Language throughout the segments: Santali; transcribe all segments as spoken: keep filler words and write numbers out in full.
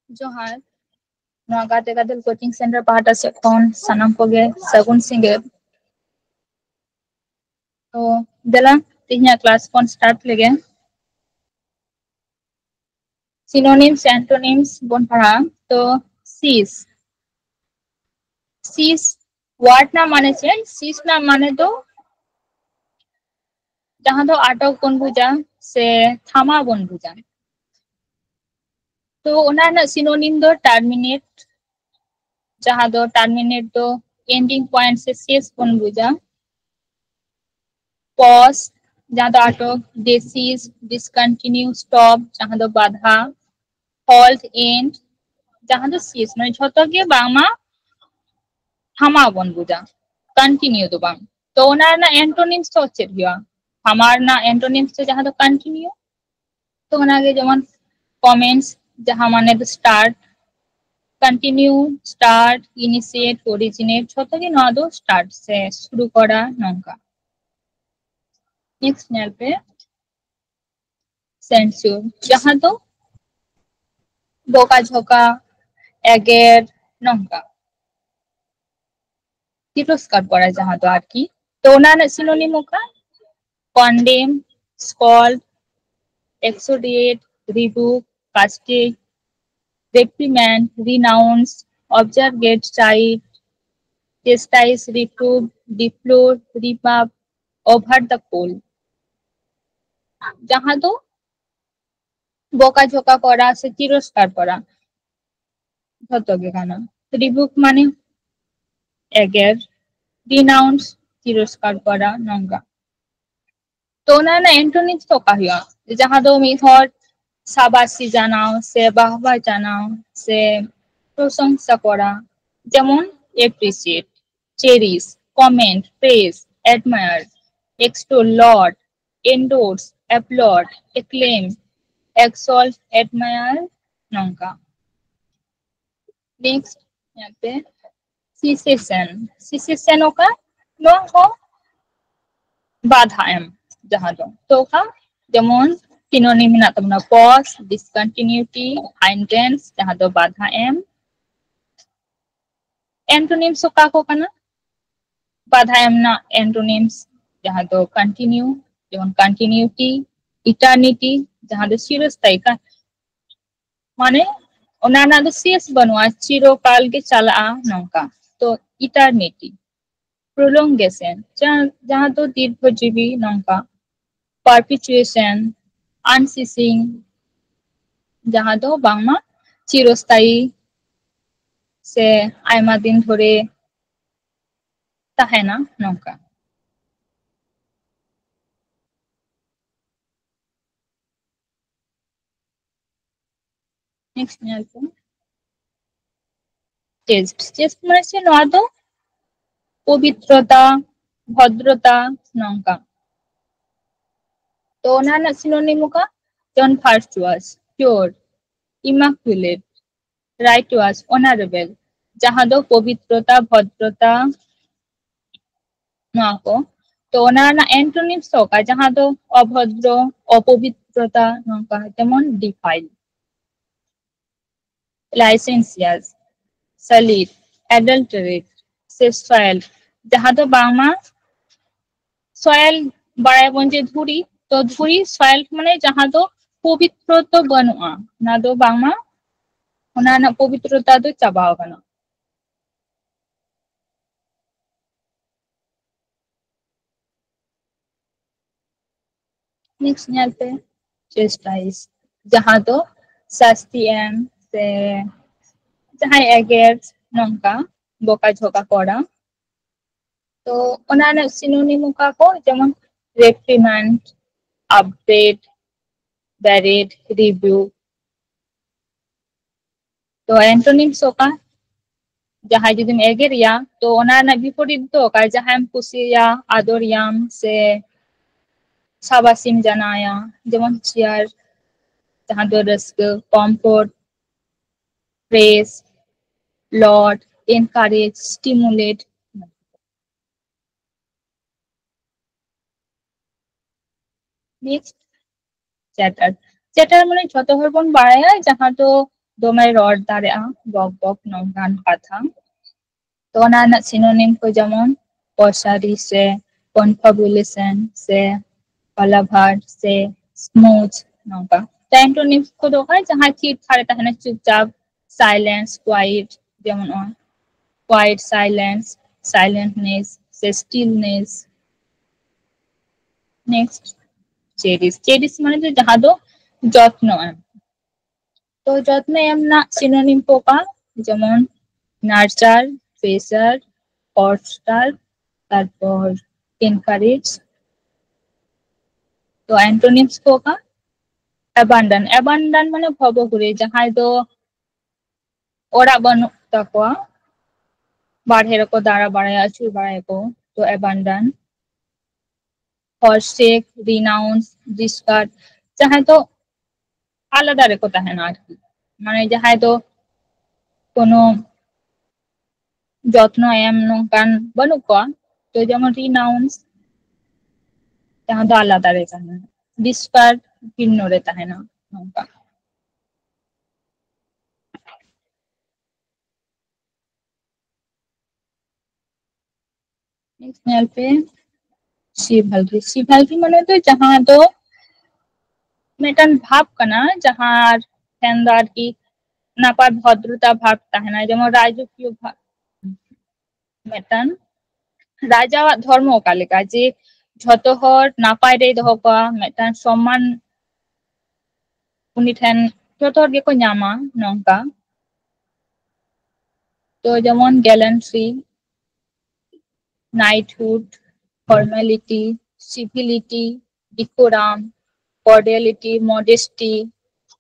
ᱡᱚᱦᱟᱨ᱾ ᱱᱚᱣᱟ ᱜᱟᱛᱮ ᱜᱟᱫᱮᱞ ᱠᱳᱪᱤᱝ ᱥᱮᱱᱴᱟᱨ ᱯᱟᱦᱴᱟ ᱥᱮᱫ ᱠᱷᱚᱱ ᱥᱟᱱᱟᱢ ᱠᱚᱜᱮ ᱥᱟᱹᱜᱩᱱ ᱥᱤᱸᱜᱟᱹᱲ᱾ ᱛᱚ ᱫᱮᱞᱟ, ᱛᱮᱦᱮᱧᱟᱜ ᱠᱞᱟᱥ ᱵᱚᱱ ᱥᱴᱟᱨᱴ ᱞᱮᱜᱮ᱾ ᱥᱤᱱᱳᱱᱤᱢᱥ, ᱮᱱᱴᱳᱱᱤᱢᱥ ᱵᱚᱱ ᱯᱟᱲᱦᱟᱜᱼᱟ᱾ ᱛᱚ ᱥᱤᱡᱽ, ᱥᱤᱡᱽ ᱣᱟᱨᱰ ᱨᱮᱱᱟᱜ ᱢᱟᱱᱮ ᱪᱮᱫ? ᱥᱤᱡᱽ ᱨᱮᱱᱟᱜ ᱢᱟᱱᱮ ᱫᱚ ᱡᱟᱦᱟᱸ ᱫᱚ ᱟᱴᱚᱠ ᱵᱚᱱ ᱵᱩᱡᱟ ᱥᱮ ᱛᱷᱟᱢᱟᱣ ᱵᱚᱱ ᱵᱩᱡᱟ᱾ ᱛᱚ ᱚᱱᱟ ᱨᱮᱱᱟᱜ ᱥᱤᱱᱳᱱᱤᱢ ᱫᱚ ᱴᱟᱨᱢᱤᱱᱮᱴ, ᱡᱟᱦᱟᱸ ᱫᱚ ᱴᱟᱨᱢᱤᱱᱮᱴ ᱫᱚ ᱮᱱᱰᱤᱝ ᱯᱚᱭᱮᱱᱴ ᱥᱮ ᱥᱮᱥ ᱵᱚᱱ ᱵᱩᱡᱟ᱾ ᱯᱚᱡᱽ, ᱡᱟᱦᱟᱸ ᱫᱚ ᱟᱴᱚᱠ, ᱰᱮᱥᱤᱥ, ᱰᱤᱥᱠᱚᱱᱴᱤᱱᱤᱭᱩ, ᱥᱴᱚᱯ, ᱡᱟᱦᱟᱸ ᱫᱚ ᱵᱟᱫᱷᱟ, ᱦᱚᱞᱴ, ᱮᱱᱰ, ᱡᱟᱦᱟᱸ ᱫᱚ ᱥᱤᱡᱽ, ᱱᱚᱣᱟ ᱡᱷᱚᱛᱚ ᱜᱮ ᱵᱟᱝᱢᱟ ᱛᱷᱟᱢᱟᱣ ᱵᱚᱱ ᱵᱩᱡᱟ, ᱠᱚᱱᱴᱤᱱᱤᱭᱩ ᱫᱚ ᱵᱟᱝ᱾ ᱛᱚ ᱚᱱᱟ ᱨᱮᱱᱟᱜ ᱮᱱᱴᱳᱱᱤᱢᱥ ᱫᱚ ᱪᱮᱫ ᱦᱩᱭᱩᱜᱼᱟ? ᱛᱷᱟᱢᱟᱣ ᱨᱮᱱᱟᱜ ᱮᱱᱴᱳᱱᱤᱢᱥ ᱫᱚ ᱡᱟᱦᱟᱸ ᱫᱚ ᱠᱚᱱᱴᱤᱱᱤᱭᱩ᱾ ᱛᱚ ᱚᱱᱟᱜᱮ ᱡᱮᱢᱚᱱ ᱠᱚᱢᱮᱱᱴᱥ, ᱡᱟᱦᱟᱸ ᱢᱟᱱᱮ ᱫᱚ ᱥᱴᱟᱨᱴ, ᱠᱚᱱᱴᱤᱱᱤᱭᱩ, ᱥᱴᱟᱨᱴ, ᱤᱱᱤᱥᱤᱭᱮᱴ, ᱚᱨᱤᱡᱤᱱᱮᱴ, ᱡᱷᱚᱛᱚ ᱜᱮ ᱱᱚᱣᱟ ᱫᱚ ᱥᱴᱟᱨᱴ ᱥᱮ ᱥᱩᱨᱩ ᱠᱚᱨᱟ ᱱᱚᱝᱠᱟ᱾ ᱱᱮᱠᱥᱴ ᱧᱮᱞ ᱯᱮ, ᱥᱮᱱᱥᱩᱨ, ᱡᱟᱦᱟᱸ ᱫᱚ ᱵᱚᱠᱟ ᱡᱷᱚᱠᱟ, ᱮᱜᱮᱨ, ᱱᱚᱝᱠᱟ᱾ ᱛᱤᱨᱚᱥᱠᱟᱨ ᱠᱚᱨᱟ ᱡᱟᱦᱟᱸ ᱫᱚ ᱟᱨᱠᱤ᱾ ᱛᱚ ᱚᱱᱟ ᱨᱮᱱᱟᱜ ᱥᱤᱱᱳᱱᱤᱢ ᱚᱠᱟ? ᱠᱚᱱᱰᱮᱢ, ᱥᱠᱚᱞᱰ, ᱮᱠᱥᱳᱰᱤᱭᱮᱴ, ᱨᱤᱵᱩᱠ, ᱠᱟᱥᱴᱤᱜ, ᱨᱮᱯᱨᱤᱢᱮᱱᱰ, ᱨᱤᱱᱟᱣᱩᱱᱥ, ᱚᱵᱡᱟᱨᱜᱮᱴ, ᱪᱟᱭᱤᱰ, ᱪᱮᱥᱴᱟᱭᱤᱥ, ᱨᱤᱯᱨᱩᱵᱷ, ᱰᱤᱯᱞᱳᱨ, ᱨᱤᱢᱟᱯ, ᱳᱵᱷᱟᱨ ᱫᱟ ᱠᱳᱞ, ᱡᱟᱦᱟᱸ ᱫᱚ ᱵᱚᱠᱟ ᱡᱷᱚᱠᱟ ᱠᱚᱨᱟ ᱥᱮ ᱛᱤᱨᱚᱥᱠᱟᱨ ᱠᱚᱨᱟ ᱡᱷᱚᱛᱚ ᱜᱮ ᱠᱟᱱᱟ᱾ ᱨᱤᱵᱩᱠ ᱢᱟᱱᱮ ᱮᱜᱮᱨ, ᱨᱤᱱᱟᱣᱩᱱᱥ ᱛᱤᱨᱚᱥᱠᱟᱨ ᱠᱚᱨᱟ ᱱᱚᱝᱠᱟ᱾ ᱛᱚ ᱚᱱᱟ ᱨᱮᱱᱟᱜ ᱮᱱᱴᱳᱱᱤᱢᱥ ᱫᱚ ᱚᱠᱟ ᱦᱩᱭᱩᱜᱼᱟ? ᱡᱟᱦᱟᱸ ᱫᱚ ᱢᱤᱫ ᱦᱚᱲ ᱥᱟᱵᱟᱥᱤ ᱡᱟᱱᱟᱣ ᱥᱮ ᱵᱟᱦᱵᱟ ᱡᱟᱱᱟᱣ ᱥᱮ ᱯᱨᱚᱥᱚᱝᱥᱟ ᱠᱚᱨᱟ, ᱡᱮᱢᱚᱱ ᱮᱯᱨᱤᱥᱤᱭᱮᱴ, ᱪᱮᱨᱤᱥ, ᱠᱚᱢᱮᱱᱴ, ᱯᱨᱮᱥ, ᱮᱰᱢᱟᱭᱟᱨ, ᱮᱠᱥᱴᱳᱞ, ᱞᱚᱨᱰ, ᱮᱱᱰᱳᱨᱥ, ᱮᱯᱞᱚᱰ, ᱮᱠᱞᱮᱢ, ᱮᱠᱥᱚᱞᱴ, ᱮᱰᱢᱟᱭᱟᱨ, ᱱᱚᱝᱠᱟ᱾ ᱱᱮᱠᱥᱴ ᱧᱮᱞ ᱯᱮ, ᱥᱤᱥᱮᱥᱮᱱ᱾ ᱥᱤᱥᱮᱥᱮᱱ ᱚᱠᱟ? ᱱᱚᱣᱟ ᱦᱚᱸ ᱵᱟᱫᱷᱟ ᱮᱢ, ᱡᱟᱦᱟᱸ ᱫᱚ ᱛᱚ ᱚᱠᱟ? ᱡᱮᱢᱚᱱ Synonym ᱢᱮᱱᱟᱜ ᱛᱟᱵᱚᱱᱟ pause, discontinuity, hindrance, ᱡᱟᱦᱟᱸ ᱫᱚ ᱵᱟᱫᱷᱟ ᱮᱢ᱾ Antonyms ᱚᱠᱟ ᱠᱚ ᱠᱟᱱᱟ? ᱵᱟᱫᱷᱟ ᱮᱢ ᱨᱮᱱᱟᱜ antonyms ᱡᱟᱦᱟᱸ ᱫᱚ continue, ᱡᱮᱢᱚᱱ continuity, eternity, ᱡᱟᱦᱟᱸ ᱫᱚ ᱪᱤᱨᱚᱥᱛᱷᱟᱭᱤ ᱠᱟᱱ, ᱢᱟᱱᱮ ᱚᱱᱟ ᱨᱮᱱᱟᱜ ᱫᱚ ᱥᱮᱥ ᱵᱟᱹᱱᱩᱜᱼᱟ, ᱪᱤᱨᱚᱠᱟᱞ ᱜᱮ ᱪᱟᱞᱟᱜᱼᱟ ᱱᱚᱝᱠᱟ᱾ ᱛᱚ eternity, prolongation, ᱡᱟᱦᱟᱸ, ᱡᱟᱦᱟᱸ ᱫᱚ ᱫᱤᱨᱜᱷᱚ ᱡᱤᱵᱤ ᱱᱚᱝᱠᱟ, perpetuation, unceasing, ᱡᱟᱦᱟᱸ ᱫᱚ ᱵᱟᱝᱢᱟ ᱪᱤᱨᱚᱥᱛᱷᱟᱭᱤ ᱥᱮ ᱟᱭᱢᱟ ᱫᱤᱱ ᱫᱷᱚᱨᱮ ᱛᱟᱦᱮᱱᱟ ᱱᱚᱝᱠᱟ᱾ Next ᱧᱮᱞ ᱯᱮ, chaste᱾ Chaste ᱢᱟᱱᱮ ᱪᱮᱫ? ᱱᱚᱣᱟ ᱫᱚ ᱯᱚᱵᱤᱛᱨᱚᱛᱟ, ᱵᱷᱚᱫᱨᱚᱛᱟ, ᱱᱚᱝᱠᱟ᱾ ᱛᱚ ᱚᱱᱟ ᱨᱮᱱᱟᱜ synonym ᱚᱠᱟ? ᱡᱮᱢᱚᱱ virtuous, pure, immaculate, righteous, honorable, ᱡᱟᱦᱟᱸ ᱫᱚ ᱯᱚᱵᱤᱛᱨᱚᱛᱟ, ᱵᱷᱚᱫᱨᱚᱛᱟ, ᱱᱚᱣᱟ ᱠᱚ᱾ ᱛᱚ ᱚᱱᱟ ᱨᱮᱱᱟᱜ antonyms ᱫᱚ ᱚᱠᱟ? ᱡᱟᱦᱟᱸ ᱫᱚ ᱚᱵᱷᱚᱫᱨᱚ, ᱚᱯᱚᱵᱤᱛᱨᱚᱛᱟ, ᱱᱚᱝᱠᱟ, ᱡᱮᱢᱚᱱ defile, licentious, sullied, adulterate, sexual, ᱡᱟᱦᱟᱸ ᱫᱚ ᱵᱟᱝᱢᱟ soil, ᱵᱟᱲᱟᱭᱟᱵᱚᱱ ᱡᱮ ᱫᱷᱩᱲᱤ, ᱛᱚ ᱫᱷᱩᱲᱤ soil ᱢᱟᱱᱮ ᱡᱟᱦᱟᱸ ᱫᱚ ᱯᱚᱵᱤᱛᱨᱚ ᱫᱚ ᱵᱟᱹᱱᱩᱜᱼᱟ, ᱚᱱᱟ ᱫᱚ ᱵᱟᱝᱢᱟ ᱚᱱᱟ ᱨᱮᱱᱟᱜ ᱯᱚᱵᱤᱛᱨᱚᱛᱟ ᱫᱚ ᱪᱟᱵᱟ ᱟᱠᱟᱱᱟ᱾ Next ᱧᱮᱞ ᱯᱮ, chastise, ᱡᱟᱦᱟᱸ ᱫᱚ ᱥᱟᱥᱛᱤ ᱮᱢ ᱥᱮ ᱡᱟᱦᱟᱸᱭ ᱮᱜᱮᱨ, ᱱᱚᱝᱠᱟ ᱵᱚᱠᱟ ᱡᱷᱚᱠᱟ ᱠᱚᱨᱟ᱾ ᱛᱚ ᱚᱱᱟ ᱨᱮᱱᱟᱜ synonym ᱚᱠᱟ ᱠᱚ? ᱡᱮᱢᱚᱱ reprimand, upbraid, berate, rebuke᱾ ᱛᱚ antonyms ᱚᱠᱟ? ᱡᱟᱦᱟᱸᱭ ᱡᱩᱫᱤᱢ ᱮᱜᱮᱨᱮᱭᱟ, ᱛᱚ ᱚᱱᱟ ᱨᱮᱱᱟᱜ ᱵᱤᱯᱚᱨᱤᱛ ᱫᱚ ᱚᱠᱟ? ᱡᱟᱦᱟᱸᱭᱮᱢ ᱠᱩᱥᱤᱭᱟᱭᱟ, ᱟᱫᱚᱨᱮᱭᱟᱢ ᱥᱮ ᱥᱟᱵᱟᱥᱤᱢ ᱡᱟᱱᱟᱣᱟᱭᱟ, ᱡᱮᱢᱚᱱ cheer, ᱡᱟᱦᱟᱸ ᱫᱚ ᱨᱟᱹᱥᱠᱟᱹ, comfort, praise, laud, encourage, stimulate. Next, ᱪᱮᱴᱟᱨ᱾ ᱪᱮᱴᱟᱨ ᱢᱟᱱᱮ ᱡᱷᱚᱛᱚ ᱦᱚᱲ ᱵᱚᱱ ᱵᱟᱲᱟᱭᱟ ᱡᱟᱦᱟᱸ ᱫᱚ ᱫᱚᱢᱮ ᱨᱚᱲ ᱫᱟᱲᱮᱭᱟᱜᱼᱟ, ᱵᱚᱠ ᱵᱚᱠ ᱱᱚᱝᱠᱟᱱ ᱠᱟᱛᱷᱟ᱾ ᱛᱚ ᱚᱱᱟ ᱨᱮᱱᱟᱜ ᱥᱤᱱᱳᱱᱤᱢ ᱠᱚ ᱡᱮᱢᱚᱱ ᱯᱚᱥᱟᱨᱤ ᱥᱮ ᱠᱚᱱᱯᱷᱟᱵᱩᱞᱮᱥᱚᱱ ᱥᱮ ᱯᱟᱞᱟᱵᱷᱟᱨ ᱥᱮ ᱥᱢᱩᱡᱽ ᱱᱚᱝᱠᱟ᱾ ᱛᱚ ᱮᱱᱴᱳᱱᱤᱢ ᱠᱚᱫᱚ ᱚᱠᱟ ᱡᱟᱦᱟᱸ ᱪᱤᱴ ᱯᱷᱟᱲᱮ ᱛᱟᱦᱮᱱᱟ ᱪᱩᱯᱪᱟᱯ, ᱥᱟᱭᱞᱮᱱᱥ, ᱠᱣᱟᱭᱤᱴ, ᱡᱮᱢᱚᱱ ᱱᱚᱜᱼᱚᱭ quiet silence, silentness ᱥᱮ stillness᱾ Next, Cherish. ᱪᱮᱨᱤᱥ ᱢᱟᱱᱮ ᱫᱚ ᱡᱟᱦᱟᱸ ᱫᱚ ᱡᱚᱛᱱᱚ ᱮᱢ᱾ ᱛᱚ ᱡᱚᱛᱱᱚ ᱮᱢ ᱨᱮᱱᱟᱜ ᱥᱤᱱᱳᱱᱤᱢ ᱠᱚ ᱚᱠᱟ? ᱡᱮᱢᱚᱱ nurture, pressure, foster, ᱛᱟᱨᱯᱚᱨ encourage᱾ ᱛᱚ antonyms ᱠᱚ ᱚᱠᱟ? Abandon᱾ Abandon ᱢᱟᱱᱮ ᱵᱷᱚᱵᱚ ᱜᱷᱩᱨᱮ, ᱡᱟᱦᱟᱸᱭ ᱫᱚ ᱚᱲᱟᱜ ᱵᱟᱹᱱᱩᱜ ᱛᱟᱠᱚᱣᱟ, ᱵᱟᱨᱦᱮ ᱨᱮᱠᱚ ᱫᱟᱬᱟ ᱵᱟᱲᱟᱭᱟ, ᱟᱹᱪᱩᱨ ᱵᱟᱲᱟᱭᱟᱠᱚ, ᱛᱚ abandon᱾ Forsake, renounce, discard, ᱡᱟᱦᱟᱸᱭ ᱫᱚ ᱟᱞᱟᱫᱟ ᱨᱮᱠᱚ ᱛᱟᱦᱮᱱᱟ ᱟᱨᱠᱤ, ᱢᱟᱱᱮ ᱡᱟᱦᱟᱸᱭ ᱫᱚ ᱠᱳᱱᱳ ᱡᱚᱛᱱᱚ ᱮᱢ ᱱᱚᱝᱠᱟᱱ ᱵᱟᱹᱱᱩᱜ ᱠᱚᱣᱟ, ᱛᱚ ᱡᱮᱢᱚᱱ renounce, ᱡᱟᱦᱟᱸ ᱫᱚ ᱟᱞᱟᱫᱟ ᱨᱮ ᱛᱟᱦᱮᱱᱟ, discard, ᱵᱷᱤᱱᱱᱚ ᱨᱮ ᱛᱟᱦᱮᱱᱟ, ᱱᱚᱝᱠᱟ᱾ Next ᱧᱮᱞ ᱯᱮ, ᱥᱤᱵᱷᱟᱞᱜᱤ᱾ ᱥᱤᱵᱷᱟᱞᱜᱤ ᱢᱟᱱᱮ ᱫᱚ ᱡᱟᱦᱟᱸ ᱫᱚ ᱢᱤᱫᱴᱟᱝ ᱵᱷᱟᱵᱽ ᱠᱟᱱᱟ, ᱡᱟᱦᱟᱸ ᱴᱷᱮᱱ ᱫᱚ ᱟᱨᱠᱤ ᱱᱟᱯᱟᱭ ᱵᱷᱚᱫᱨᱚᱛᱟ ᱵᱷᱟᱵᱽ ᱛᱟᱦᱮᱱᱟ, ᱡᱮᱢᱚᱱ ᱨᱟᱡᱚᱠᱤᱭᱚ ᱵᱷᱟᱵᱽ᱾ ᱢᱤᱫᱴᱟᱝ ᱨᱟᱡᱟᱣᱟᱜ ᱫᱷᱚᱨᱢᱚ ᱚᱠᱟ ᱞᱮᱠᱟ, ᱡᱮ ᱡᱷᱚᱛᱚ ᱦᱚᱲ ᱱᱟᱯᱟᱭ ᱨᱮᱭ ᱫᱚᱦᱚ ᱠᱚᱣᱟ, ᱢᱤᱫᱴᱟᱝ ᱥᱚᱢᱢᱟᱱ ᱩᱱᱤ ᱴᱷᱮᱱ ᱡᱷᱚᱛᱚ ᱦᱚᱲ ᱜᱮᱠᱚ ᱧᱟᱢᱟ, ᱱᱚᱝᱠᱟ᱾ ᱛᱚ ᱡᱮᱢᱚᱱ gallantry, knighthood, formality, civility, decorum, cordiality, modesty,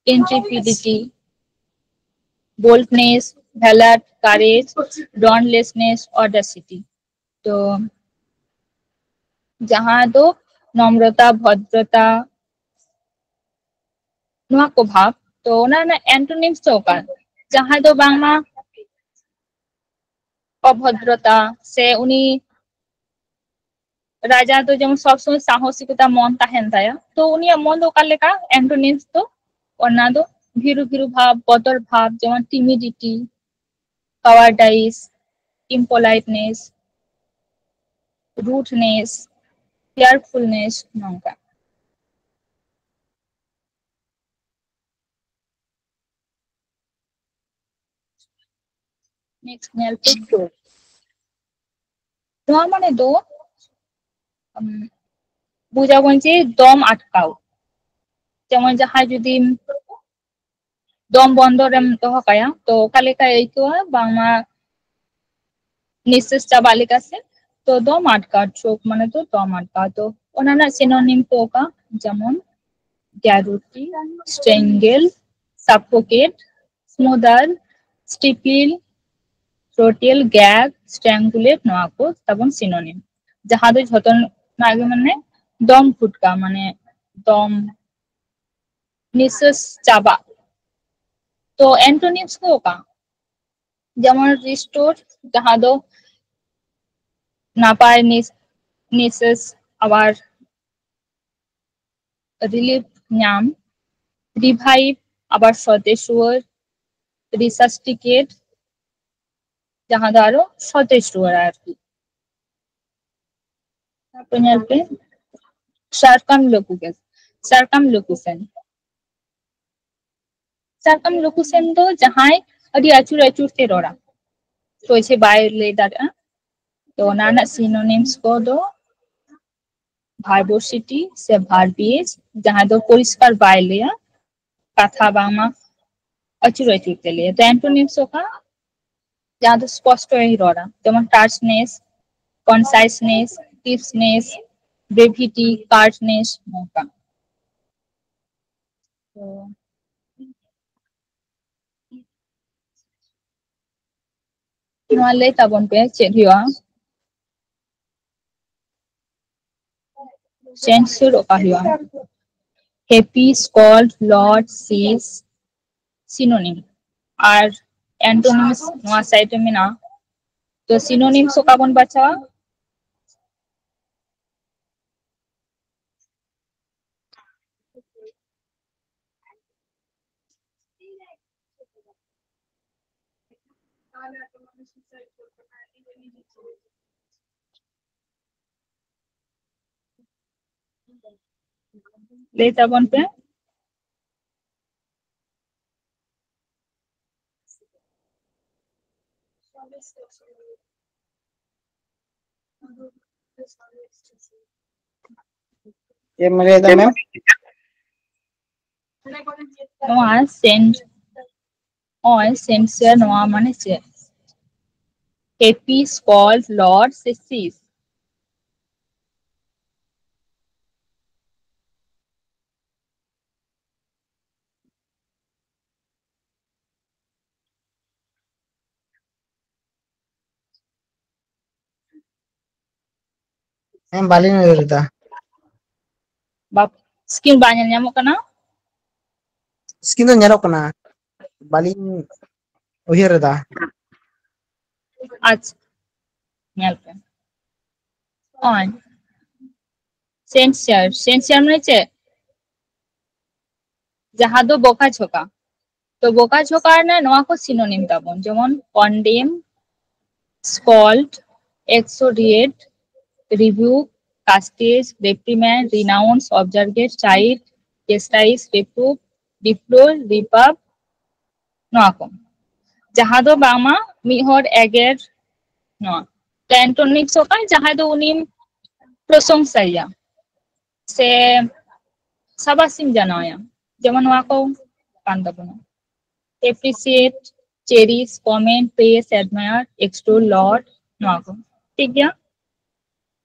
intrepidity, boldness, valor, courage, dauntlessness, audacity. ᱛᱚ ᱡᱟᱦᱟᱸ ᱫᱚ ᱱᱚᱢᱨᱚᱛᱟ, ᱵᱷᱚᱫᱨᱚᱛᱟ, ᱱᱚᱣᱟ ᱠᱚ ᱵᱷᱟᱵᱽ᱾ ᱛᱚ ᱚᱱᱟ ᱨᱮᱱᱟᱜ antonyms ᱫᱚ ᱚᱠᱟ? ᱡᱟᱦᱟᱸᱭ ᱫᱚ ᱵᱟᱝᱢᱟ ᱚᱵᱷᱚᱫᱨᱚᱛᱟ ᱥᱮ ᱩᱱᱤ ᱨᱟᱡᱟ ᱫᱚ ᱡᱮᱢᱚᱱ ᱥᱚᱵ ᱥᱚᱢᱚᱭ ᱥᱟᱦᱚᱥᱤᱠᱚᱛᱟ ᱢᱚᱱ ᱛᱟᱦᱮᱱ ᱛᱟᱭᱟ, ᱛᱚ ᱩᱱᱤᱭᱟᱜ ᱢᱚᱱ ᱫᱚ ᱚᱠᱟ ᱞᱮᱠᱟ? antonyms ᱫᱚ ᱚᱱᱟ ᱫᱚ ᱵᱷᱤᱨᱩ ᱵᱷᱤᱨᱩ ᱵᱷᱟᱵᱽ, ᱵᱚᱛᱚᱨ ᱵᱷᱟᱵᱽ, ᱡᱮᱢᱚᱱ timidity, cowardice, impoliteness, rudeness, fearfulness, ᱱᱚᱝᱠᱟ᱾ Next ᱧᱮᱞ ᱯᱮ, ᱱᱚᱣᱟ ᱢᱟᱱᱮ ᱫᱚ, ᱩᱢ, ᱵᱩᱡᱟᱵᱚᱱ ᱡᱮ ᱫᱚᱢ ᱟᱴᱠᱟᱣ᱾ ᱡᱮᱢᱚᱱ ᱡᱟᱦᱟᱸᱭ ᱡᱩᱫᱤ ᱫᱚᱢ ᱵᱚᱱᱫᱚ ᱨᱮᱢ ᱫᱚᱦᱚ ᱠᱟᱭᱟ, ᱛᱚ ᱚᱠᱟ ᱞᱮᱠᱟᱭ ᱟᱹᱭᱠᱟᱹᱣᱟ? ᱵᱟᱝᱢᱟ ᱱᱤᱥᱥᱟᱥ ᱪᱟᱵᱟᱜ ᱞᱮᱠᱟ ᱥᱮ, ᱛᱚ ᱫᱚᱢ ᱟᱴᱠᱟᱣ, choke ᱢᱟᱱᱮ ᱫᱚ ᱫᱚᱢ ᱟᱴᱠᱟᱣ᱾ ᱛᱚ ᱚᱱᱟ ᱨᱮᱱᱟᱜ synonym ᱠᱚ ᱚᱠᱟ? ᱡᱮᱢᱚᱱ gurgle, strangle, suffocate, smother, stifle, throttle, gag, strangulate, ᱱᱚᱣᱟ ᱠᱚ ᱛᱟᱵᱚᱱ synonym, ᱡᱟᱦᱟᱸ ᱫᱚ ᱡᱷᱚᱛᱚ ᱨᱮᱱᱟᱜ ᱜᱮ ᱢᱟᱱᱮ ᱫᱚᱢ ᱯᱷᱩᱴᱠᱟ, ᱢᱟᱱᱮ ᱫᱚᱢ ᱱᱤᱥᱥᱟᱥ ᱪᱟᱵᱟᱜ᱾ ᱛᱚ antonyms ᱠᱚ ᱚᱠᱟ? ᱡᱮᱢᱚᱱ restore, ᱡᱟᱦᱟᱸ ᱫᱚ ᱱᱟᱯᱟᱭ ᱱᱤᱥ-, ᱱᱤᱥᱥᱟᱥ ᱟᱵᱟᱨ relief ᱧᱟᱢ, revive ᱟᱵᱟᱨ ᱥᱚᱛᱮᱡ ᱨᱩᱣᱟᱹᱲ, resuscitate ᱡᱟᱦᱟᱸ ᱫᱚ ᱟᱨᱚ ᱥᱚᱛᱮᱡ ᱨᱩᱣᱟᱹᱲᱟ ᱟᱨᱠᱤ᱾ ᱛᱟᱨᱯᱚᱨ ᱧᱮᱞ ᱯᱮ circumlocution, circumlocution, circumlocution ᱫᱚ ᱡᱟᱦᱟᱸᱭ ᱟᱹᱰᱤ ᱟᱹᱪᱩᱨ ᱟᱹᱪᱩᱨ ᱛᱮ ᱨᱚᱲᱟ, ᱥᱚᱡᱷᱮ ᱵᱟᱭ ᱞᱟᱹᱭ ᱫᱟᱲᱮᱭᱟᱜᱼᱟ᱾ ᱛᱚ ᱚᱱᱟ ᱨᱮᱱᱟᱜ synonyms ᱠᱚᱫᱚ verbosity ᱥᱮ verbiage, ᱡᱟᱦᱟᱸ ᱫᱚ ᱯᱚᱨᱤᱥᱠᱟᱨ ᱵᱟᱭ ᱞᱟᱹᱭᱟ, ᱠᱟᱛᱷᱟ ᱵᱟᱝᱢᱟ ᱟᱹᱪᱩᱨ ᱟᱹᱪᱩᱨ ᱛᱮ ᱞᱟᱹᱭᱟ᱾ ᱛᱚ antonyms ᱚᱠᱟ? ᱡᱟᱦᱟᱸ ᱫᱚ ᱥᱯᱚᱥᱴᱚᱭ ᱨᱚᱲᱟ, ᱡᱮᱢᱚᱱ terseness, conciseness, tipsiness, brevity, curtness, ᱱᱚᱝᱠᱟ᱾ ᱛᱚ ᱱᱚᱣᱟ ᱞᱟᱹᱭ ᱛᱟᱵᱚᱱ ᱯᱮ ᱪᱮᱫ ᱦᱩᱭᱩᱜᱼᱟ? Censure ᱚᱠᱟ ᱦᱩᱭᱩᱜᱼᱟ? Happy, scold, laud, cease, synonym᱾ ᱟᱨ antonyms ᱱᱚᱣᱟ side ᱨᱮ ᱢᱮᱱᱟᱜᱼᱟ᱾ ᱛᱚ synonyms ᱚᱠᱟ ᱵᱚᱱ ᱵᱟᱪᱷᱟᱣᱟ? ᱞᱟᱹᱭ ᱛᱟᱵᱚᱱ ᱯᱮ᱾ ᱪᱮᱫ ᱮᱢ ᱞᱟᱹᱭᱫᱟ, ᱢᱮᱢ? ᱱᱚᱣᱟ ᱥᱮᱱ ᱱᱚᱜᱼᱚᱭ ᱥᱮᱱᱥᱟᱨ, ᱱᱚᱣᱟ ᱢᱟᱱᱮ ᱪᱮᱫ? ᱦᱮᱯᱤ, ᱥᱠᱚᱞᱰ, ᱞᱚᱨᱰ ᱥᱮ ᱥᱤᱥ? ᱦᱮᱸ, ᱵᱟᱹᱞᱤᱧ ᱩᱭᱦᱟᱹᱨ ᱮᱫᱟ᱾ ᱵᱟᱯ-, ᱥᱠᱨᱤᱱ ᱵᱟᱝ ᱧᱮᱞ ᱧᱟᱢᱚᱜ ᱠᱟᱱᱟ? ᱥᱠᱨᱤᱱ ᱫᱚ ᱧᱮᱞᱚᱜ ᱠᱟᱱᱟ, ᱵᱟᱹᱞᱤᱧ ᱩᱭᱦᱟᱹᱨ ᱮᱫᱟ᱾ ᱟᱪᱪᱷᱟ, ᱧᱮᱞ ᱯᱮ᱾ ᱚᱭ, ᱥᱮᱱᱥᱟᱨ, ᱥᱮᱱᱥᱟᱨ ᱢᱟᱱᱮ ᱪᱮᱫ? ᱡᱟᱦᱟᱸ ᱫᱚ ᱵᱚᱠᱟ ᱡᱷᱚᱠᱟ᱾ ᱛᱚ ᱵᱚᱠᱟ ᱡᱷᱚᱠᱟ ᱨᱮᱱᱟᱜ ᱱᱚᱣᱟ ᱠᱚ ᱥᱤᱱᱳᱱᱤᱢ ᱛᱟᱵᱚᱱ, ᱡᱮᱢᱚᱱ ᱠᱚᱱᱰᱮᱢ, ᱥᱠᱚᱞᱰ, ᱮᱠᱥᱳᱰᱤᱭᱮᱴ, ᱨᱤᱵᱩᱠ, ᱠᱟᱥᱴᱤᱡᱽ, ᱨᱮᱯᱨᱤᱢᱮᱱᱰ, ᱨᱤᱱᱟᱣᱩᱱᱥ, ᱚᱵᱡᱟᱨᱜᱮᱴ, ᱪᱟᱭᱤᱰ, ᱪᱮᱥᱴᱟᱭᱤᱡᱽ, ᱨᱮᱯᱨᱩᱵ, ᱰᱤᱯᱞᱳᱨ, ᱨᱤᱯᱟᱵ, ᱱᱚᱣᱟ ᱠᱚ᱾ ᱡᱟᱦᱟᱸ ᱫᱚ ᱵᱟᱝᱢᱟ ᱢᱤᱫ ᱦᱚᱲ ᱮᱜᱮᱨ, ᱱᱚᱣᱟ ᱮᱱᱴᱳᱱᱤᱢᱥ ᱚᱠᱟ ᱡᱟᱦᱟᱸᱭ ᱫᱚ ᱩᱱᱤᱢ ᱯᱨᱚᱥᱚᱝᱥᱟᱭᱟ ᱥᱮ ᱥᱟᱵᱟᱥᱤᱢ ᱡᱟᱱᱟᱣᱟᱭᱟ, ᱡᱮᱢᱚᱱ ᱱᱚᱣᱟ ᱠᱚ ᱠᱟᱱ ᱛᱟᱵᱚᱱᱟ, ᱮᱯᱨᱤᱥᱤᱭᱮᱴ, ᱪᱮᱨᱤᱥ, ᱠᱚᱢᱮᱱᱴ, ᱯᱨᱮᱥ, ᱮᱰᱢᱟᱭᱟᱨ, ᱮᱠᱥᱴᱳᱞ, ᱞᱚᱨᱰ, ᱱᱚᱣᱟ ᱠᱚ᱾ ᱴᱷᱤᱠ ᱜᱮᱭᱟ?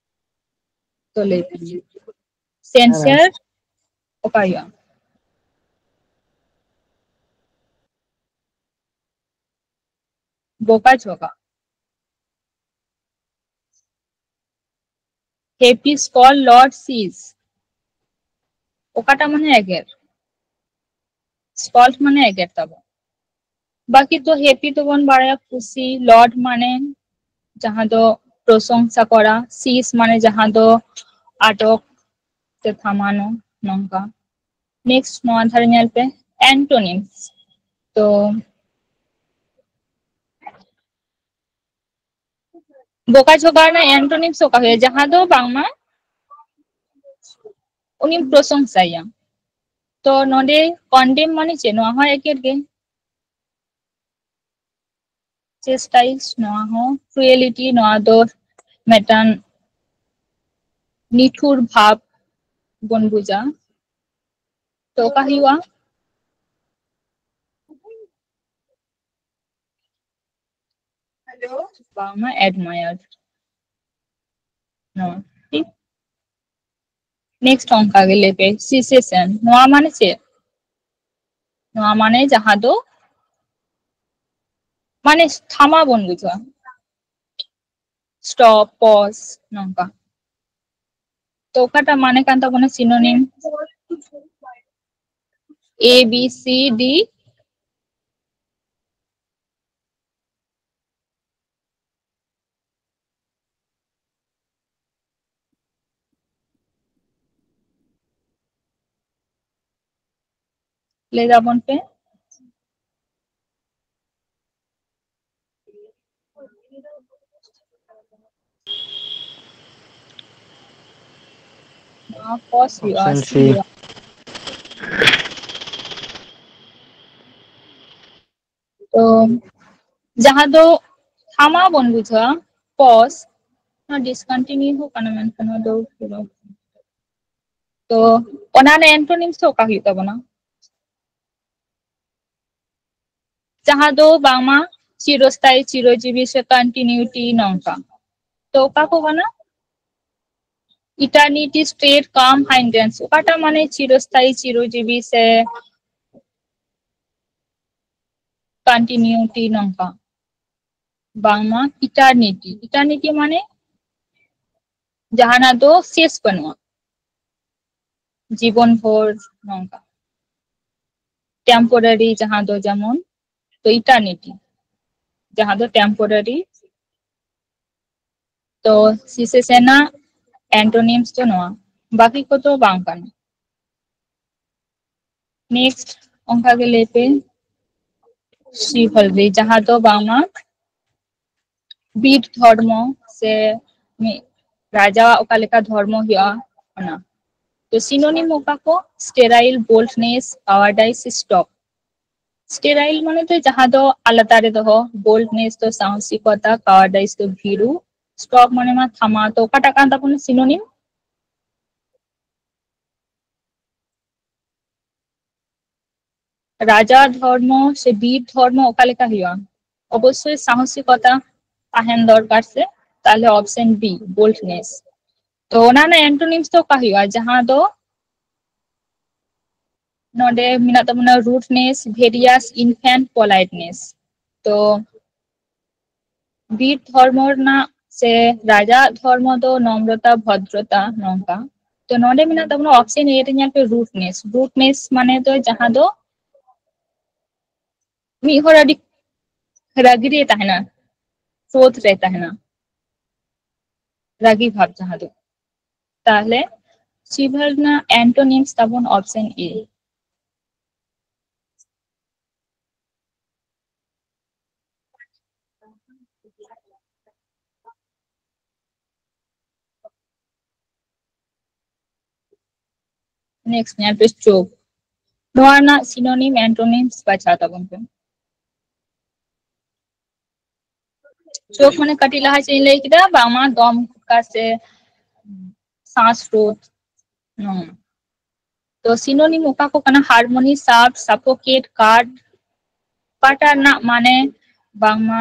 ᱛᱚ ᱞᱟᱹᱭ ᱯᱮ, ᱥᱮᱱᱥᱟᱨ ᱚᱠᱟ ᱦᱩᱭᱩᱜᱼᱟ? ᱵᱚᱠᱟ ᱡᱷᱚᱠᱟ᱾ ᱦᱮᱯᱤ, ᱥᱠᱚᱞ, ᱞᱚᱨᱰ, ᱥᱤᱥ, ᱚᱠᱟᱴᱟᱜ ᱢᱟᱱᱮ ᱮᱜᱮᱨ? ᱥᱠᱚᱞᱰ ᱢᱟᱱᱮ ᱮᱜᱮᱨ ᱛᱟᱵᱚᱱ᱾ ᱵᱟᱠᱤ ᱛᱚ ᱦᱮᱯᱤ ᱛᱚᱵᱚᱱ ᱵᱟᱲᱟᱭᱟ ᱠᱩᱥᱤ, ᱞᱚᱨᱰ ᱢᱟᱱᱮ ᱡᱟᱦᱟᱸ ᱫᱚ ᱯᱨᱚᱥᱚᱝᱥᱟ ᱠᱚᱨᱟ, ᱥᱤᱥ ᱢᱟᱱᱮ ᱡᱟᱦᱟᱸ ᱫᱚ ᱟᱴᱚᱠ ᱥᱮ ᱛᱷᱟᱢᱟᱱᱚ, ᱱᱚᱝᱠᱟ᱾ ᱱᱮᱠᱥᱴ ᱱᱚᱣᱟ ᱫᱷᱟᱨᱮ ᱧᱮᱞ ᱯᱮ, ᱮᱱᱴᱳᱱᱤᱢᱥ᱾ ᱛᱚ ᱵᱚᱠᱟᱡᱷᱚᱠᱟ ᱨᱮᱱᱟᱜ antonyms ᱚᱠᱟ ᱦᱩᱭᱩᱜᱼᱟ? ᱡᱟᱦᱟᱸ ᱫᱚ ᱵᱟᱝᱢᱟ ᱩᱱᱤᱢ ᱯᱨᱚᱥᱚᱝᱥᱟᱭᱟ᱾ ᱛᱚ ᱱᱚᱰᱮ condemn ᱢᱟᱱᱮ ᱪᱮᱫ? ᱱᱚᱣᱟ ᱦᱚᱸ ᱮᱜᱮᱨ ᱜᱮ᱾ chastise, ᱱᱚᱣᱟ ᱦᱚᱸ cruelty, ᱱᱚᱣᱟ ᱫᱚ ᱢᱤᱫᱴᱟᱝ ᱱᱤᱴᱷᱩᱨ ᱵᱷᱟᱵᱽ ᱵᱚᱱ ᱵᱩᱡᱟ᱾ ᱛᱚ ᱚᱠᱟ ᱦᱩᱭᱩᱜᱼᱟ? ᱵᱟᱝᱢᱟ admire᱾ ᱱᱚᱣᱟ ᱴᱷᱤᱠ᱾ next ᱚᱱᱠᱟ ᱜᱮ ᱞᱟᱹᱭ ᱯᱮ, cessation, ᱱᱚᱣᱟ ᱢᱟᱱᱮ ᱪᱮᱫ? ᱱᱚᱣᱟ ᱢᱟᱱᱮ ᱡᱟᱦᱟᱸ ᱫᱚ ᱢᱟᱱᱮ ᱛᱷᱟᱢᱟ ᱵᱚᱱ ᱵᱩᱡᱷᱟᱹᱣᱟ, stop, pause, ᱱᱚᱝᱠᱟ᱾ ᱛᱚ ᱚᱠᱟᱴᱟᱜ ᱢᱟᱱᱮ ᱠᱟᱱ ᱛᱟᱵᱚᱱᱟ synonym? A, B, C, D? ᱞᱟᱹᱭ ᱛᱟᱵᱚᱱ ᱯᱮ᱾ ᱱᱚᱣᱟ pause ᱦᱩᱭᱩᱜᱼᱟ, option C C ᱦᱩᱭᱩᱜᱼᱟ᱾ ᱛᱚ ᱡᱟᱦᱟᱸ ᱫᱚ ᱛᱷᱟᱢᱟ ᱵᱚᱱ ᱵᱩᱡᱷᱟᱹᱣᱟ, pause, ᱱᱚᱣᱟ discontinue ᱦᱚᱸ ᱠᱟᱱᱟ, ᱢᱮᱱᱠᱷᱟᱱ ᱱᱚᱣᱟ ᱫᱚ ᱯᱩᱨᱟᱹ᱾ ᱛᱚ ᱚᱱᱟ ᱨᱮᱱᱟᱜ antonyms ᱫᱚ ᱚᱠᱟ ᱦᱩᱭᱩᱜ ᱛᱟᱵᱚᱱᱟ? ᱡᱟᱦᱟᱸ ᱫᱚ ᱵᱟᱝᱢᱟ ᱪᱤᱨᱚᱥᱛᱷᱟᱭᱤ, ᱪᱤᱨᱚᱡᱤᱵᱤ ᱥᱮ continuity, ᱱᱚᱝᱠᱟ᱾ ᱛᱚ ᱚᱠᱟ ᱠᱚ ᱠᱟᱱᱟ? eternity, state, calm, hindrance, ᱚᱠᱟᱴᱟᱜ ᱢᱟᱱᱮ ᱪᱤᱨᱚᱥᱛᱷᱟᱭᱤ, ᱪᱤᱨᱚᱡᱤᱵᱤ ᱥᱮ continuity, ᱱᱚᱝᱠᱟ? ᱵᱟᱝᱢᱟ eternity᱾ eternity ᱢᱟᱱᱮ ᱡᱟᱦᱟᱱᱟᱜ ᱫᱚ ᱥᱮᱥ ᱵᱟᱹᱱᱩᱜᱼᱟ, ᱡᱤᱵᱚᱱ ᱵᱷᱳᱨ, ᱱᱚᱝᱠᱟ᱾ temporary, ᱡᱟᱦᱟᱸ ᱫᱚ ᱡᱮᱢᱚᱱ, ᱛᱚ eternity, ᱡᱟᱦᱟᱸ ᱫᱚ temporary᱾ ᱛᱚ cessation ᱨᱮᱱᱟᱜ antonyms ᱫᱚ ᱱᱚᱣᱟ, ᱵᱟᱹᱠᱤ ᱠᱚᱫᱚ ᱵᱟᱝ ᱠᱟᱱᱟ᱾ next ᱚᱱᱠᱟ ᱜᱮ ᱞᱟᱹᱭ ᱯᱮ, chivalry, ᱡᱟᱦᱟᱸ ᱫᱚ ᱵᱟᱝᱢᱟ ᱵᱤᱨ ᱫᱷᱚᱨᱢᱚ ᱥᱮ ᱢᱤᱫ ᱨᱟᱡᱟᱣᱟᱜ ᱚᱠᱟ ᱞᱮᱠᱟ ᱫᱷᱚᱨᱢᱚ ᱦᱩᱭᱩᱜᱼᱟ, ᱚᱱᱟ᱾ ᱛᱚ synonym ᱚᱠᱟ ᱠᱚ? Sterile, boldness, cowardice, stock᱾ Sterile ᱢᱟᱱᱮ ᱫᱚ ᱡᱟᱦᱟᱸ ᱫᱚ ᱟᱞᱟᱫᱟ ᱨᱮ ᱫᱚᱦᱚ, boldness ᱫᱚ ᱥᱟᱦᱚᱥᱤᱠᱚᱛᱟ, cowardice ᱫᱚ ᱵᱷᱤᱨᱩ, stock ᱢᱟᱱᱮ ᱢᱟ ᱛᱷᱟᱢᱟ᱾ ᱛᱚ ᱚᱠᱟᱴᱟᱜ ᱠᱟᱱ ᱛᱟᱵᱚᱱᱟ synonym? ᱨᱟᱡᱟ ᱫᱷᱚᱨᱢᱚ ᱥᱮ ᱵᱤᱨ ᱫᱷᱚᱨᱢᱚ ᱚᱠᱟ ᱞᱮᱠᱟ ᱦᱩᱭᱩᱜᱼᱟ? ᱚᱵᱚᱥᱥᱳᱭ ᱥᱟᱦᱚᱥᱤᱠᱚᱛᱟ ᱛᱟᱦᱮᱱ ᱫᱚᱨᱠᱟᱨ ᱥᱮ, ᱛᱟᱦᱞᱮ option B, boldness᱾ ᱛᱚ ᱚᱱᱟ ᱨᱮᱱᱟᱜ antonyms ᱫᱚ ᱚᱠᱟ ᱦᱩᱭᱩᱜᱼᱟ? ᱡᱟᱦᱟᱸ ᱫᱚ ᱱᱚᱰᱮ ᱢᱮᱱᱟᱜ ᱛᱟᱵᱚᱱᱟ rudeness, various, infant, politeness᱾ ᱛᱚ ᱵᱤᱨ ᱫᱷᱚᱨᱢᱚ ᱨᱮᱱᱟᱜ ᱥᱮ ᱨᱟᱡᱟ ᱫᱷᱚᱨᱢᱚ ᱫᱚ ᱱᱚᱢᱨᱚᱛᱟ, ᱵᱷᱚᱫᱨᱚᱛᱟ, ᱱᱚᱝᱠᱟ᱾ ᱛᱚ ᱱᱚᱰᱮ ᱢᱮᱱᱟᱜ ᱛᱟᱵᱚᱱᱟ option A ᱨᱮ, ᱧᱮᱞ ᱯᱮ, rudeness᱾ Rudeness ᱢᱟᱱᱮ ᱫᱚ ᱡᱟᱦᱟᱸ ᱫᱚ ᱢᱤᱫ ᱦᱚᱲ ᱟᱹᱰᱤ ᱨᱟᱹᱜᱤ ᱨᱮ ᱛᱟᱦᱮᱱᱟ, ᱠᱨᱳᱫᱷ ᱨᱮ ᱛᱟᱦᱮᱱᱟ, ᱨᱟᱹᱜᱤ ᱵᱷᱟᱵᱽ ᱡᱟᱦᱟᱸ ᱫᱚ᱾ ᱛᱟᱦᱞᱮ ᱪᱤᱵᱷᱟᱨ ᱨᱮᱱᱟᱜ antonyms ᱛᱟᱵᱚᱱ option A᱾ Next ᱧᱮᱞ ᱯᱮ, ᱪᱳᱠ᱾ ᱱᱚᱣᱟ ᱨᱮᱱᱟᱜ synonym, antonyms ᱵᱟᱪᱷᱟᱣ ᱛᱟᱵᱚᱱ ᱯᱮ᱾ ᱪᱳᱠ ᱢᱟᱱᱮ ᱠᱟᱹᱴᱤᱡ ᱞᱟᱦᱟ ᱪᱮᱫ ᱤᱧ ᱞᱟᱹᱭ ᱠᱮᱫᱟ? ᱵᱟᱝᱢᱟ ᱫᱚᱢ ᱜᱷᱩᱴᱠᱟ ᱥᱮ ᱥᱟᱸᱥ ᱨᱳᱫᱷ᱾ ᱦᱩᱸ᱾ ᱛᱚ synonym ᱚᱠᱟ ᱠᱚ ᱠᱟᱱᱟ? Harmony, sharp, suffocate, curt᱾ ᱚᱠᱟᱴᱟᱜ ᱨᱮᱱᱟᱜ ᱢᱟᱱᱮ ᱵᱟᱝᱢᱟ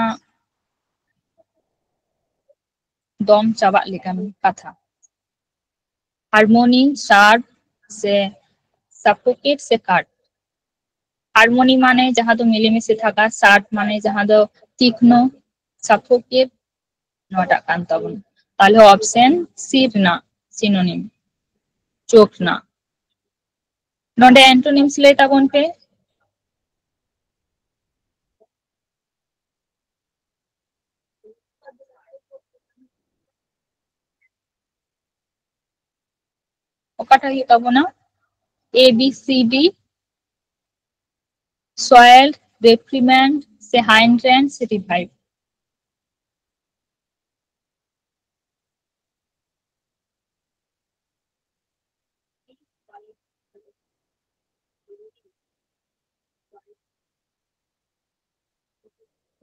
ᱫᱚᱢ ᱪᱟᱵᱟᱜ ᱞᱮᱠᱟᱱ ᱠᱟᱛᱷᱟ᱾ Harmony, sharp ᱥᱮ suffocate ᱥᱮ curt᱾ Harmony ᱢᱟᱱᱮ ᱡᱟᱦᱟᱸ ᱫᱚ ᱢᱤᱞᱮᱢᱤᱥᱮ ᱛᱷᱟᱠᱟ, sharp ᱢᱟᱱᱮ ᱡᱟᱦᱟᱸ ᱫᱚ ᱛᱤᱠᱷᱱᱚ, suffocate ᱱᱚᱣᱟᱴᱟᱜ ᱠᱟᱱ ᱛᱟᱵᱚᱱᱟ᱾ ᱛᱟᱦᱞᱮ option C ᱨᱮᱱᱟᱜ synonym, ᱪᱳᱠ ᱨᱮᱱᱟᱜ᱾ ᱱᱚᱰᱮ antonyms ᱞᱟᱹᱭ ᱛᱟᱵᱚᱱ ᱯᱮ᱾ ᱚᱠᱟᱴᱟᱜ ᱦᱩᱭᱩᱜ ᱛᱟᱵᱚᱱᱟ? A B C D, soiled, reprimand ᱥᱮ hindrance ᱥᱮ revive?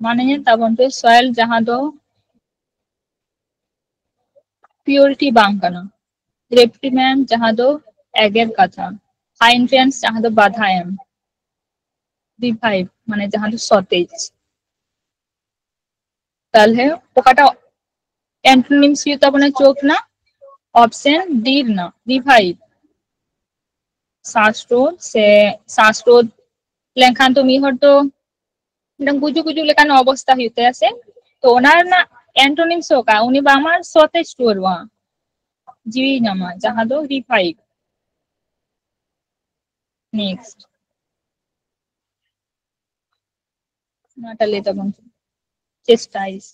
ᱢᱟᱱᱮ ᱧᱮᱞ ᱛᱟᱵᱚᱱ ᱯᱮ, soil ᱡᱟᱦᱟᱸ ᱫᱚ purity ᱵᱟᱝ ᱠᱟᱱᱟ, reprimand ᱡᱟᱦᱟᱸ ᱫᱚ ᱮᱜᱮᱨ ᱠᱟᱛᱷᱟ, hindrance ᱡᱟᱦᱟᱸ ᱫᱚ ᱵᱟᱫᱷᱟ ᱮᱢ, revive ᱢᱟᱱᱮ ᱡᱟᱦᱟᱸ ᱫᱚ ᱥᱚᱛᱮᱡ᱾ ᱛᱟᱦᱞᱮ ᱚᱠᱟᱴᱟᱜ antonyms ᱦᱩᱭᱩᱜ ᱛᱟᱵᱚᱱᱟ ᱪᱳᱠ ᱨᱮᱱᱟᱜ? Option D ᱨᱮᱱᱟᱜ, revive᱾ ᱥᱟᱥᱨᱳᱫᱷ ᱥᱮ ᱥᱟᱥᱨᱳᱫᱷ ᱞᱮᱱᱠᱷᱟᱱ ᱛᱚ ᱢᱤᱫ ᱦᱚᱲ ᱫᱚ ᱢᱤᱫᱴᱟᱝ ᱜᱩᱡᱩᱜ ᱜᱩᱡᱩᱜ ᱞᱮᱠᱟᱱ ᱚᱵᱚᱥᱛᱟ ᱦᱩᱭᱩᱜ ᱛᱟᱭᱟ ᱥᱮ᱾ ᱛᱚ ᱚᱱᱟ ᱨᱮᱱᱟᱜ antonyms ᱚᱠᱟ? ᱩᱱᱤ ᱵᱟᱝᱢᱟ ᱥᱚᱛᱮᱡ ᱨᱩᱣᱟᱹᱲᱚᱜᱼᱟ, ᱡᱤᱣᱤ ᱧᱟᱢᱟ, ᱡᱟᱦᱟᱸ ᱫᱚ revive᱾ Next, ᱱᱚᱣᱟᱴᱟᱜ ᱞᱟᱹᱭ ᱛᱟᱵᱚᱱ, chastise᱾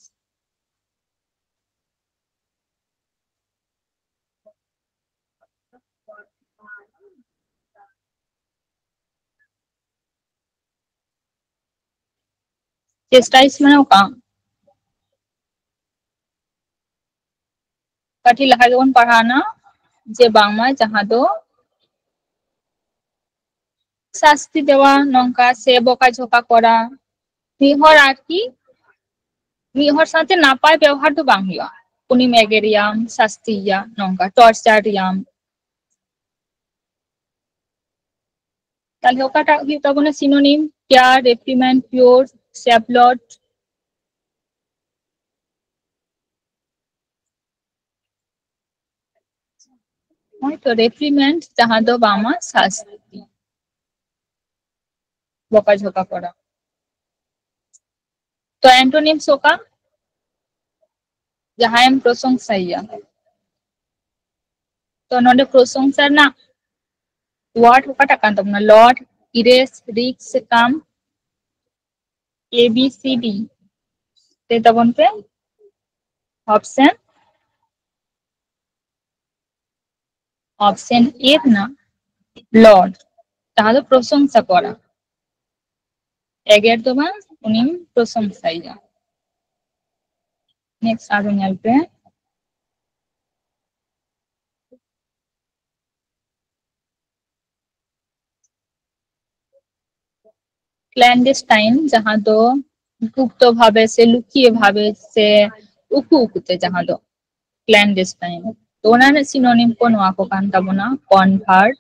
Chastise ᱢᱟᱱᱮ ᱚᱠᱟ? ᱠᱟᱹᱴᱤᱡ ᱞᱟᱦᱟ ᱜᱮᱵᱚᱱ ᱯᱟᱲᱦᱟᱣᱱᱟ ᱡᱮ ᱵᱟᱝᱢᱟ ᱡᱟᱦᱟᱸ ᱫᱚ ᱥᱟᱥᱛᱤ ᱫᱮᱣᱟ ᱱᱚᱝᱠᱟ ᱥᱮ ᱵᱚᱠᱟ ᱡᱷᱚᱠᱟ ᱠᱚᱨᱟ, ᱢᱤᱫ ᱦᱚᱲ ᱟᱨᱠᱤ ᱢᱤᱫ ᱦᱚᱲ ᱥᱟᱶᱛᱮ ᱱᱟᱯᱟᱭ ᱵᱮᱣᱦᱟᱨ ᱫᱚ ᱵᱟᱝ ᱦᱩᱭᱩᱜᱼᱟ᱾ ᱩᱱᱤᱢ ᱮᱜᱮᱨᱮᱭᱟᱢ, ᱥᱟᱥᱛᱤᱭᱮᱭᱟ, ᱱᱚᱝᱠᱟ torture ᱮᱭᱟᱢ᱾ ᱛᱟᱦᱞᱮ ᱚᱠᱟᱴᱟᱜ ᱦᱩᱭᱩᱜ ᱛᱟᱵᱚᱱᱟ synonym? Tear, reprimand, pure, sablot? ᱦᱳᱭᱛᱚ, reprimand ᱡᱟᱦᱟᱸ ᱫᱚ ᱵᱟᱝᱢᱟ ᱥᱟᱥᱛᱤ, ᱵᱚᱠᱟ ᱡᱷᱚᱠᱟ ᱠᱚᱨᱟ᱾ ᱛᱚ antonyms ᱚᱠᱟ? ᱡᱟᱦᱟᱸᱭᱮᱢ ᱯᱨᱚᱥᱚᱝᱥᱟᱭᱮᱭᱟ᱾ ᱛᱚ ᱱᱚᱰᱮ ᱯᱨᱚᱥᱚᱝᱥᱟ ᱨᱮᱱᱟᱜ word ᱚᱠᱟᱴᱟᱜ ᱠᱟᱱ ᱛᱟᱵᱚᱱᱟ? Laud, erase, reek ᱥᱮ calm? A, B, C, D᱾ ᱞᱟᱹᱭ ᱛᱟᱵᱚᱱ ᱯᱮ᱾ Option, option A ᱨᱮᱱᱟᱜ laud, ᱡᱟᱦᱟᱸ ᱫᱚ ᱯᱨᱚᱥᱚᱝᱥᱟ ᱠᱚᱨᱟ, ᱮᱜᱮᱨ ᱫᱚ ᱵᱟᱝ, ᱩᱱᱤᱢ ᱯᱨᱚᱥᱚᱝᱥᱟᱭᱮᱭᱟ᱾ Next ᱟᱨᱚ ᱧᱮᱞ ᱯᱮ᱾ Clandestine, ᱡᱟᱦᱟᱸ ᱫᱚ ᱜᱩᱯᱛᱚ ᱵᱷᱟᱵᱮ ᱥᱮ ᱞᱩᱠᱤᱭᱟᱹ ᱵᱷᱟᱵᱮ ᱥᱮ ᱩᱠᱩ ᱩᱠᱩᱛᱮ, ᱡᱟᱦᱟᱸ ᱫᱚ clandestine᱾ ᱛᱚ ᱚᱱᱟ ᱨᱮᱱᱟᱜ synonym ᱠᱚ ᱱᱚᱣᱟ ᱠᱚ ᱠᱟᱱ ᱛᱟᱵᱚᱱᱟ: convert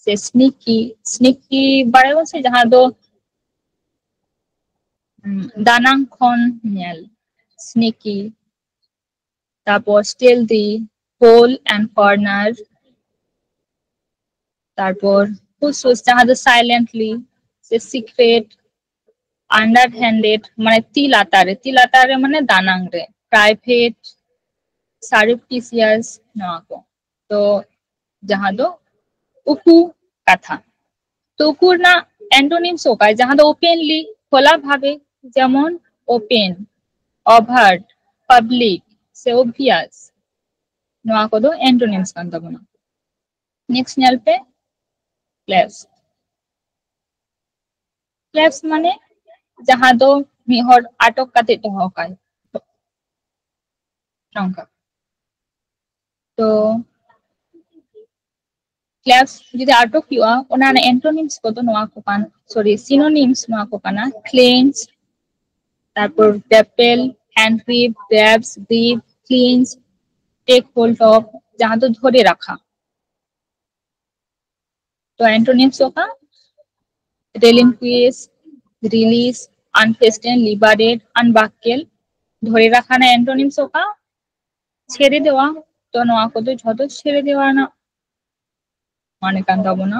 ᱥᱮ sneaky᱾ Sneaky ᱵᱟᱲᱟᱭᱟᱵᱚᱱ ᱥᱮ, ᱡᱟᱦᱟᱸ ᱫᱚ ᱫᱟᱱᱟᱝ ᱠᱷᱚᱱ ᱧᱮᱞ, sneaky᱾ ᱛᱟᱨᱯᱚᱨ stealthy, hole and corner᱾ ᱛᱟᱨᱯᱚᱨ ᱦᱩᱥ ᱦᱩᱥ, ᱡᱟᱦᱟᱸ ᱫᱚ silently ᱥᱮ secret, underhanded ᱢᱟᱱᱮ ᱛᱤ ᱞᱟᱛᱟᱨ ᱨᱮ, ᱛᱤ ᱞᱟᱛᱟᱨ ᱨᱮ ᱢᱟᱱᱮ ᱫᱟᱱᱟᱝ ᱨᱮ, private, surreptitious, ᱱᱚᱣᱟ ᱠᱚ᱾ ᱛᱚ ᱡᱟᱦᱟᱸ ᱫᱚ ᱩᱠᱩ ᱠᱟᱛᱷᱟ᱾ ᱛᱚ ᱩᱠᱩ ᱨᱮᱱᱟᱜ antonyms ᱚᱠᱟ, ᱡᱟᱦᱟᱸ ᱫᱚ openly, ᱠᱷᱳᱞᱟ ᱵᱷᱟᱵᱮ, ᱡᱮᱢᱚᱱ open, overt, public ᱥᱮ obvious, ᱱᱚᱣᱟ ᱠᱚᱫᱚ antonyms ᱠᱟᱱ ᱛᱟᱵᱚᱱᱟ᱾ Next ᱧᱮᱞ ᱯᱮ, clasp᱾ Clasp ᱢᱟᱱᱮ ᱡᱟᱦᱟᱸ ᱫᱚ ᱢᱤᱫ ᱦᱚᱲ ᱟᱴᱚᱠ ᱠᱟᱛᱮ ᱫᱚᱦᱚ ᱠᱟᱭ, ᱱᱚᱝᱠᱟ᱾ ᱛᱚ clasp ᱡᱩᱫᱤ ᱟᱴᱚᱠ ᱦᱩᱭᱩᱜᱼᱟ, ᱚᱱᱟ ᱨᱮᱱᱟᱜ antonyms ᱠᱚᱫᱚ ᱱᱚᱣᱟ ᱠᱚ ᱠᱟᱱ, sorry, synonyms ᱱᱚᱣᱟ ᱠᱚ ᱠᱟᱱᱟ: clench, ᱛᱟᱨᱯᱚᱨ grapple, hand grip, grasp, grip, clinch, take hold of, ᱡᱟᱦᱟᱸ ᱫᱚ ᱫᱷᱚᱨᱮ ᱨᱟᱠᱷᱟ᱾ ᱛᱚ antonyms ᱚᱠᱟ? Relinquish, release, unfasten, liberate, unbuckle᱾ ᱫᱷᱚᱨᱮ ᱨᱟᱠᱷᱟ ᱨᱮᱱᱟᱜ antonyms ᱚᱠᱟ? ছেড়ে দেওয়া᱾ ᱛᱚ ᱱᱚᱣᱟ ᱠᱚᱫᱚ ᱡᱷᱚᱛᱚ ছেড়ে দেওয়া ᱨᱮᱱᱟᱜ ᱢᱟᱱᱮ ᱠᱟᱱ ᱛᱟᱵᱚᱱᱟ᱾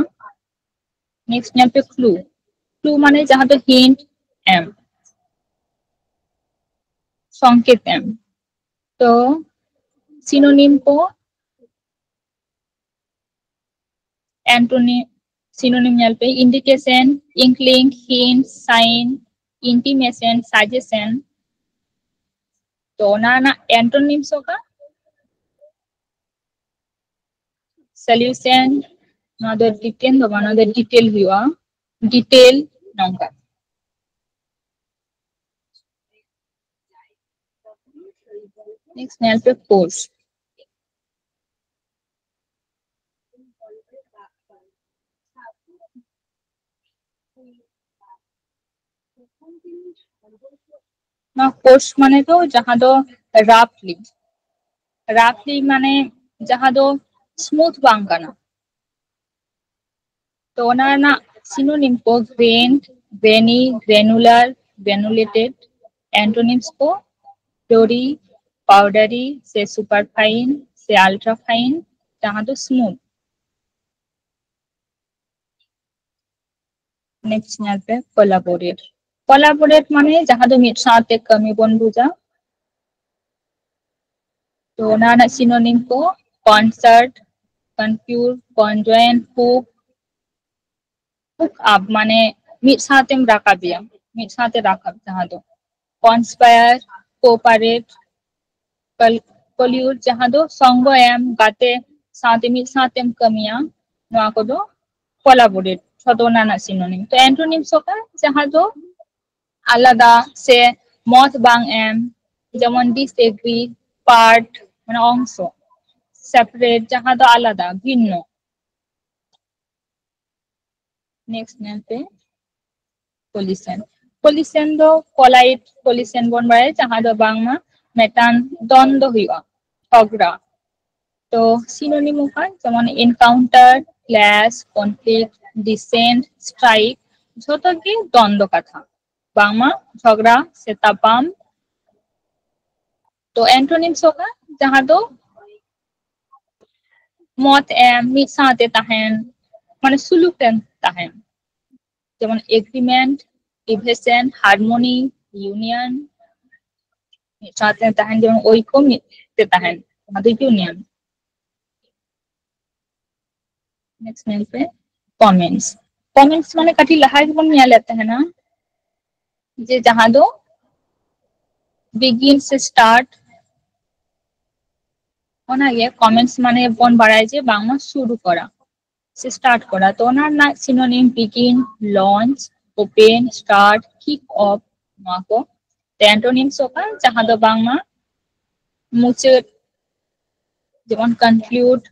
Next ᱧᱮᱞ ᱯᱮ, clue᱾ Clue ᱢᱟᱱᱮ ᱡᱟᱦᱟᱸ ᱫᱚ hint ᱮᱢ, ᱥᱚᱝᱠᱮᱛ ᱮᱢ᱾ ᱛᱚ synonym ᱠᱚ, antony, synonym ᱧᱮᱞ ᱯᱮ: indication, inkling, hint, sign, intimation, suggestion᱾ ᱛᱚ ᱚᱱᱟ ᱨᱮᱱᱟᱜ antonyms ᱚᱠᱟ? Solution᱾ ᱱᱚᱣᱟ ᱫᱚ detain ᱫᱚ ᱵᱟᱝ, ᱱᱚᱣᱟ ᱫᱚ detail ᱦᱩᱭᱩᱜᱼᱟ, detail, ᱱᱚᱝᱠᱟ᱾ Next ᱧᱮᱞ ᱯᱮ, force᱾ ᱱᱚᱣᱟ ᱠᱳᱨᱥ ᱢᱟᱱᱮ ᱫᱚ ᱡᱟᱦᱟᱸ ᱫᱚ ᱨᱟᱯᱷᱞᱤ, ᱨᱟᱯᱷᱞᱤ ᱢᱟᱱᱮ ᱡᱟᱦᱟᱸ ᱫᱚ ᱥᱢᱩᱛᱷ ᱵᱟᱝ ᱠᱟᱱᱟ᱾ ᱛᱚ ᱚᱱᱟ ᱨᱮᱱᱟᱜ ᱥᱤᱱᱳᱱᱤᱢ ᱠᱚ ᱜᱨᱮᱱᱰ, ᱜᱨᱮᱱᱤ, ᱜᱨᱮᱱᱩᱞᱟᱨ, ᱜᱨᱮᱱᱩᱞᱮᱴᱮᱰ, ᱮᱱᱴᱳᱱᱤᱢᱥ ᱠᱚ ᱯᱷᱞᱳᱨᱤ, ᱯᱟᱣᱰᱟᱨᱤ ᱥᱮ ᱥᱩᱯᱟᱨ ᱯᱷᱟᱭᱤᱱ ᱥᱮ ᱟᱞᱴᱨᱟ ᱯᱷᱟᱭᱤᱱ, ᱡᱟᱦᱟᱸ ᱫᱚ ᱥᱢᱩᱛᱷ᱾ ᱱᱮᱠᱥᱴ ᱧᱮᱞ ᱯᱮ ᱠᱚᱞᱟᱵᱳᱨᱮᱴ᱾ ᱠᱚᱞᱟᱵᱳᱨᱮᱴ ᱢᱟᱱᱮ ᱡᱟᱦᱟᱸ ᱫᱚ ᱢᱤᱫ ᱥᱟᱶᱛᱮ ᱠᱟᱹᱢᱤ ᱵᱚᱱ ᱵᱩᱡᱟ᱾ ᱛᱚ ᱚᱱᱟ ᱨᱮᱱᱟᱜ ᱥᱤᱱᱳᱱᱤᱢ ᱠᱚ ᱠᱚᱱᱥᱟᱨᱴ, ᱠᱚᱱᱯᱤᱭᱩᱨ, ᱠᱚᱱᱡᱚᱭᱮᱱᱴ, ᱦᱩᱠ, ᱦᱩᱠ ᱟᱯ ᱢᱟᱱᱮ ᱢᱤᱫ ᱥᱟᱶᱛᱮᱢ ᱨᱟᱠᱟᱵᱮᱭᱟ, ᱢᱤᱫ ᱥᱟᱶᱛᱮ ᱨᱟᱠᱟᱵ, ᱡᱟᱦᱟᱸ ᱫᱚ ᱠᱚᱱᱥᱯᱟᱭᱟᱨ, ᱠᱳᱯᱟᱨᱮᱴ, ᱠᱚᱞᱤᱭᱩᱨ ᱡᱟᱦᱟᱸ ᱫᱚ ᱥᱚᱝᱜᱚ ᱮᱢ, ᱜᱟᱛᱮ ᱥᱟᱶᱛᱮ ᱢᱤᱫ ᱥᱟᱶᱛᱮᱢ ᱠᱟᱹᱢᱤᱭᱟ, ᱱᱚᱣᱟ ᱠᱚᱫᱚ ᱠᱚᱞᱟᱵᱳᱨᱮᱴ ᱡᱷᱚᱛᱚ ᱚᱱᱟ ᱨᱮᱱᱟᱜ ᱥᱤᱱᱳᱱᱤᱢ᱾ ᱛᱚ ᱮᱱᱴᱳᱱᱤᱢ ᱥᱚᱠᱟ ᱡᱟᱦᱟᱸ ᱫᱚ ᱟᱞᱟᱫᱟ ᱥᱮ ᱢᱚᱛ ᱵᱟᱝ ᱮᱢ, ᱡᱮᱢᱚᱱ ᱰᱤᱥᱮᱜᱨᱤ, ᱯᱟᱨᱴ ᱢᱟᱱᱮ ᱚᱝᱥᱚ, ᱥᱮᱯᱟᱨᱮᱴ ᱡᱟᱦᱟᱸ ᱫᱚ ᱟᱞᱟᱫᱟ, ᱵᱷᱤᱱᱱᱚ᱾ ᱱᱮᱠᱥᱴ ᱧᱮᱞ ᱯᱮ ᱠᱚᱞᱤᱥᱮᱱ᱾ ᱠᱚᱞᱤᱥᱮᱱ ᱫᱚ ᱯᱚᱞᱟᱭᱤᱴ ᱠᱚᱞᱤᱥᱮᱱ ᱵᱚᱱ ᱵᱟᱲᱟᱭᱟ, ᱡᱟᱦᱟᱸ ᱫᱚ ᱵᱟᱝᱢᱟ ᱢᱤᱫᱴᱟᱝ ᱫᱚᱱᱫᱚ ᱦᱩᱭᱩᱜᱼᱟ, ᱡᱷᱚᱜᱽᱲᱟ᱾ ᱛᱚ ᱥᱤᱱᱳᱱᱤᱢ ᱚᱠᱟ, ᱡᱮᱢᱚᱱ ᱮᱱᱠᱟᱣᱩᱱᱴᱟᱨ, ᱠᱞᱮᱥ, ᱠᱚᱱᱯᱷᱞᱤᱠᱴ, ᱰᱤᱥᱮᱱᱴ, ᱥᱴᱨᱟᱭᱤᱠ, ᱡᱷᱚᱛᱚ ᱜᱮ ᱫᱚᱱᱫᱚ ᱠᱟᱛᱷᱟ, ᱵᱟᱝᱢᱟ ᱡᱷᱚᱜᱽᱲᱟ ᱥᱮ ᱛᱟᱯᱟᱢ᱾ ᱛᱚ ᱮᱱᱴᱳᱱᱤᱢ ᱥᱚᱠᱟ ᱡᱟᱦᱟᱸ ᱫᱚ ᱢᱚᱛ ᱮᱢ, ᱢᱤᱫ ᱥᱟᱶᱛᱮ ᱛᱟᱦᱮᱱ, ᱢᱟᱱᱮ ᱥᱩᱞᱩᱠ ᱨᱮ ᱛᱟᱦᱮᱱ, ᱡᱮᱢᱚᱱ ᱮᱜᱽᱨᱤᱢᱮᱱᱴ, ᱰᱤᱵᱷᱮᱥᱚᱱ, ᱦᱟᱨᱢᱳᱱᱤ, ᱤᱭᱩᱱᱤᱭᱚᱱ, ᱢᱤᱫ ᱥᱟᱶᱛᱮ ᱛᱟᱦᱮᱱ, ᱡᱮᱢᱚᱱ ᱳᱭᱠᱚ ᱢᱤᱫ ᱛᱮ ᱛᱟᱦᱮᱱ, ᱚᱱᱟ ᱫᱚ ᱤᱭᱩᱱᱤᱭᱚᱱ᱾ ᱱᱮᱠᱥᱴ ᱧᱮᱞ ᱯᱮ ᱠᱚᱢᱮᱱᱴᱥ᱾ ᱠᱚᱢᱮᱱᱴᱥ ᱢᱟᱱᱮ ᱠᱟᱹᱴᱤᱡ ᱞᱟᱦᱟ ᱜᱮᱵᱚᱱ ᱧᱮᱞᱮᱫ ᱛᱟᱦᱮᱱᱟ, ᱡᱮ ᱡᱟᱦᱟᱸ ᱫᱚ ᱵᱤᱜᱤᱱ ᱥᱮ ᱥᱴᱟᱨᱴ, ᱚᱱᱟᱜᱮ ᱠᱚᱢᱮᱱᱴᱥ ᱢᱟᱱᱮ ᱵᱚᱱ ᱵᱟᱲᱟᱭ ᱡᱮ ᱵᱟᱝᱢᱟ ᱥᱩᱨᱩ ᱠᱚᱨᱟ, ᱥᱮ ᱥᱴᱟᱨᱴ ᱠᱚᱨᱟ᱾ ᱛᱚ ᱚᱱᱟ ᱨᱮᱱᱟᱜ ᱥᱤᱱᱳᱱᱤᱢ ᱵᱤᱜᱤᱱ, ᱞᱚᱱᱪ, ᱳᱯᱮᱱ, ᱥᱴᱟᱨᱴ, ᱠᱤᱠ ᱚᱯ, ᱱᱚᱣᱟ ᱠᱚ᱾ ᱛᱚ ᱮᱱᱴᱳᱱᱤᱢ ᱥᱚᱠᱟ ᱡᱟᱦᱟᱸ ᱫᱚ ᱵᱟᱝᱢᱟ ᱢᱩᱪᱟᱹᱫ, ᱡᱮᱢᱚᱱ ᱠᱚᱱᱠᱞᱩᱰ,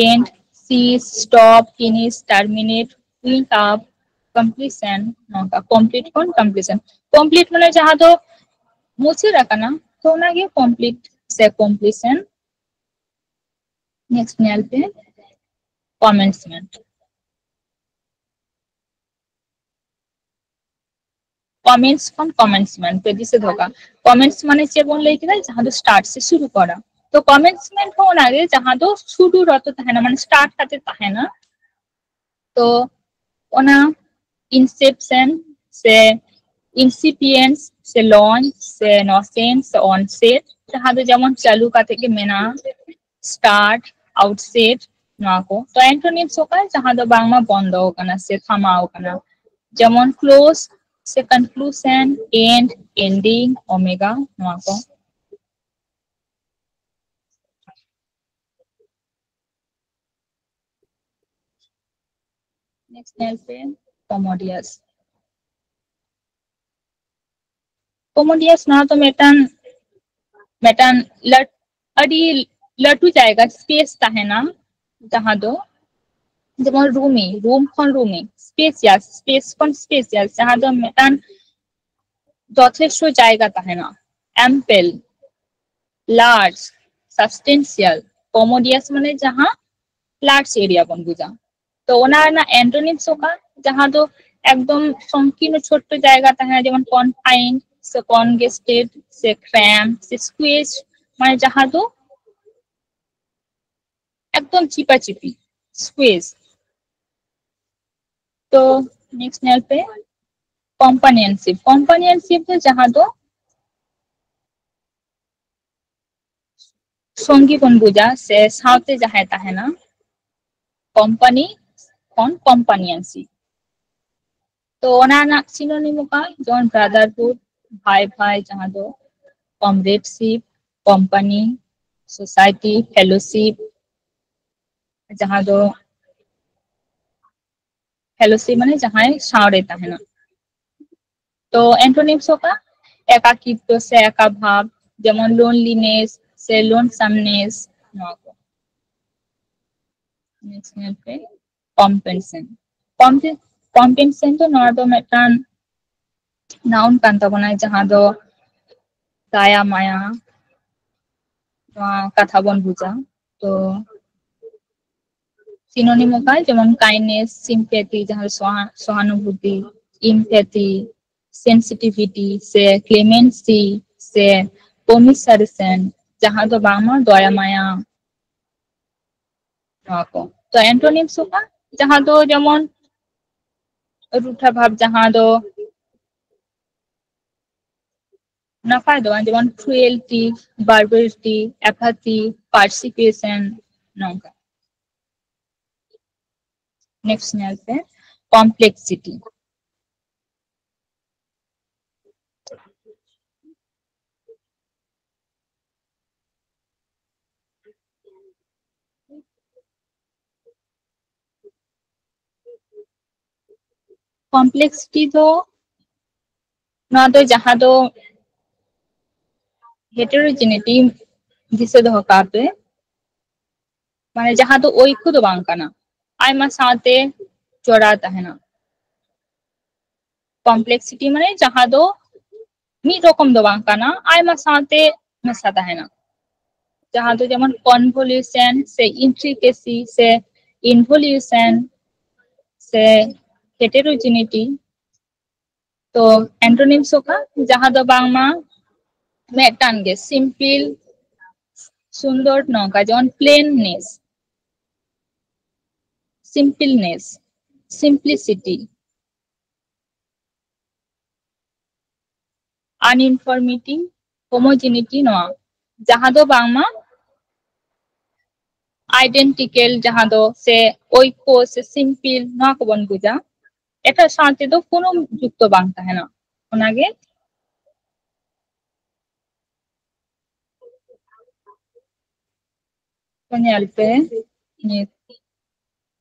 ᱮᱱᱰ, ᱥᱤᱡᱽ, ᱥᱴᱚᱯ, ᱯᱷᱤᱱᱤᱥ, ᱴᱟᱨᱢᱤᱱᱮᱴ, ᱩᱭᱤᱱᱰ ᱟᱯ, ᱠᱚᱢᱯᱞᱤᱥᱮᱱ, ᱱᱚᱝᱠᱟ ᱠᱚᱢᱯᱞᱤᱴ ᱠᱷᱚᱱ ᱠᱚᱢᱯᱞᱤᱥᱮᱱ᱾ ᱠᱚᱢᱯᱞᱤᱴ ᱢᱟᱱᱮ ᱡᱟᱦᱟᱸ ᱫᱚ ᱢᱩᱪᱟᱹᱫ ᱟᱠᱟᱱᱟ, ᱛᱚ ᱚᱱᱟᱜᱮ ᱠᱚᱢᱯᱞᱤᱴ ᱥᱮ ᱠᱚᱢᱯᱞᱤᱥᱮᱱ᱾ ᱱᱮᱠᱥᱴ ᱧᱮᱞ ᱯᱮ ᱠᱚᱢᱮᱱᱥᱢᱮᱱᱴ᱾ ᱠᱚᱢᱮᱱᱥ ᱠᱷᱚᱱ ᱠᱚᱢᱮᱱᱥᱢᱮᱱᱴ ᱯᱮ ᱫᱤᱥᱟᱹ ᱫᱚᱦᱚ ᱠᱟᱜᱼᱟ᱾ ᱠᱚᱢᱮᱱᱥ ᱢᱟᱱᱮ ᱪᱮᱫ ᱵᱚᱱ ᱞᱟᱹᱭ ᱠᱮᱫᱟ? ᱡᱟᱦᱟᱸ ᱫᱚ ᱥᱴᱟᱨᱴ ᱥᱮ ᱥᱩᱨᱩ ᱠᱚᱨᱟ᱾ ᱛᱚ ᱠᱚᱢᱮᱱᱥᱢᱮᱱᱴ ᱦᱚᱸ ᱚᱱᱟᱜᱮ, ᱡᱟᱦᱟᱸ ᱫᱚ ᱥᱩᱨᱩ ᱨᱚᱛᱚ ᱛᱟᱦᱮᱱᱟ, ᱢᱟᱱᱮ ᱥᱴᱟᱨᱴ ᱠᱟᱛᱮ ᱛᱟᱦᱮᱱᱟ᱾ ᱛᱚ ᱚᱱᱟ ᱤᱱᱥᱮᱯᱥᱮᱱ ᱥᱮ ᱤᱱᱥᱤᱯᱤᱭᱮᱱᱥ ᱥᱮ ᱞᱚᱧᱪ ᱥᱮ ᱱᱚᱥᱮᱱᱥ ᱥᱮ ᱚᱱᱥᱮᱴ, ᱡᱟᱦᱟᱸ ᱫᱚ ᱡᱮᱢᱚᱱ ᱪᱟᱹᱞᱩ ᱠᱟᱛᱮ ᱜᱮ ᱢᱮᱱᱟᱜᱼᱟ, ᱥᱴᱟᱨᱴ, ᱟᱣᱩᱴᱥᱮᱴ, ᱱᱚᱣᱟ ᱠᱚ᱾ ᱛᱚ ᱮᱱᱴᱳᱱᱤᱢᱥ ᱚᱠᱟ? ᱡᱟᱦᱟᱸ ᱫᱚ ᱵᱟᱝᱢᱟ ᱵᱚᱱᱫᱚ ᱟᱠᱟᱱᱟ ᱥᱮ ᱛᱷᱟᱢᱟᱣ ᱟᱠᱟᱱᱟ, ᱡᱮᱢᱚᱱ ᱠᱞᱳᱡᱽ ᱥᱮ ᱠᱚᱱᱠᱞᱩᱥᱮᱱ, ᱮᱱᱰ, ᱮᱱᱰᱤᱝ, ᱳᱢᱮᱜᱟ, ᱱᱚᱣᱟ ᱠᱚ᱾ ᱱᱮᱠᱥᱴ ᱧᱮᱞ ᱯᱮ ᱠᱚᱢᱳᱰᱤᱭᱟᱥ᱾ ᱠᱚᱢᱳᱰᱤᱭᱟᱥ ᱱᱚᱣᱟ ᱫᱚ ᱢᱤᱫᱴᱟᱝ, ᱢᱤᱫᱴᱟᱝ ᱞᱟᱹᱴ-, ᱟᱹᱰᱤ ᱞᱟᱹᱴᱩ ᱡᱟᱭᱜᱟ, ᱥᱯᱮᱥ ᱛᱟᱦᱮᱱᱟ, ᱡᱟᱦᱟᱸ ᱫᱚ ᱡᱮᱢᱚᱱ ᱨᱩᱢᱤ, ᱨᱩᱢ ᱠᱷᱚᱱ ᱨᱩᱢᱤ, ᱥᱯᱮᱥᱤᱭᱟᱥ, ᱥᱯᱮᱥ ᱠᱷᱚᱱ ᱥᱯᱮᱥᱤᱭᱟᱥ, ᱡᱟᱦᱟᱸ ᱫᱚ ᱢᱤᱫᱴᱟᱝ ᱡᱚᱛᱷᱮᱥᱴᱚ ᱡᱟᱭᱜᱟ ᱛᱟᱦᱮᱱᱟ, ᱮᱢᱯᱮᱞ, ᱞᱟᱨᱡᱽ, ᱥᱟᱵᱥᱴᱮᱱᱥᱤᱭᱟᱞ᱾ ᱠᱚᱢᱳᱰᱤᱭᱟᱥ ᱢᱟᱱᱮ ᱡᱟᱦᱟᱸ ᱞᱟᱨᱡᱽ ᱮᱨᱤᱭᱟ ᱵᱚᱱ ᱵᱩᱡᱟ᱾ ᱛᱚ ᱚᱱᱟ ᱨᱮᱱᱟᱜ ᱮᱱᱴᱳᱱᱤᱢᱥ ᱚᱠᱟ? ᱡᱟᱦᱟᱸ ᱫᱚ ᱮᱠᱫᱚᱢ ᱥᱚᱝᱠᱤᱨᱱᱚ ᱪᱷᱳᱴᱴᱚ ᱡᱟᱭᱜᱟ ᱛᱟᱦᱮᱱᱟ, ᱡᱮᱢᱚᱱ ᱠᱚᱱᱯᱷᱟᱭᱤᱱᱰ ᱥᱮ ᱠᱚᱱᱜᱮᱥᱴᱮᱰ ᱥᱮ ᱠᱨᱮᱢᱯ ᱥᱮ ᱥᱠᱩᱭᱮᱡᱽ, ᱢᱟᱱᱮ ᱡᱟᱦᱟᱸ ᱫᱚ ᱮᱠᱫᱚᱢ ᱪᱤᱯᱟᱪᱤᱯᱤ, ᱥᱠᱩᱭᱮᱡᱽ᱾ ᱛᱚ ᱱᱮᱠᱥᱴ ᱧᱮᱞ ᱯᱮ ᱠᱚᱢᱯᱟᱱᱤᱭᱟᱱᱥᱤᱯ᱾ ᱠᱚᱢᱯᱟᱱᱤᱭᱟᱱᱥᱤᱯ ᱫᱚ ᱡᱟᱦᱟᱸ ᱫᱚ ᱥᱚᱝᱜᱤ ᱵᱚᱱ ᱵᱩᱡᱟ ᱥᱮ ᱥᱟᱶᱛᱮ ᱡᱟᱦᱟᱸᱭ ᱛᱟᱦᱮᱱᱟ, ᱠᱚᱢᱯᱟᱱᱤ ᱠᱷᱚᱱ ᱠᱚᱢᱯᱟᱱᱤᱭᱟᱱᱥᱤᱯ᱾ ᱛᱚ ᱚᱱᱟ ᱨᱮᱱᱟᱜ ᱥᱤᱱᱳᱱᱤᱢ ᱚᱠᱟ? ᱡᱮᱢᱚᱱ ᱵᱨᱟᱫᱟᱨᱦᱩᱰ, ᱵᱷᱟᱭ ᱵᱷᱟᱭ, ᱡᱟᱦᱟᱸ ᱫᱚ ᱠᱚᱢᱨᱮᱰᱥᱤᱯ, ᱠᱚᱢᱯᱟᱱᱤ, ᱥᱳᱥᱟᱭᱴᱤ, ᱯᱷᱮᱞᱳᱥᱤᱯ, ᱡᱟᱦᱟᱸ ᱫᱚ ᱯᱷᱮᱞᱳᱥᱤᱯ ᱢᱟᱱᱮ ᱡᱟᱦᱟᱸᱭ ᱥᱟᱶᱨᱮ ᱛᱟᱦᱮᱱᱟ᱾ ᱛᱚ ᱮᱱᱴᱳᱱᱤᱢᱥ ᱚᱠᱟ? ᱮᱠᱟᱠᱤᱛᱛᱚ ᱥᱮ ᱮᱠᱟᱵᱷᱟᱵ, ᱡᱮᱢᱚᱱ ᱞᱳᱱᱞᱤᱱᱮᱥ ᱥᱮ ᱞᱳᱱᱥᱟᱢᱱᱮᱥ, ᱱᱚᱣᱟ ᱠᱚ᱾ ᱱᱮᱠᱥᱴ ᱧᱮᱞ ᱯᱮ ᱠᱚᱢᱯᱮᱱᱥᱮᱱ᱾ ᱠᱚᱢᱯᱮᱱᱥᱮᱱ ᱫᱚ ᱱᱚᱣᱟ ᱫᱚ ᱢᱤᱫᱴᱟᱝ ᱱᱟᱣᱩᱱ ᱠᱟᱱ ᱛᱟᱵᱚᱱᱟ, ᱡᱟᱦᱟᱸ ᱫᱚ ᱫᱟᱭᱟ ᱢᱟᱭᱟ ᱱᱚᱣᱟ ᱠᱟᱛᱷᱟ ᱵᱚᱱ ᱵᱩᱡᱟ᱾ ᱛᱚ ᱥᱤᱱᱳᱱᱤᱢ ᱚᱠᱟ, ᱡᱮᱢᱚᱱ ᱠᱟᱭᱤᱱᱰᱱᱮᱥ, ᱥᱤᱢᱯᱮᱛᱷᱤ, ᱡᱟᱦᱟᱸ ᱫᱚ ᱥᱚᱦᱟ-, ᱥᱚᱦᱟᱱᱩᱵᱷᱩᱛᱤ, ᱤᱢᱯᱮᱛᱷᱤ, ᱥᱮᱱᱥᱤᱴᱤᱵᱷᱤᱴᱤ ᱥᱮ ᱠᱞᱮᱢᱮᱱᱥᱤ ᱥᱮ ᱠᱚᱢᱤᱥᱟᱨᱮᱥᱮᱱ, ᱡᱟᱦᱟᱸ ᱫᱚ ᱵᱟᱝᱢᱟ ᱫᱚᱭᱟ ᱢᱟᱭᱟ, ᱱᱚᱣᱟ ᱠᱚ᱾ ᱛᱚ ᱮᱱᱴᱳᱱᱤᱢᱥ ᱚᱠᱟ, ᱡᱟᱦᱟᱸ ᱫᱚ ᱡᱮᱢᱚᱱ ᱨᱩᱴᱷᱟ ᱵᱷᱟᱵᱽ, ᱡᱟᱦᱟᱸ ᱫᱚ ᱱᱟᱯᱟᱭ ᱫᱚ ᱵᱟᱝ, ᱡᱮᱢᱚᱱ ᱠᱨᱩᱭᱮᱞᱴᱤ, ᱵᱟᱨᱵᱟᱨᱤᱴᱤ, ᱮᱯᱟᱛᱷᱤ, ᱯᱟᱨᱥᱤᱠᱩᱭᱮᱥᱚᱱ, ᱱᱚᱝᱠᱟ᱾ ᱱᱮᱠᱥᱴ ᱧᱮᱞ ᱯᱮ, ᱠᱚᱢᱯᱞᱮᱠᱥᱤᱴᱤ᱾ ᱠᱚᱢᱯᱞᱮᱠᱥᱤᱴᱤ ᱫᱚ ᱱᱚᱣᱟ ᱫᱚ ᱡᱟᱦᱟᱸ ᱫᱚ ᱦᱮᱴᱮᱨᱳᱡᱮᱱᱤᱴᱤ ᱫᱤᱥᱟᱹ ᱫᱚᱦᱚ ᱠᱟᱜ ᱯᱮ, ᱢᱟᱱᱮ ᱡᱟᱦᱟᱸ ᱫᱚ ᱳᱭᱠᱚ ᱫᱚ ᱵᱟᱝ ᱠᱟᱱᱟ, ᱟᱭᱢᱟ ᱥᱟᱶᱛᱮ ᱡᱚᱲᱟᱣ ᱛᱟᱦᱮᱱᱟ᱾ ᱠᱚᱢᱯᱞᱮᱠᱥᱤᱴᱤ ᱢᱟᱱᱮ ᱡᱟᱦᱟᱸ ᱫᱚ ᱢᱤᱫ ᱨᱚᱠᱚᱢ ᱫᱚ ᱵᱟᱝ ᱠᱟᱱᱟ, ᱟᱭᱢᱟ ᱥᱟᱶᱛᱮ ᱢᱮᱥᱟ ᱛᱟᱦᱮᱱᱟ, ᱡᱟᱦᱟᱸ ᱫᱚ ᱡᱮᱢᱚᱱ ᱠᱚᱱᱵᱷᱚᱞᱤᱭᱩᱥᱚᱱ ᱥᱮ ᱤᱱᱴᱨᱤᱠᱮᱥᱤ ᱥᱮ ᱤᱱᱵᱷᱚᱞᱤᱭᱩᱥᱚᱱ ᱥᱮ ᱦᱮᱴᱮᱨᱳᱡᱮᱱᱤᱴᱤ᱾ ᱛᱚ ᱮᱱᱴᱳᱱᱤᱢᱥ ᱚᱠᱟ, ᱡᱟᱦᱟᱸ ᱫᱚ ᱵᱟᱝᱢᱟ ᱢᱤᱫᱴᱟᱝ ᱜᱮ, ᱥᱤᱢᱯᱤᱞ, ᱥᱩᱱᱫᱚᱨ, ᱱᱚᱝᱠᱟ ᱡᱮᱢᱚᱱ ᱯᱞᱮᱱᱱᱮᱥ, ᱥᱤᱢᱯᱤᱞᱱᱮᱥ, ᱥᱤᱢᱯᱞᱤᱥᱤᱴᱤ, ᱟᱱᱤᱱᱯᱷᱚᱨᱢᱤᱴᱤ, ᱦᱳᱢᱳᱡᱤᱱᱤᱴᱤ, ᱱᱚᱣᱟ ᱡᱟᱦᱟᱸ ᱫᱚ ᱵᱟᱝᱢᱟ ᱟᱭᱰᱮᱱᱴᱤᱠᱮᱞ, ᱡᱟᱦᱟᱸ ᱫᱚ ᱥᱮ ᱳᱭᱠᱚ ᱥᱮ ᱥᱤᱢᱯᱤᱞ, ᱱᱚᱣᱟ ᱠᱚᱵᱚᱱ ᱵᱩᱡᱟ, ᱮᱴᱟᱜ ᱥᱟᱶ ᱛᱮᱫᱚ ᱠᱳᱱᱳ ᱡᱩᱠᱛᱚ ᱵᱟᱝ ᱛᱟᱦᱮᱱᱟ, ᱚᱱᱟᱜᱮ᱾ ᱛᱚ ᱧᱮᱞ ᱯᱮ, ᱱᱤᱛ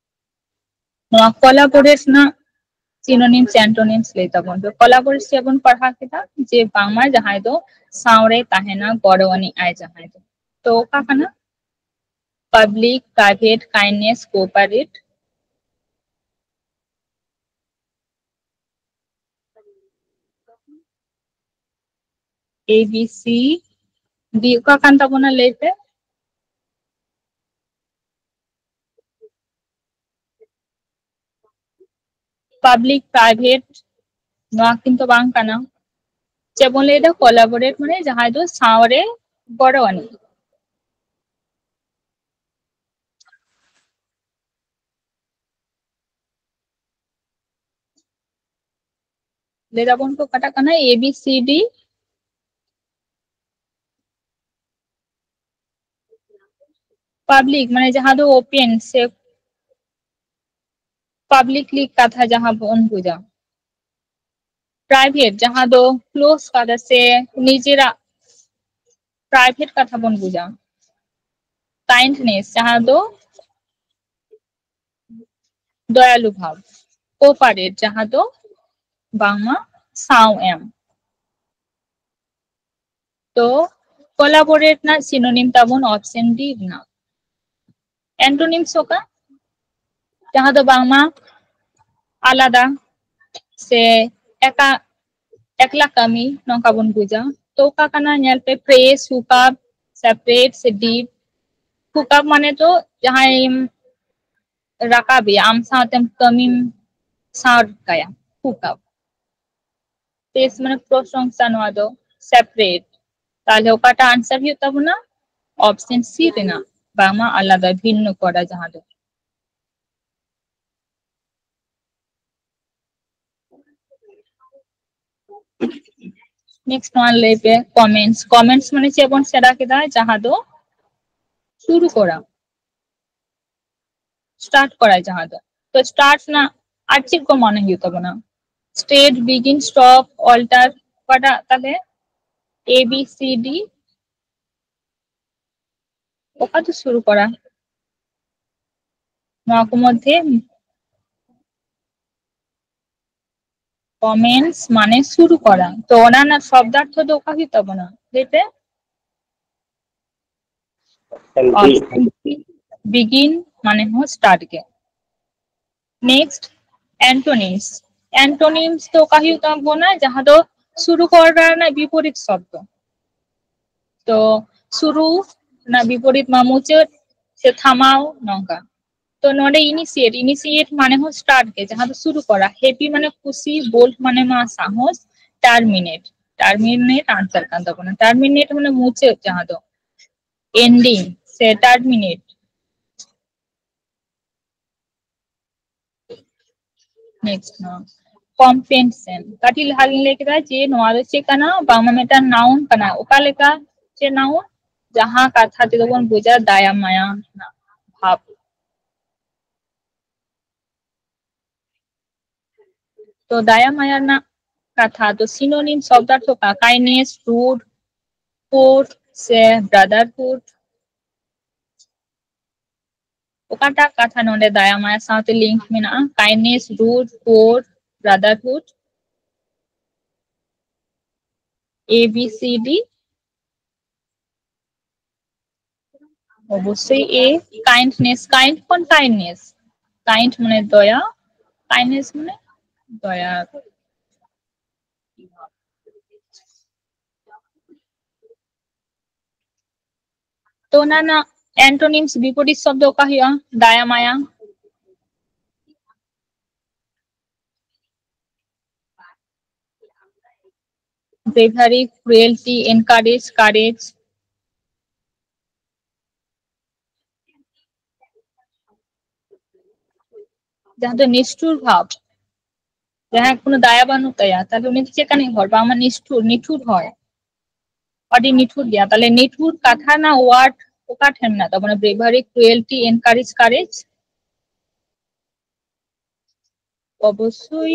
ᱱᱚᱣᱟ ᱠᱚᱞᱟᱵᱚᱨᱮᱴ ᱨᱮᱱᱟᱜ ᱥᱤᱱᱳᱱᱤᱢᱥ, ᱮᱱᱴᱳᱱᱤᱢᱥ ᱞᱟᱹᱭ ᱛᱟᱵᱚᱱ ᱯᱮ᱾ ᱠᱚᱞᱟᱵᱚᱨᱮᱴ ᱪᱮᱫ ᱵᱚᱱ ᱯᱟᱲᱦᱟᱣ ᱠᱮᱫᱟ? ᱡᱮ ᱵᱟᱝᱢᱟ ᱡᱟᱦᱟᱸᱭ ᱫᱚ ᱥᱟᱶᱨᱮ ᱛᱟᱦᱮᱱᱟ, ᱜᱚᱲᱚ ᱟᱹᱱᱤᱡ ᱟᱭ ᱡᱟᱦᱟᱸᱭ ᱫᱚ᱾ ᱛᱚ ᱚᱠᱟ ᱠᱟᱱᱟ? Public, private, kindness, corporate. A B C D ᱚᱠᱟ ᱠᱟᱱ ᱛᱟᱵᱚᱱᱟ ᱞᱟᱹᱭ ᱯᱮ? Public, private, ᱱᱚᱣᱟ ᱠᱤᱱᱛᱩ ᱵᱟᱝ ᱠᱟᱱᱟ᱾ ᱪᱮᱫ ᱵᱚᱱ ᱞᱟᱹᱭ ᱮᱫᱟ? Collaborate ᱢᱟᱱᱮ ᱡᱟᱦᱟᱸᱭ ᱫᱚ ᱥᱟᱶᱨᱮ ᱜᱚᱲᱚ ᱟᱹᱱᱤᱡ᱾ ᱞᱟᱹᱭ ᱫᱟᱵᱚᱱ ᱛᱚ ᱚᱠᱟᱴᱟᱜ ᱠᱟᱱᱟ? A B C D᱾ Public ᱢᱟᱱᱮ ᱡᱟᱦᱟᱸ ᱫᱚ open ᱥᱮ publicly ᱠᱟᱛᱷᱟ ᱡᱟᱦᱟᱸ ᱵᱚᱱ ᱵᱩᱡᱟ᱾ Private ᱡᱟᱦᱟᱸ ᱫᱚ close ᱠᱟᱛᱷᱟ ᱥᱮ ᱱᱤᱡᱮᱨᱟᱜ private ᱠᱟᱛᱷᱟ ᱵᱚᱱ ᱵᱩᱡᱟ᱾ Kindness ᱡᱟᱦᱟᱸ ᱫᱚ ᱫᱚᱭᱟᱞᱩ ᱵᱷᱟᱵᱽ᱾ Cooperate ᱡᱟᱦᱟᱸ ᱫᱚ ᱵᱟᱝᱢᱟ ᱥᱟᱶ ᱮᱢ᱾ ᱛᱚ collaborate ᱨᱮᱱᱟᱜ synonym ᱛᱟᱵᱚᱱ option D ᱨᱮᱱᱟᱜ᱾ Antonyms ᱚᱠᱟ? ᱡᱟᱦᱟᱸ ᱫᱚ ᱵᱟᱝᱢᱟ ᱟᱞᱟᱫᱟ ᱥᱮ ᱮᱠᱟ ᱮᱠᱞᱟ ᱠᱟᱹᱢᱤ ᱱᱚᱝᱠᱟ ᱵᱚᱱ ᱵᱩᱡᱟ᱾ ᱛᱚ ᱚᱠᱟ ᱠᱟᱱᱟ? ᱧᱮᱞ ᱯᱮ, fray, hook up, separate ᱥᱮ dip᱾ Hook up ᱢᱟᱱᱮ ᱫᱚ ᱡᱟᱦᱟᱸᱭᱮᱢ ᱨᱟᱠᱟᱵᱮᱭᱟ, ᱟᱢ ᱥᱟᱶᱛᱮᱢ ᱠᱟᱹᱢᱤᱢ ᱥᱟᱶ ᱠᱟᱭᱟ, hook up᱾ Praise ᱢᱟᱱᱮ ᱯᱨᱚᱥᱚᱝᱥᱟ, ᱱᱚᱣᱟ ᱫᱚ separate᱾ ᱛᱟᱦᱞᱮ ᱚᱠᱟᱴᱟᱜ answer ᱦᱩᱭᱩᱜ ᱛᱟᱵᱚᱱᱟ? Option C ᱨᱮᱱᱟᱜ, ᱵᱟᱝᱢᱟ ᱟᱞᱟᱫᱟ, ᱵᱷᱤᱱᱱᱚ ᱠᱚᱨᱟ ᱡᱟᱦᱟᱸ ᱫᱚ᱾ Next ᱱᱚᱣᱟ ᱞᱟᱹᱭ ᱯᱮ, commence᱾ Commence ᱢᱟᱱᱮ ᱪᱮᱫ ᱵᱚᱱ ᱥᱮᱬᱟ ᱠᱮᱫᱟ? ᱡᱟᱦᱟᱸ ᱫᱚ ᱥᱩᱨᱩ ᱠᱚᱨᱟ, start ᱠᱚᱨᱟ ᱡᱟᱦᱟᱸ ᱫᱚ᱾ ᱛᱚ start ᱨᱮᱱᱟᱜ ᱟᱨ ᱪᱮᱫ ᱠᱚ ᱢᱚᱱᱮ ᱦᱩᱭᱩᱜ ᱛᱟᱵᱚᱱᱟ? State, begin, stop, alter, ᱚᱠᱟᱴᱟᱜ ᱛᱟᱦᱞᱮ? A B C D, ᱚᱠᱟ ᱫᱚ ᱥᱩᱨᱩ ᱠᱚᱨᱟ? ᱱᱚᱣᱟ ᱠᱚ ᱢᱚᱫᱽᱫᱷᱮ commence ᱢᱟᱱᱮ ᱥᱩᱨᱩ ᱠᱚᱨᱟ, ᱛᱚ ᱚᱱᱟ ᱨᱮᱱᱟᱜ ᱥᱚᱵᱫᱟᱨᱛᱷᱚ ᱫᱚ ᱚᱠᱟ ᱦᱩᱭᱩᱜ ᱛᱟᱵᱚᱱᱟ? ᱞᱟᱹᱭ ᱯᱮ᱾ Option D, begin ᱢᱟᱱᱮ ᱦᱚᱸ start ᱜᱮ᱾ Next, antonyms᱾ antonyms ᱫᱚ ᱚᱠᱟ ᱦᱩᱭᱩᱜ ᱛᱟᱵᱚᱱᱟ? ᱡᱟᱦᱟᱸ ᱫᱚ ᱥᱩᱨᱩ ᱠᱚᱨᱟ ᱨᱮᱱᱟᱜ ᱵᱤᱯᱚᱨᱤᱛ ᱥᱚᱵᱫᱚ᱾ ᱛᱚ ᱥᱩᱨᱩ ᱨᱮᱱᱟᱜ ᱵᱤᱯᱚᱨᱤᱛ ᱢᱟ ᱢᱩᱪᱟᱹᱫ ᱥᱮ ᱛᱷᱟᱢᱟᱣ, ᱱᱚᱝᱠᱟ᱾ ᱛᱚ ᱱᱚᱰᱮ initiate, initiate ᱢᱟᱱᱮ ᱦᱚᱸ start ᱜᱮ, ᱡᱟᱦᱟᱸ ᱫᱚ ᱥᱩᱨᱩ ᱠᱚᱨᱟ᱾ Happy ᱢᱟᱱᱮ ᱠᱩᱥᱤ, bold ᱢᱟᱱᱮ ᱢᱟ ᱥᱟᱦᱚᱥ, terminate, terminate answer ᱠᱟᱱ ᱛᱟᱵᱚᱱᱟ᱾ Terminate ᱢᱟᱱᱮ ᱢᱩᱪᱟᱹᱫ, ᱡᱟᱦᱟᱸ ᱫᱚ ending ᱥᱮ terminate᱾ Next ᱱᱚᱣᱟ compassion, ᱠᱟᱹᱴᱤᱡ ᱞᱟᱦᱟ ᱞᱤᱧ ᱞᱟᱹᱭ ᱠᱮᱫᱟ ᱡᱮ ᱱᱚᱣᱟ ᱫᱚ ᱪᱮᱫ ᱠᱟᱱᱟ? ᱵᱟᱝᱢᱟ ᱢᱤᱫᱴᱟᱝ noun ᱠᱟᱱᱟ᱾ ᱚᱠᱟ ᱞᱮᱠᱟ ᱪᱮᱫ noun? ᱡᱟᱦᱟᱸ ᱠᱟᱛᱷᱟ ᱛᱮᱫᱚ ᱵᱚᱱ ᱵᱩᱡᱟ ᱫᱟᱭᱟ ᱢᱟᱭᱟ ᱨᱮᱱᱟᱜ ᱵᱷᱟᱵᱽ᱾ ᱛᱚ ᱫᱟᱭᱟ ᱢᱟᱭᱟ ᱨᱮᱱᱟᱜ ᱠᱟᱛᱷᱟ ᱫᱚ synonym ᱥᱚᱵᱫᱟᱨᱛᱷᱚ ᱠᱟ? Kindness, rude, poor ᱥᱮ brotherhood? ᱚᱠᱟᱴᱟᱜ ᱠᱟᱛᱷᱟ ᱱᱚᱰᱮ ᱫᱟᱭᱟ ᱢᱟᱭᱟ ᱥᱟᱶᱛᱮ link ᱢᱮᱱᱟᱜᱼᱟ? Kindness, rude, poor, brotherhood, A B C D? ᱚᱵᱚᱥᱥᱳᱭ A, kindness, kind ᱠᱷᱚᱱ kindness, kind ᱢᱟᱱᱮ ᱫᱚᱭᱟ, kindness ᱢᱟᱱᱮ ᱫᱚᱭᱟ᱾ ᱛᱚ ᱚᱱᱟ ᱨᱮᱱᱟᱜ antonyms, ᱵᱤᱯᱚᱨᱤᱛ ᱥᱚᱵᱫᱚ ᱚᱠᱟ ᱦᱩᱭᱩᱜᱼᱟ? ᱫᱟᱭᱟ ᱢᱟᱭᱟ᱾ Bravery, cruelty, encourage, courage. ᱡᱟᱦᱟᱸ ᱫᱚ ᱱᱤᱥᱴᱷᱩᱨ ᱵᱷᱟᱵᱽ, ᱡᱟᱦᱟᱸᱭ ᱠᱳᱱᱳ ᱫᱟᱭᱟ ᱵᱟᱹᱱᱩᱜ ᱛᱟᱭᱟ, ᱛᱟᱦᱞᱮ ᱩᱱᱤ ᱫᱚ ᱪᱮᱫ ᱠᱟᱱᱤᱡ ᱦᱚᱲ? ᱵᱟᱝᱢᱟ ᱱᱤᱥᱴᱷᱩᱨ, ᱱᱤᱴᱷᱩᱨ ᱦᱚᱲ᱾ ᱟᱹᱰᱤ ᱱᱤᱴᱷᱩᱨ ᱜᱮᱭᱟ᱾ ᱛᱟᱦᱞᱮ ᱱᱤᱴᱷᱩᱨ ᱠᱟᱛᱷᱟ ᱨᱮᱱᱟᱜ word ᱚᱠᱟ ᱴᱷᱮᱱ ᱢᱮᱱᱟᱜ ᱛᱟᱵᱚᱱᱟ? Bravery, cruelty, encourage, courage. ᱚᱵᱚᱥᱥᱳᱭ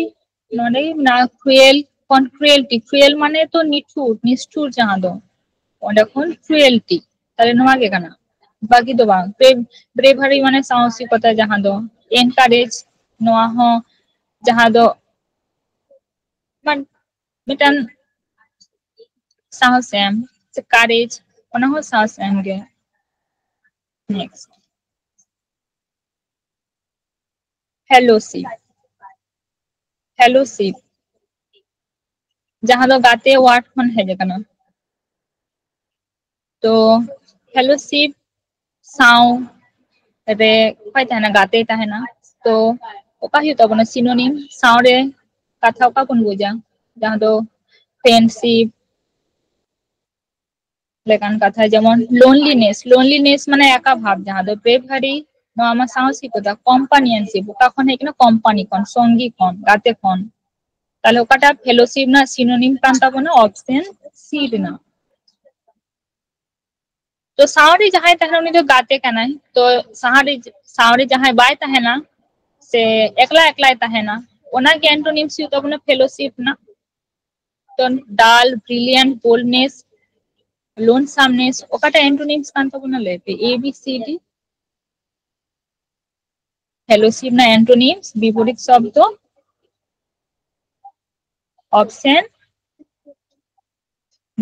ᱱᱚᱰᱮ ᱜᱮ ᱢᱮᱱᱟᱜᱼᱟ cruel ᱠᱷᱚᱱ cruelty᱾ Cruel ᱢᱟᱱᱮ ᱛᱚ ᱱᱤᱴᱷᱩᱨ, ᱱᱤᱥᱴᱷᱩᱨ ᱡᱟᱦᱟᱸ ᱫᱚ, ᱚᱸᱰᱮ ᱠᱷᱚᱱ cruelty᱾ ᱛᱟᱦᱞᱮ ᱱᱚᱣᱟ ᱜᱮ ᱠᱟᱱᱟ, ᱵᱟᱹᱜᱤ ᱫᱚ ᱵᱟᱝ᱾ Brave, bravery ᱢᱟᱱᱮ ᱥᱟᱦᱚᱥᱤᱠᱚᱛᱟ ᱡᱟᱦᱟᱸ ᱫᱚ, encourage ᱱᱚᱣᱟ ᱦᱚᱸ ᱡᱟᱦᱟᱸ ᱫᱚ ᱢᱟᱱ-, ᱢᱤᱫᱴᱟᱝ ᱥᱟᱦᱚᱥ ᱮᱢ, ᱥᱮ courage, ᱚᱱᱟ ᱦᱚᱸ ᱥᱟᱦᱚᱥ ᱮᱢ ᱜᱮ᱾ Next. Fallacy. ᱯᱷᱮᱞᱳᱥᱤᱯ, ᱡᱟᱦᱟᱸ ᱫᱚ ᱜᱟᱛᱮ ᱣᱟᱨᱰ ᱠᱷᱚᱱ ᱦᱮᱡ ᱟᱠᱟᱱᱟ᱾ ᱛᱚ ᱯᱷᱮᱞᱳᱥᱤᱯ ᱥᱟᱶ ᱨᱮ ᱚᱠᱚᱭ ᱛᱟᱦᱮᱱᱟ? ᱜᱟᱛᱮ ᱛᱟᱦᱮᱱᱟ᱾ ᱛᱚ ᱚᱠᱟ ᱦᱩᱭᱩᱜ ᱛᱟᱵᱚᱱᱟ ᱥᱤᱱᱳᱱᱤᱢ? ᱥᱟᱶ ᱨᱮ ᱠᱟᱛᱷᱟ ᱚᱠᱟ ᱵᱚᱱ ᱵᱩᱡᱟ? ᱡᱟᱦᱟᱸ ᱫᱚ ᱯᱷᱨᱮᱱᱰᱥᱤᱯ ᱞᱮᱠᱟᱱ ᱠᱟᱛᱷᱟ, ᱡᱮᱢᱚᱱ ᱞᱳᱱᱞᱤᱱᱮᱥ᱾ ᱞᱳᱱᱞᱤᱱᱮᱥ ᱢᱟᱱᱮ ᱮᱠᱟ ᱵᱷᱟᱵ, ᱡᱟᱦᱟᱸ ᱫᱚ ᱵᱨᱮᱵᱷᱟᱨᱤ, ᱱᱚᱣᱟ ᱢᱟ ᱥᱟᱶᱥᱤᱠᱚᱛᱟ, ᱠᱚᱢᱯᱟᱱᱤᱭᱟᱱᱥᱤᱯ, ᱚᱠᱟ ᱠᱷᱚᱱ ᱦᱮᱡ ᱠᱟᱱᱟ? ᱠᱚᱢᱯᱟᱱᱤ ᱠᱷᱚᱱ, ᱥᱚᱝᱜᱤ ᱠᱷᱚᱱ, ᱜᱟᱛᱮ ᱠᱷᱚᱱ᱾ ᱛᱟᱦᱞᱮ ᱚᱠᱟᱴᱟᱜ ᱯᱷᱮᱞᱳᱥᱤᱯ ᱨᱮᱱᱟᱜ ᱥᱤᱱᱳᱱᱤᱢ ᱠᱟᱱ ᱛᱟᱵᱚᱱᱟ? ᱚᱯᱥᱮᱱ ᱥᱤ ᱨᱮᱱᱟᱜ᱾ ᱛᱚ ᱥᱟᱶᱨᱮ ᱡᱟᱦᱟᱸᱭ ᱛᱟᱦᱮᱱᱟ ᱩᱱᱤ ᱫᱚ ᱜᱟᱛᱮ ᱠᱟᱱᱟᱭ᱾ ᱛᱚ ᱥᱟᱦᱟᱨᱮ, ᱥᱟᱶᱨᱮ ᱡᱟᱦᱟᱸᱭ ᱵᱟᱭ ᱛᱟᱦᱮᱱᱟ ᱥᱮ ᱮᱠᱞᱟ ᱮᱠᱞᱟᱭ ᱛᱟᱦᱮᱱᱟ, ᱚᱱᱟᱜᱮ ᱮᱱᱴᱳᱱᱤᱢᱥ ᱦᱩᱭᱩᱜ ᱛᱟᱵᱚᱱᱟ ᱯᱷᱮᱞᱳᱥᱤᱯ ᱨᱮᱱᱟᱜ᱾ ᱛᱚ ᱰᱟᱞ, ᱵᱨᱤᱞᱤᱭᱟᱱᱴ, ᱵᱳᱞᱰᱱᱮᱥ, ᱞᱳᱱᱥᱟᱢᱱᱮᱥ, ᱚᱠᱟᱴᱟᱜ ᱮᱱᱴᱳᱱᱤᱢᱥ ᱠᱟᱱ ᱛᱟᱵᱚᱱᱟ? ᱞᱟᱹᱭ ᱯᱮ, A B C D. Fellowship ᱨᱮᱱᱟᱜ ᱮᱱᱴᱳᱱᱤᱢᱥ, ᱵᱤᱯᱚᱨᱤᱛ ᱥᱚᱵᱫᱚ, ᱚᱯᱥᱮᱱ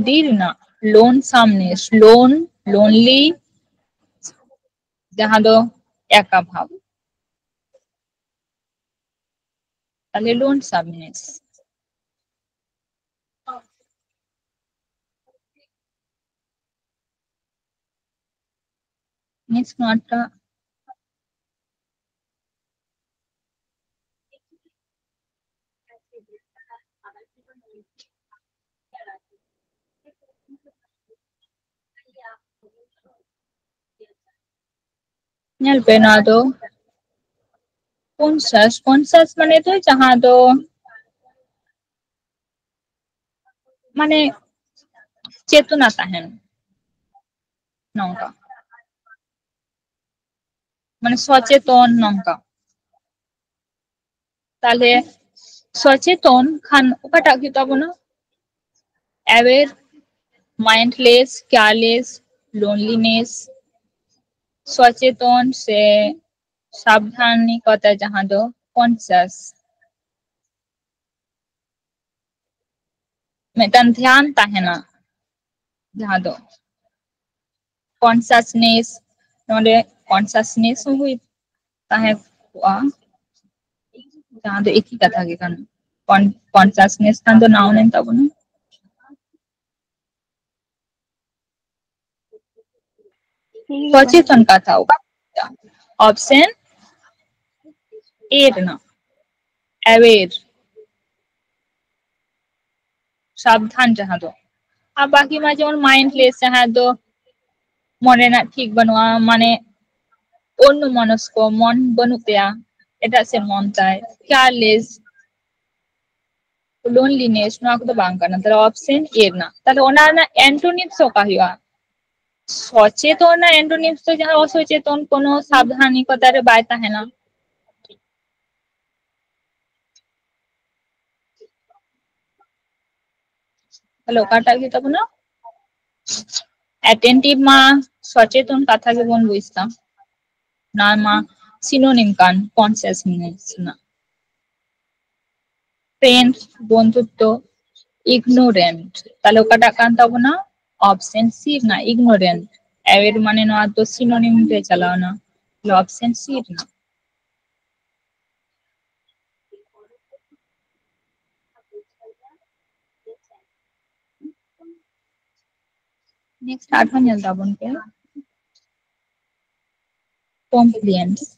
ᱰᱤ ᱨᱮᱱᱟᱜ ᱞᱳᱱᱥᱟᱢᱱᱮᱥ, ᱞᱳᱱ, ᱞᱳᱱᱞᱤ, ᱡᱟᱦᱟᱸ ᱫᱚ ᱮᱠᱟ ᱵᱷᱟᱵ᱾ ᱛᱟᱦᱞᱮ ᱞᱳᱱᱥᱟᱢᱱᱮᱥ᱾ ᱱᱮᱠᱥᱴ ᱱᱚᱣᱟᱴᱟᱜ᱾ ᱧᱮᱞ ᱯᱮ, ᱱᱚᱣᱟ ᱫᱚ ᱠᱚᱱᱥᱟᱥ, ᱠᱚᱱᱥᱟᱥ ᱢᱟᱱᱮ ᱫᱚ ᱡᱟᱦᱟᱸ ᱫᱚ ᱢᱟᱱᱮ ᱪᱮᱛᱚᱱᱟ ᱛᱟᱦᱮᱱ, ᱱᱚᱝᱠᱟ, ᱢᱟᱱᱮ ᱥᱚᱪᱮᱛᱚᱱ ᱱᱚᱝᱠᱟ᱾ ᱛᱟᱦᱞᱮ ᱥᱚᱪᱮᱛᱚᱱ ᱠᱷᱟᱱ ᱚᱠᱟᱴᱟᱜ ᱦᱩᱭᱩᱜ ᱛᱟᱵᱚᱱᱟ? ᱮᱣᱮᱨ, ᱢᱟᱭᱤᱱᱰᱞᱮᱥ, ᱠᱮᱭᱟᱨᱞᱮᱥ, ᱞᱳᱱᱞᱤᱱᱮᱥ, ᱥᱚᱪᱮᱛᱚᱱ ᱥᱮ ᱥᱟᱵᱫᱷᱟᱱᱤᱠᱚᱛᱟ, ᱡᱟᱦᱟᱸ ᱫᱚ ᱠᱚᱱᱥᱟᱥ᱾ ᱢᱤᱫᱴᱟᱝ ᱫᱷᱮᱭᱟᱱ ᱛᱟᱦᱮᱱᱟ, ᱡᱟᱦᱟᱸ ᱫᱚ ᱠᱚᱱᱥᱟᱥᱱᱮᱥ, ᱱᱚᱰᱮ ᱠᱚᱱᱥᱟᱥᱱᱮᱥ ᱦᱚᱸ ᱦᱩᱭ ᱛᱟᱦᱮᱸ ᱠᱚᱜᱼᱟ, ᱡᱟᱦᱟᱸ ᱫᱚ ᱮᱠᱤ ᱠᱟᱛᱷᱟ ᱜᱮ ᱠᱟᱱᱟ᱾ consciousness ᱠᱷᱟᱱ ᱫᱚ noun ᱮᱱ ᱛᱟᱵᱚᱱᱟ᱾ ᱥᱚᱪᱮᱛᱚᱱ ᱠᱟᱛᱷᱟ ᱚᱠᱟ? Option A ᱨᱮᱱᱟᱜ, aware, ᱥᱟᱵᱫᱷᱟᱱ ᱡᱟᱦᱟᱸ ᱫᱚ᱾ ᱟᱨ ᱵᱟᱠᱤ ᱢᱟ ᱡᱮᱢᱚᱱ mindless, ᱡᱟᱦᱟᱸ ᱫᱚ ᱢᱚᱱᱮ ᱨᱮᱱᱟᱜ ᱴᱷᱤᱠ ᱵᱟᱹᱱᱩᱜᱼᱟ, ᱢᱟᱱᱮ ᱚᱱᱱᱚ ᱢᱚᱱᱚᱥᱠᱚ, ᱢᱚᱱ ᱵᱟᱹᱱᱩᱜ ᱛᱟᱭᱟ, ᱮᱴᱟᱜ ᱥᱮᱫ ᱢᱚᱱ ᱛᱟᱭ, careless, loneliness, ᱱᱚᱣᱟ ᱠᱚᱫᱚ ᱵᱟᱝ ᱠᱟᱱᱟ᱾ ᱛᱟᱦᱞᱮ option A ᱨᱮᱱᱟᱜ, ᱛᱟᱦᱞᱮ ᱚᱱᱟ ᱨᱮᱱᱟᱜ antonyms ᱚᱠᱟ ᱦᱩᱭᱩᱜᱼᱟ? ᱥᱚᱪᱮᱛᱚᱱ ᱨᱮᱱᱟᱜ antonyms ᱫᱚ ᱡᱟᱦᱟᱸ ᱚᱥᱚᱪᱮᱛᱚᱱ, ᱠᱳᱱᱳ ᱥᱟᱵᱫᱷᱟᱱᱤᱠᱚᱛᱟ ᱨᱮ ᱵᱟᱭ ᱛᱟᱦᱮᱱᱟ᱾ ᱛᱟᱦᱞᱮ ᱚᱠᱟᱴᱟᱜ ᱦᱩᱭᱩᱜ ᱛᱟᱵᱚᱱᱟ? Attentive ᱢᱟ ᱥᱚᱪᱮᱛᱚᱱ ᱠᱟᱛᱷᱟ ᱜᱮᱵᱚᱱ ᱵᱩᱡᱽ ᱮᱫᱟ, ᱱᱚᱣᱟ ᱢᱟ synonym ᱠᱟᱱ consciousness ᱨᱮᱱᱟᱜ᱾ Friend, ᱵᱚᱱᱫᱷᱩᱛᱛᱚ, ignorant, ᱛᱟᱦᱞᱮ ᱚᱠᱟᱴᱟᱜ ᱠᱟᱱ ᱛᱟᱵᱚᱱᱟ? Option C ᱨᱮᱱᱟᱜ ignorant᱾ Aware ᱢᱟᱱᱮ ᱱᱚᱣᱟ ᱫᱚ synonym ᱨᱮ ᱪᱟᱞᱟᱣᱱᱟ, ᱛᱟᱦᱞᱮ option C ᱨᱮᱱᱟᱜ᱾ Next ᱟᱨᱦᱚᱸ ᱧᱮᱞ ᱛᱟᱵᱚᱱ ᱯᱮ, compliance᱾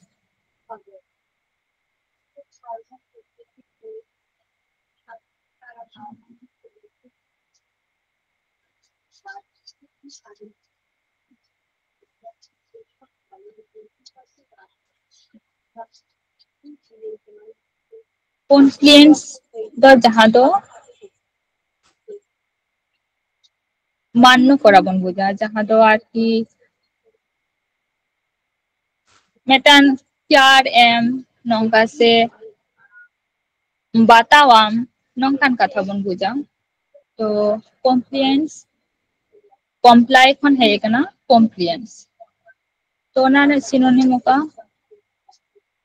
Compliance ᱫᱚ ᱡᱟᱦᱟᱸ ᱫᱚ ᱢᱟᱱᱱᱚ ᱠᱚᱨᱟ ᱵᱚᱱ ᱵᱩᱡᱟ, ᱡᱟᱦᱟᱸ ᱫᱚ ᱟᱨᱠᱤ ᱢᱤᱫᱴᱟᱝ care ᱮᱢ ᱱᱚᱝᱠᱟ ᱥᱮ ᱵᱟᱛᱟᱣᱟᱢ, ᱱᱚᱝᱠᱟᱱ ᱠᱟᱛᱷᱟ ᱵᱚᱱ ᱵᱩᱡᱟ᱾ ᱛᱚ compliance, comply ᱠᱷᱚᱱ ᱦᱮᱡ ᱟᱠᱟᱱᱟ compliance᱾ ᱛᱚ ᱚᱱᱟ ᱨᱮᱱᱟᱜ synonym ᱚᱠᱟ?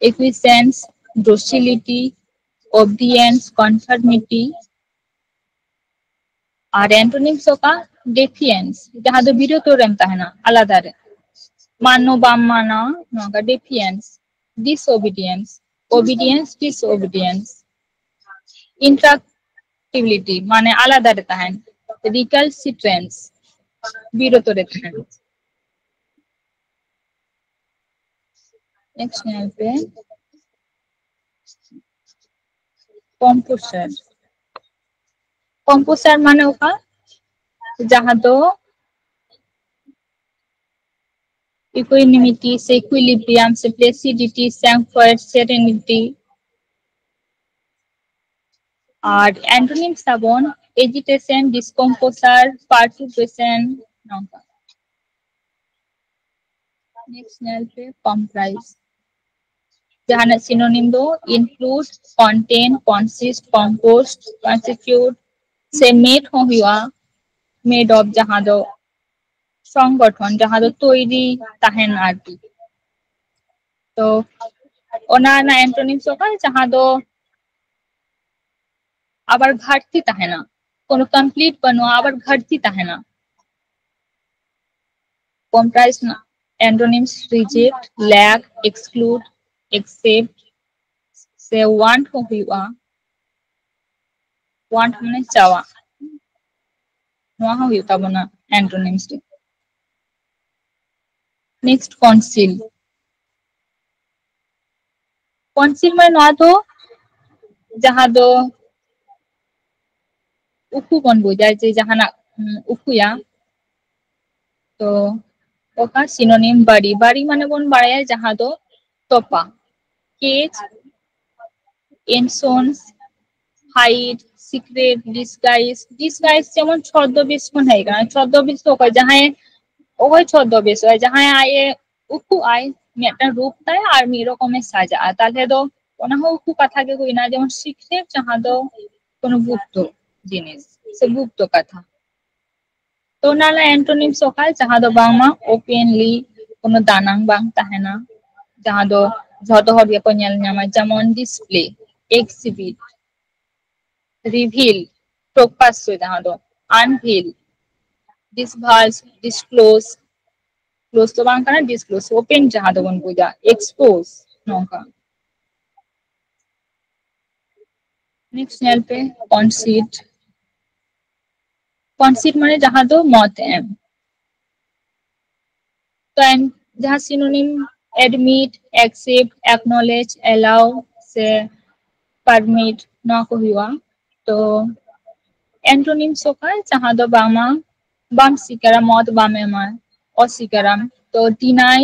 Acquiescence, docility, obedience, conformity᱾ ᱟᱨ antonyms ᱚᱠᱟ? Defiance, ᱡᱟᱦᱟᱸ ᱫᱚ ᱵᱤᱨᱚᱛᱚ ᱨᱮᱢ ᱛᱟᱦᱮᱱᱟ, ᱟᱞᱟᱫᱟ ᱨᱮ, ᱢᱟᱱᱱᱚ ᱵᱟᱢ ᱢᱟᱱᱟᱣᱟ, ᱱᱚᱣᱟ ᱫᱚ defiance᱾ Disobedience, obedience, disobedience᱾ Intractability ᱢᱟᱱᱮ ᱟᱞᱟᱫᱟ ᱨᱮ ᱛᱟᱦᱮᱱ, recalcitrance ᱵᱤᱨᱚᱛᱚ ᱨᱮ ᱛᱟᱦᱮᱱ᱾ Next ᱧᱮᱞ ᱯᱮ, composure. Composure ᱢᱟᱱᱮ ᱚᱠᱟ, ᱡᱟᱦᱟᱸ ᱫᱚ equanimity ᱥᱮ equilibrium ᱥᱮ placidity, comfort, serenity. ᱟᱨ antonyms ᱛᱟᱵᱚᱱ agitation, discomposure, perturbation, ᱱᱚᱝᱠᱟ᱾ Next ᱧᱮᱞ ᱯᱮ, comprise. ᱡᱟᱦᱟᱱᱟᱜ synonym ᱫᱚ include, contain, consist, compose, constitute ᱥᱮ made ᱦᱚᱸ ᱦᱩᱭᱩᱜᱼᱟ, made of ᱡᱟᱦᱟᱸ ᱫᱚ ᱥᱚᱝᱜᱚᱴᱷᱚᱱ, ᱡᱟᱦᱟᱸ ᱫᱚ ᱛᱚᱭᱨᱤ ᱛᱟᱦᱮᱱ ᱟᱨᱠᱤ᱾ ᱛᱚ ᱚᱱᱟ ᱨᱮᱱᱟᱜ antonyms ᱚᱠᱟ, ᱡᱟᱦᱟᱸ ᱫᱚ ᱟᱵᱟᱨ ᱜᱷᱟᱴᱛᱤ ᱛᱟᱦᱮᱱᱟ, ᱠᱳᱱᱳ complete ᱵᱟᱹᱱᱩᱜᱼᱟ, ᱟᱵᱟᱨ ᱜᱷᱟᱴᱛᱤ ᱛᱟᱦᱮᱱᱟ᱾ Comprise ᱨᱮᱱᱟᱜ antonyms reject, lack, exclude, except ᱥᱮ want ᱦᱚᱸ ᱦᱩᱭᱩᱜᱼᱟ᱾ Want ᱢᱟᱱᱮ ᱪᱟᱣᱟ, ᱱᱚᱣᱟ ᱦᱚᱸ ᱦᱩᱭᱩᱜ ᱛᱟᱵᱚᱱᱟ antonyms ᱨᱮ᱾ Next, conceal. Conceal ᱢᱟᱱᱮ ᱱᱚᱣᱟ ᱫᱚ ᱡᱟᱦᱟᱸ ᱫᱚ ᱩᱠᱩ ᱵᱚᱱ ᱵᱩᱡᱟ, ᱡᱮ ᱡᱟᱦᱟᱱᱟᱜ ᱩᱠᱩᱭᱟ᱾ ᱛᱚ ᱚᱠᱟ synonym, bury. Bury ᱢᱟᱱᱮ ᱵᱚᱱ ᱵᱟᱲᱟᱭᱟ ᱡᱟᱦᱟᱸ ᱫᱚ ᱛᱚᱯᱟ᱾ Cage, ensconce, hide, secret, disguise. Disguise ᱡᱮᱢᱚᱱ ᱪᱷᱚᱫᱢᱚᱵᱮᱥ ᱵᱚᱱ ᱦᱮᱡ ᱠᱟᱱᱟ, ᱪᱷᱚᱫᱢᱚᱵᱮᱥ ᱫᱚ ᱚᱠᱚᱭ, ᱡᱟᱦᱟᱸᱭ ᱚᱠᱚᱭ ᱪᱷᱚᱫᱢᱚᱵᱮᱥᱚᱜᱼᱟᱭ, ᱡᱟᱦᱟᱸᱭ ᱟᱡ ᱮ ᱩᱠᱩᱜ ᱟᱭ, ᱢᱤᱫᱴᱟᱝ ᱨᱩᱯ ᱛᱟᱭ ᱟᱨ ᱢᱤᱫ ᱨᱚᱠᱚᱢᱮ ᱥᱟᱡᱟᱜᱼᱟ, ᱛᱟᱦᱞᱮ ᱫᱚ ᱚᱱᱟ ᱦᱚᱸ ᱩᱠᱩ ᱠᱟᱛᱷᱟ ᱜᱮ ᱦᱩᱭᱱᱟ᱾ ᱡᱮᱢᱚᱱ secret ᱡᱟᱦᱟᱸ ᱫᱚ ᱠᱳᱱᱳ ᱜᱩᱯᱛᱚ ᱡᱤᱱᱤᱥ ᱥᱮ ᱜᱩᱯᱛᱚ ᱠᱟᱛᱷᱟ᱾ ᱛᱚ ᱚᱱᱟ ᱨᱮᱱᱟᱜ antonyms ᱚᱠᱟ, ᱡᱟᱦᱟᱸ ᱫᱚ ᱵᱟᱝᱢᱟ openly ᱠᱳᱱᱳ ᱫᱟᱱᱟᱝ ᱵᱟᱝ ᱛᱟᱦᱮᱱᱟ, ᱡᱟᱦᱟᱸ ᱫᱚ ᱡᱷᱚᱛᱚ ᱦᱚᱲ ᱜᱮᱠᱚ ᱧᱮᱞ ᱧᱟᱢᱟ, ᱡᱮᱢᱚᱱ display, exhibit, reveal, ᱯᱨᱚᱠᱟᱥ, ᱡᱟᱦᱟᱸ ᱫᱚ unveil, disburst, disclose, close ᱫᱚ ᱵᱟᱝ ᱠᱟᱱᱟ, disclose, open ᱡᱟᱦᱟᱸ ᱫᱚᱵᱚᱱ ᱵᱩᱡᱟ, expose, ᱱᱚᱝᱠᱟ᱾ Next ᱧᱮᱞ ᱯᱮ, concede᱾ Concede ᱢᱟᱱᱮ ᱡᱟᱦᱟᱸ ᱫᱚ ᱢᱚᱛ ᱮᱢ᱾ ᱛᱚ ᱮᱱ-, ᱡᱟᱦᱟᱸ synonym, admit, accept, acknowledge, allow ᱥᱮ permit, ᱱᱚᱣᱟ ᱠᱚ ᱦᱩᱭᱩᱜᱼᱟ᱾ ᱛᱚ antonyms ᱚᱠᱟ, ᱡᱟᱦᱟᱸ ᱫᱚ ᱵᱟᱝᱢᱟ ᱵᱟᱢ ᱥᱤᱠᱟᱨᱟ, ᱢᱚᱛ ᱵᱟᱢ ᱮᱢᱟ, ᱚᱥᱤᱠᱟᱨᱟᱢ᱾ ᱛᱚ deny,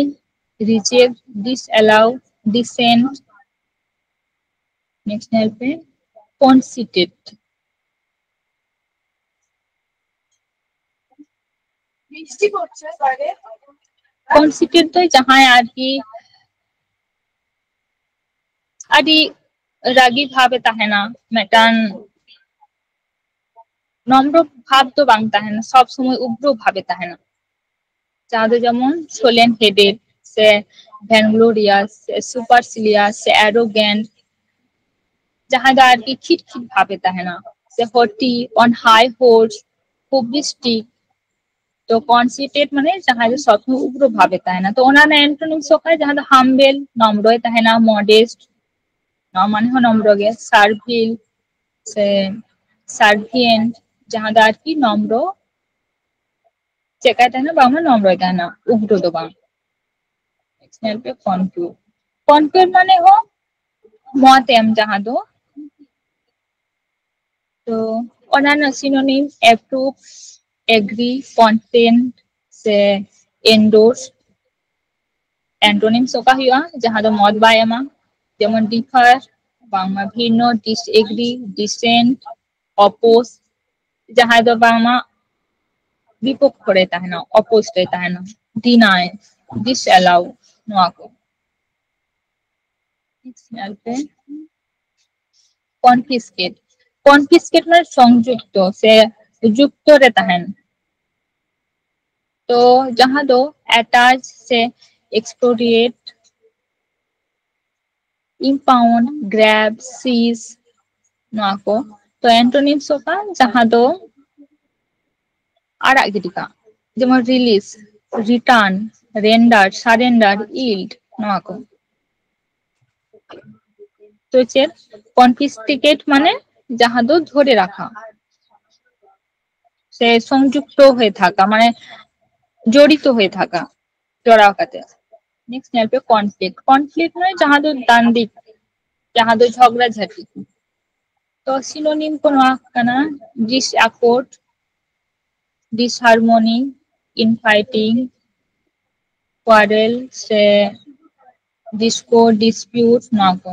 reject, disallow, dissent᱾ Next ᱧᱮᱞ ᱯᱮ, conceited᱾ Conceited ᱫᱚ ᱡᱟᱦᱟᱸᱭ ᱟᱨᱠᱤ ᱟᱹᱰᱤ ᱨᱟᱹᱜᱤ ᱵᱷᱟᱵᱮ ᱛᱟᱦᱮᱱᱟ, ᱢᱤᱫᱴᱟᱝ ᱱᱚᱢᱨᱚ ᱵᱷᱟᱵ ᱫᱚ ᱵᱟᱝ ᱛᱟᱦᱮᱱᱟ, ᱥᱚᱵ ᱥᱚᱢᱚᱭ ᱩᱜᱽᱨᱚ ᱵᱷᱟᱵᱮ ᱛᱟᱦᱮᱱᱟ᱾ ᱡᱟᱦᱟᱸ ᱫᱚ ᱡᱮᱢᱚᱱ ᱥᱳᱞᱮᱱ ᱦᱮᱰᱮᱰ ᱥᱮ ᱵᱷᱮᱱᱜᱞᱳᱨᱤᱭᱟᱥ ᱥᱮ ᱥᱩᱯᱟᱨᱥᱤᱞᱤᱭᱟᱥ ᱥᱮ ᱮᱨᱳᱜᱮᱱᱴ, ᱡᱟᱦᱟᱸᱭ ᱫᱚ ᱟᱨᱠᱤ ᱠᱷᱤᱴ ᱠᱷᱤᱴ ᱵᱷᱟᱵᱮ ᱛᱟᱦᱮᱱᱟ, ᱥᱮ ᱦᱚᱴᱤ, ᱚᱱ ᱦᱟᱭ ᱦᱳᱨᱥ, ᱯᱷᱩᱵᱤᱥᱴᱤᱠ᱾ ᱛᱚ conceited ᱢᱟᱱᱮ ᱡᱟᱦᱟᱸᱭ ᱫᱚ ᱥᱚᱵ ᱥᱚᱢᱚᱭ ᱩᱜᱽᱨᱚ ᱵᱷᱟᱵᱮ ᱛᱟᱦᱮᱱᱟ᱾ ᱛᱚ ᱚᱱᱟ ᱨᱮᱱᱟᱜ antonyms ᱚᱠᱟ, ᱡᱟᱦᱟᱸ ᱫᱚ humble, ᱱᱚᱢᱨᱚᱭ ᱛᱟᱦᱮᱱᱟ, modest, ᱱᱚᱣᱟ ᱢᱟᱱᱮ ᱦᱚᱸ ᱱᱚᱢᱨᱚ ᱜᱮ, servile ᱥᱮ subservient, ᱡᱟᱦᱟᱸ ᱫᱚ ᱟᱨᱠᱤ ᱱᱚᱢᱨᱚ, ᱪᱮᱫ ᱠᱟᱭ ᱛᱟᱦᱮᱱᱟ, ᱵᱟᱝᱢᱟ ᱱᱚᱢᱨᱚᱭ ᱛᱟᱦᱮᱱᱟ, ᱩᱜᱽᱨᱚ ᱫᱚ ᱵᱟᱝ᱾ Next ᱧᱮᱞ ᱯᱮ, concur᱾ Concur ᱢᱟᱱᱮ ᱦᱚᱸ ᱢᱚᱛ ᱮᱢ, ᱡᱟᱦᱟᱸ ᱫᱚ, ᱛᱚ ᱚᱱᱟ ᱨᱮᱱᱟᱜ synonym, approve, agree, consent ᱥᱮ endorse᱾ Antonyms ᱚᱠᱟ ᱦᱩᱭᱩᱜᱼᱟ, ᱡᱟᱦᱟᱸ ᱫᱚ ᱢᱚᱛ ᱵᱟᱭ ᱮᱢᱟ, ᱡᱮᱢᱚᱱ differ, ᱵᱟᱝᱢᱟ ᱵᱷᱤᱱᱱᱚ, disagree, dissent, oppose, ᱡᱟᱦᱟᱸᱭ ᱫᱚ ᱵᱟᱝᱢᱟ ᱵᱤᱯᱚᱠᱠᱷᱚ ᱨᱮ ᱛᱟᱦᱮᱱᱟ, oppose ᱨᱮ ᱛᱟᱦᱮᱱᱟ, deny, disallow, ᱱᱚᱣᱟ ᱠᱚ᱾ Next ᱧᱮᱞ ᱯᱮ, confiscate᱾ Confiscate ᱢᱟᱱᱮ ᱥᱚᱝᱡᱩᱠᱛᱚ ᱥᱮ ᱡᱩᱠᱛᱚ ᱨᱮ ᱛᱟᱦᱮᱱ᱾ ᱛᱚ ᱡᱟᱦᱟᱸ ᱫᱚ attach ᱥᱮ expropriate, impound, grab, seize, ᱱᱚᱣᱟ ᱠᱚ᱾ ᱛᱚ antonyms ᱚᱠᱟ, ᱡᱟᱦᱟᱸ ᱫᱚ ᱟᱲᱟᱜ ᱜᱤᱰᱤ ᱠᱟᱜ, ᱡᱮᱢᱚᱱ release, return, render, surrender, yield, ᱱᱚᱣᱟ ᱠᱚ᱾ ᱛᱚ ᱪᱮᱫ? ᱠᱚᱱᱯᱷᱤᱥᱠᱮᱴ ᱢᱟᱱᱮ ᱡᱟᱦᱟᱸ ᱫᱚ ᱫᱷᱚᱨᱮ ᱨᱟᱠᱷᱟ ᱥᱮ ᱥᱚᱝᱡᱩᱠᱛᱚ ᱦᱚᱭᱮ ᱛᱷᱟᱠᱟ, ᱢᱟᱱᱮ ᱡᱚᱲᱤᱛᱚ ᱦᱚᱭᱮ ᱛᱷᱟᱠᱟ, ᱡᱚᱲᱟᱣ ᱠᱟᱛᱮ᱾ ᱱᱮᱠᱥᱴ ᱧᱮᱞ ᱯᱮ ᱠᱚᱱᱯᱷᱞᱤᱠᱴ᱾ ᱠᱚᱱᱯᱷᱞᱤᱠᱴ ᱢᱟᱱᱮ ᱡᱟᱦᱟᱸ ᱫᱚ ᱫᱟᱱᱫᱤᱠ, ᱡᱟᱦᱟᱸ ᱫᱚ ᱡᱷᱚᱜᱽᱲᱟ ᱡᱷᱟᱹᱴᱤ᱾ ᱛᱚ ᱥᱤᱱᱳᱱᱤᱢ ᱠᱚ ᱱᱚᱣᱟ ᱠᱟᱱᱟ, disaccord, disharmony, infighting, quarrel ᱥᱮ discord, dispute, ᱱᱚᱣᱟ ᱠᱚ᱾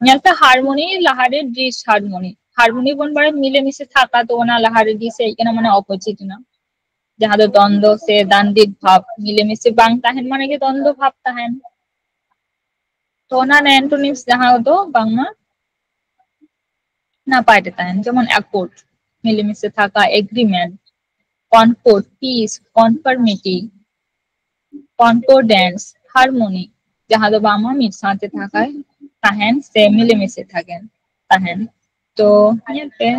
ᱧᱮᱞ ᱯᱮ ᱦᱟᱨᱢᱳᱱᱤ ᱞᱟᱦᱟᱨᱮ ᱰᱤᱥᱦᱟᱨᱢᱳᱱᱤ᱾ ᱦᱟᱨᱢᱳᱱᱤ ᱵᱚᱱ ᱵᱟᱲᱟᱭᱟ ᱢᱤᱞᱮᱢᱤᱥᱮ ᱛᱷᱟᱠᱟ, ᱛᱚ ᱚᱱᱟ ᱞᱟᱦᱟᱨᱮ ᱰᱤᱥ ᱦᱮᱡ ᱠᱟᱱᱟ, ᱢᱟᱱᱮ ᱚᱯᱳᱡᱤᱴ ᱮᱱᱟ, ᱡᱟᱦᱟᱸ ᱫᱚ ᱫᱚᱱᱫᱚ ᱥᱮ ᱫᱟᱱᱫᱤᱠ ᱵᱷᱟᱵᱽ, ᱢᱤᱞᱮᱢᱤᱥᱮ ᱵᱟᱝ ᱛᱟᱦᱮᱱ ᱢᱟᱱᱮ ᱜᱮ ᱫᱚᱱᱫᱚ ᱵᱷᱟᱵᱽ ᱛᱟᱦᱮᱱ᱾ ᱛᱚ ᱚᱱᱟ ᱨᱮᱱᱟᱜ antonyms ᱡᱟᱦᱟᱸ ᱫᱚ ᱵᱟᱝᱢᱟ ᱱᱟᱯᱟᱭ ᱛᱮ ᱛᱟᱦᱮᱱ, ᱡᱮᱢᱚᱱ accord, ᱢᱤᱞᱮᱢᱤᱥᱮ ᱛᱷᱟᱠᱟ, agreement, concord, peace, conformity, concordance, harmony, ᱡᱟᱦᱟᱸ ᱫᱚ ᱵᱟᱝᱢᱟ ᱢᱤᱫ ᱥᱟᱶᱛᱮ ᱛᱷᱟᱠᱟᱭ ᱛᱟᱦᱮᱱ ᱥᱮ ᱢᱤᱞᱮᱢᱤᱥᱮ ᱛᱷᱟᱠᱮᱱ ᱛᱟᱦᱮᱱ᱾ ᱛᱚ ᱧᱮᱞ ᱯᱮ,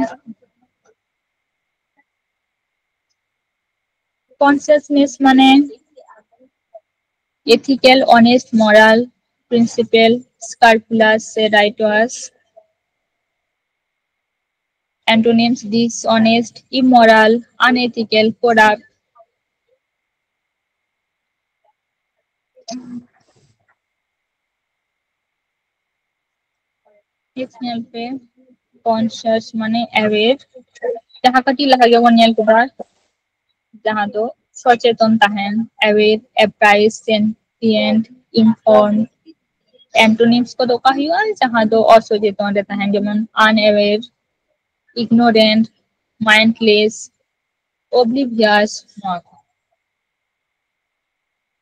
consciousness ᱢᱟᱱᱮ ethical, honest, moral, principle, scrupulous ᱥᱮ righteous, antonyms dishonest, immoral, unethical, corrupt. Next ᱧᱮᱞ ᱯᱮ, conscious ᱢᱟᱱᱮ aware, ᱡᱟᱦᱟᱸ ᱠᱟᱹᱴᱤᱡ ᱞᱟᱦᱟ ᱜᱮᱵᱚᱱ ᱧᱮᱞ ᱠᱮᱫᱟ, ᱡᱟᱦᱟᱸ ᱫᱚ ᱥᱚᱪᱮᱛᱚᱱ ᱛᱟᱦᱮᱱ, aware, apprised, sentient, informed. Antonyms ᱠᱚᱫᱚ ᱚᱠᱟ ᱦᱩᱭᱩᱜᱼᱟ? ᱡᱟᱦᱟᱸ ᱫᱚ ᱚᱥᱚᱪᱮᱛᱚᱱ ᱨᱮ ᱛᱟᱦᱮᱱ, ᱡᱮᱢᱚᱱ unaware, ignorant, mindless, oblivious, ᱱᱚᱣᱟ ᱠᱚ᱾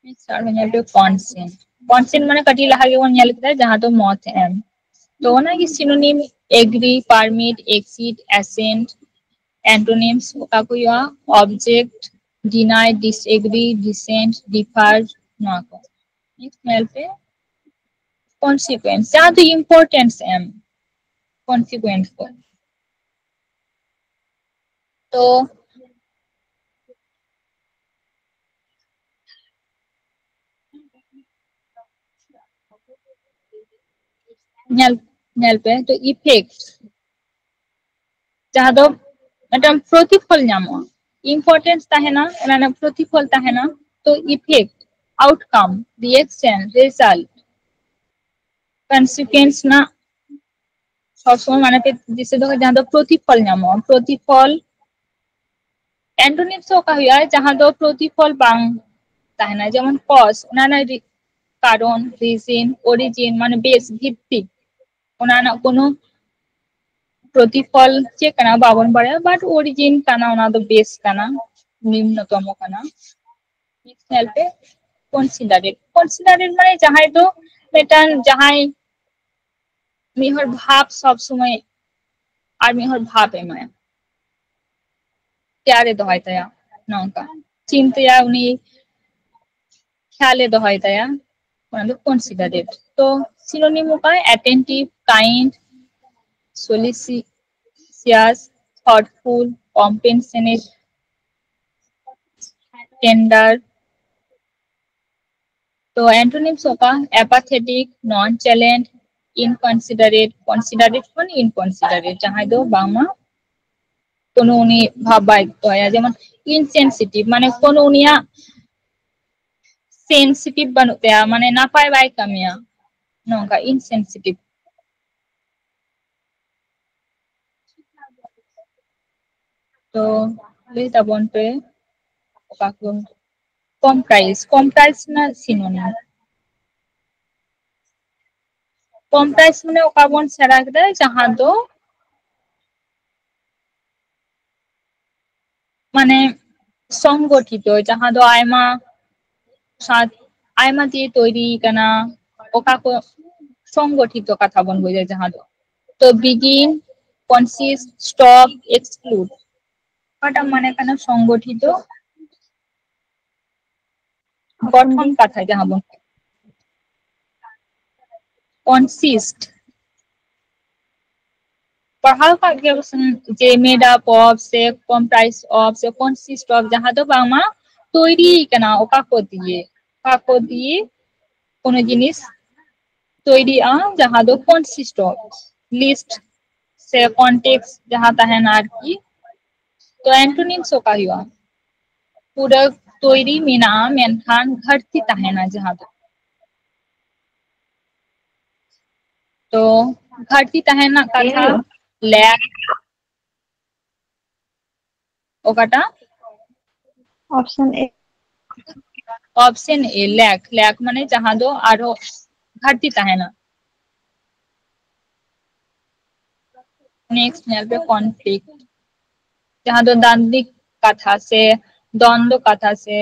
Next ᱟᱨᱦᱚᱸ ᱧᱮᱞ ᱯᱮ conscient᱾ Conscient ᱢᱟᱱᱮ ᱠᱟᱹᱴᱤᱡ ᱞᱟᱦᱟ ᱜᱮᱵᱚᱱ ᱧᱮᱞ ᱠᱮᱫᱟ, ᱡᱟᱦᱟᱸ ᱫᱚ ᱢᱚᱛ ᱮᱢ᱾ ᱛᱚ ᱚᱱᱟᱜᱮ synonym, agree, permit, accede, assent, antonyms ᱚᱠᱟ ᱠᱚ ᱦᱩᱭᱩᱜᱼᱟ? Object, deny, disagree, dissent, differ, ᱱᱚᱣᱟ ᱠᱚ᱾ Next ᱧᱮᱞ ᱯᱮ consequence, ᱡᱟᱦᱟᱸ ᱫᱚ importance ᱮᱢ, consequence ᱠᱚ᱾ ᱛᱚ ᱧᱮᱞ ᱧᱮᱞ ᱯᱮ, ᱛᱚ effect, ᱡᱟᱦᱟᱸ ᱫᱚ ᱢᱤᱫᱴᱟᱝ ᱯᱨᱚᱛᱤᱯᱷᱚᱞ ᱧᱟᱢᱚᱜᱼᱟ, importance ᱛᱟᱦᱮᱱᱟ, ᱚᱱᱟ ᱨᱮᱱᱟᱜ ᱯᱨᱚᱛᱤᱯᱷᱚᱞ ᱛᱟᱦᱮᱱᱟ᱾ ᱛᱚ effect, outcome, reaction, result, consequence ᱨᱮᱱᱟᱜ ᱥᱚᱵ ᱥᱚᱢᱚᱭ ᱢᱟᱱᱮ ᱯᱮ ᱫᱤᱥᱟᱹ ᱫᱚᱦᱚ, ᱡᱟᱦᱟᱸ ᱫᱚ ᱯᱨᱚᱛᱤᱯᱷᱚᱞ ᱧᱟᱢᱚᱜᱼᱟ, ᱯᱨᱚᱛᱤᱯᱷᱚᱞ᱾ antonyms ᱫᱚ ᱚᱠᱟ ᱦᱩᱭᱩᱜᱼᱟ, ᱡᱟᱦᱟᱸ ᱫᱚ ᱯᱨᱚᱛᱤᱯᱷᱚᱞ ᱵᱟᱝ ᱛᱟᱦᱮᱱᱟ, ᱡᱮᱢᱚᱱ cause, ᱚᱱᱟ ᱨᱮᱱᱟᱜ ᱨᱤ-, ᱠᱟᱨᱚᱱ, reason, origin, ᱢᱟᱱᱮ base, ᱵᱷᱤᱛᱛᱤ, ᱚᱱᱟ ᱨᱮᱱᱟᱜ ᱠᱳᱱᱳ ᱯᱨᱚᱛᱤᱯᱷᱚᱞ ᱪᱮᱫ ᱠᱟᱱᱟ ᱵᱟᱵᱚᱱ ᱵᱟᱲᱟᱭᱟ, but origin ᱠᱟᱱᱟ, ᱚᱱᱟ ᱫᱚ base ᱠᱟᱱᱟ, ᱱᱤᱢᱱᱚᱛᱚᱢᱚ ᱠᱟᱱᱟ᱾ Next ᱧᱮᱞ ᱯᱮ, considerate᱾ considerate ᱢᱟᱱᱮ ᱡᱟᱦᱟᱸᱭ ᱫᱚ ᱢᱤᱫᱴᱟᱝ, ᱡᱟᱦᱟᱸᱭ ᱢᱤᱫ ᱦᱚᱲ ᱵᱷᱟᱵᱽ ᱥᱚᱵ ᱥᱚᱢᱚᱭ ᱟᱨ ᱢᱤᱫ ᱦᱚᱲ ᱵᱷᱟᱵᱽ ᱮᱢᱟᱭᱟ, care ᱮ ᱫᱚᱦᱚᱭ ᱛᱟᱭᱟ, ᱱᱚᱝᱠᱟ ᱪᱤᱱᱛᱟᱹᱭᱟ ᱩᱱᱤ, ᱠᱷᱮᱭᱟᱞᱮ ᱫᱚᱦᱚᱭ ᱛᱟᱭᱟ, ᱚᱱᱟ ᱫᱚ considerate᱾ ᱛᱚ synonym ᱚᱠᱟ? attentive, kind, solicitous, thoughtful, compassionate, tender. ᱛᱚ antonyms ᱚᱠᱟ? apathetic, nonchalant, inconsiderate, considerate ᱠᱷᱚᱱ inconsiderate, ᱡᱟᱦᱟᱸᱭ ᱫᱚ ᱵᱟᱝᱢᱟ ᱠᱳᱱᱳ ᱩᱱᱤ ᱵᱷᱟᱵᱽ ᱵᱟᱭ ᱫᱚᱦᱚᱭᱟ, ᱡᱮᱢᱚᱱ insensitive, ᱢᱟᱱᱮ ᱠᱳᱱᱳ ᱩᱱᱤᱭᱟᱜ sensitive ᱵᱟᱹᱱᱩᱜ ᱛᱟᱭᱟ, ᱢᱟᱱᱮ ᱱᱟᱯᱟᱭ ᱵᱟᱭ ᱠᱟᱹᱢᱤᱭᱟ, ᱱᱚᱝᱠᱟ insensitive᱾ ᱛᱚ ᱞᱟᱹᱭ ᱛᱟᱵᱚᱱ ᱯᱮ ᱚᱠᱟ ᱠᱚ᱾ comprise, comprise ᱨᱮᱱᱟᱜ synonym᱾ comprise ᱢᱟᱱᱮ ᱚᱠᱟ ᱵᱚᱱ ᱥᱮᱬᱟ ᱠᱮᱫᱟ, ᱡᱟᱦᱟᱸ ᱫᱚ ᱢᱟᱱᱮ ᱥᱚᱝᱜᱚᱴᱷᱤᱛᱚ, ᱡᱟᱦᱟᱸ ᱫᱚ ᱟᱭᱢᱟ ᱥᱟᱛ, ᱟᱭᱢᱟ ᱫᱤᱭᱮ ᱛᱚᱭᱨᱤ ᱠᱟᱱᱟ, ᱚᱠᱟ ᱠᱚ ᱥᱚᱝᱜᱚᱴᱷᱤᱛᱚ ᱠᱟᱛᱷᱟ ᱵᱚᱱ ᱵᱩᱡᱟ, ᱡᱟᱦᱟᱸ ᱫᱚ ᱛᱚ begin, consist, stop, exclude, ᱚᱠᱟᱴᱟᱜ ᱢᱟᱱᱮ ᱠᱟᱱᱟ ᱥᱚᱝᱜᱚᱴᱷᱤᱛᱚ ᱜᱚᱴᱷᱚᱱ ᱠᱟᱛᱷᱟ ᱡᱟᱦᱟᱸ ᱵᱚᱱ consist, ᱯᱟᱲᱦᱟᱣ ᱠᱟᱜ ᱜᱮᱭᱟ ᱵᱚᱱ ᱥᱮ, ᱡᱮ made up of ᱥᱮ comprise of ᱥᱮ consist of, ᱡᱟᱦᱟᱸ ᱫᱚ ᱵᱟᱝᱢᱟ ᱛᱚᱭᱨᱤ ᱠᱟᱱᱟ ᱚᱠᱟ ᱠᱚ ᱫᱤᱭᱮ, ᱚᱠᱟ ᱠᱚ ᱫᱤᱭᱮ ᱠᱳᱱᱳ ᱡᱤᱱᱤᱥ ᱛᱚᱭᱨᱤᱜᱼᱟ, ᱡᱟᱦᱟᱸ ᱫᱚ consist of, list ᱥᱮ context ᱡᱟᱦᱟᱸ ᱛᱟᱦᱮᱱᱟ ᱟᱨᱠᱤ᱾ ᱛᱚ antonyms ᱚᱠᱟ ᱦᱩᱭᱩᱜᱼᱟ? ᱯᱩᱨᱟᱹ ᱛᱚᱭᱨᱤ ᱢᱮᱱᱟᱜᱼᱟ, ᱢᱮᱱᱠᱷᱟᱱ ᱜᱷᱟᱴᱛᱤ ᱛᱟᱦᱮᱱᱟ, ᱡᱟᱦᱟᱸ ᱫᱚ, ᱛᱚ ᱜᱷᱟᱴᱛᱤ ᱛᱟᱦᱮᱱ ᱨᱮᱱᱟᱜ ᱠᱟᱛᱷᱟ ᱞᱟᱠ᱾ ᱚᱠᱟᱴᱟᱜ? Option A. Option A, lack. Lack ᱢᱟᱱᱮ ᱡᱟᱦᱟᱸ ᱫᱚ ᱟᱨᱦᱚᱸ ᱜᱷᱟᱴᱛᱤ ᱛᱟᱦᱮᱱᱟ᱾ Next ᱧᱮᱞ ᱯᱮ, conflict, ᱡᱟᱦᱟᱸ ᱫᱚ ᱫᱟᱱᱫᱤᱠ ᱠᱟᱛᱷᱟ ᱥᱮ ᱫᱚᱱᱫᱚ ᱠᱟᱛᱷᱟ ᱥᱮ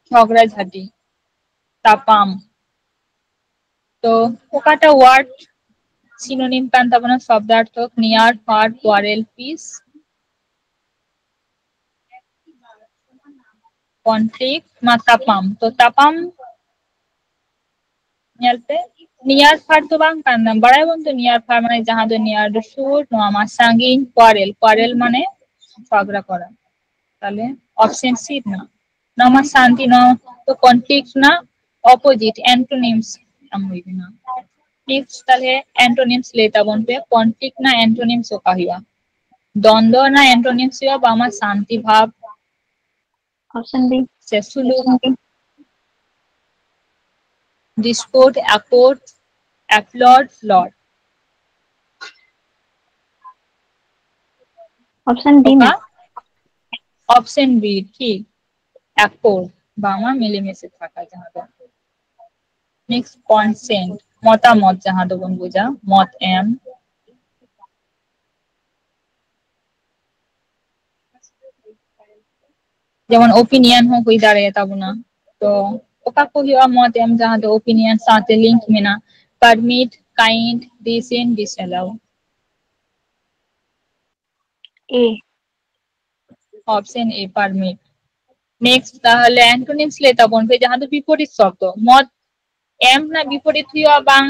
ᱡᱷᱚᱜᱽᱲᱟ ᱡᱷᱟᱹᱴᱤ, ᱛᱟᱯᱟᱢ᱾ ᱛᱚ ᱚᱠᱟᱴᱟᱜ word synonym ᱠᱟᱱ ᱛᱟᱵᱚᱱᱟ ᱥᱚᱵᱫᱟᱨᱛᱷᱚᱠ near, far, quarrel, peace? Conflict ᱢᱟ ᱛᱟᱯᱟᱢ᱾ ᱛᱚ ᱛᱟᱯᱟᱢ ᱧᱮᱞ ᱯᱮ, near far ᱫᱚ ᱵᱟᱝ ᱠᱟᱱᱟ, ᱵᱟᱲᱟᱭ ᱵᱚᱱ ᱛᱚ near far ᱢᱟᱱᱮ ᱡᱟᱦᱟᱸ ᱫᱚ near ᱫᱚ ᱥᱩᱨ, ᱱᱚᱣᱟ ᱢᱟ ᱥᱟᱺᱜᱤᱧ, quarrel, quarrel ᱢᱟᱱᱮ ᱡᱷᱚᱜᱽᱲᱟ ᱠᱚᱨᱟ᱾ ᱛᱟᱦᱞᱮ option C ᱨᱮᱱᱟᱜ ᱱᱚᱣᱟ ᱢᱟ ᱥᱟᱱᱛᱤ, ᱱᱚᱣᱟ ᱫᱚ conflict ᱨᱮᱱᱟᱜ opposite, antonyms ᱮᱢ ᱦᱩᱭ ᱠᱟᱱᱟ᱾ Next ᱛᱟᱦᱞᱮ antonyms ᱞᱟᱹᱭ ᱛᱟᱵᱚᱱ ᱯᱮ, conflict ᱨᱮᱱᱟᱜ antonyms ᱚᱠᱟ ᱦᱩᱭᱩᱜᱼᱟ? ᱫᱚᱱᱫᱚ ᱨᱮᱱᱟᱜ antonyms ᱦᱩᱭᱩᱜᱼᱟ ᱵᱟᱝᱢᱟ ᱥᱟᱱᱛᱤ ᱵᱷᱟᱵ᱾ Option B. ᱥᱮ ᱥᱩᱞᱩᱠ᱾ Discord, accord, applaud, laud. Option B. ᱚᱠᱟ? Option B ᱴᱷᱤᱠ, accord, ᱵᱟᱝᱢᱟ ᱢᱤᱞᱮᱢᱤᱥᱮ ᱛᱷᱟᱠᱟ, ᱡᱟᱦᱟᱸ ᱫᱚ᱾ Next consent, ᱢᱚᱛᱟᱢᱚᱛ, ᱡᱟᱦᱟᱸ ᱫᱚᱵᱚᱱ ᱵᱩᱡᱟ ᱢᱚᱛ ᱮᱢ᱾ ᱡᱮᱢᱚᱱ opinion ᱦᱚᱸ ᱦᱩᱭ ᱫᱟᱲᱮᱭᱟᱜ ᱛᱟᱵᱚᱱᱟ᱾ ᱛᱚ ᱚᱠᱟ ᱠᱚ ᱦᱩᱭᱩᱜᱼᱟ ᱢᱚᱛ ᱮᱢ ᱡᱟᱦᱟᱸ ᱫᱚ opinion ᱥᱟᱶᱛᱮ link ᱢᱮᱱᱟᱜᱼᱟ? Permit, kind, rescind, disallow. A. Option A, permit. Next ᱛᱟᱦᱞᱮ antonyms ᱞᱟᱹᱭ ᱛᱟᱵᱚᱱ ᱯᱮ, ᱡᱟᱦᱟᱸ ᱫᱚ ᱵᱤᱯᱚᱨᱤᱛ ᱥᱚᱵᱫᱚ᱾ ᱢᱚᱛ ᱮᱢ ᱨᱮᱱᱟᱜ ᱵᱤᱯᱚᱨᱤᱛ ᱦᱩᱭᱩᱜᱼᱟ ᱵᱟᱝ,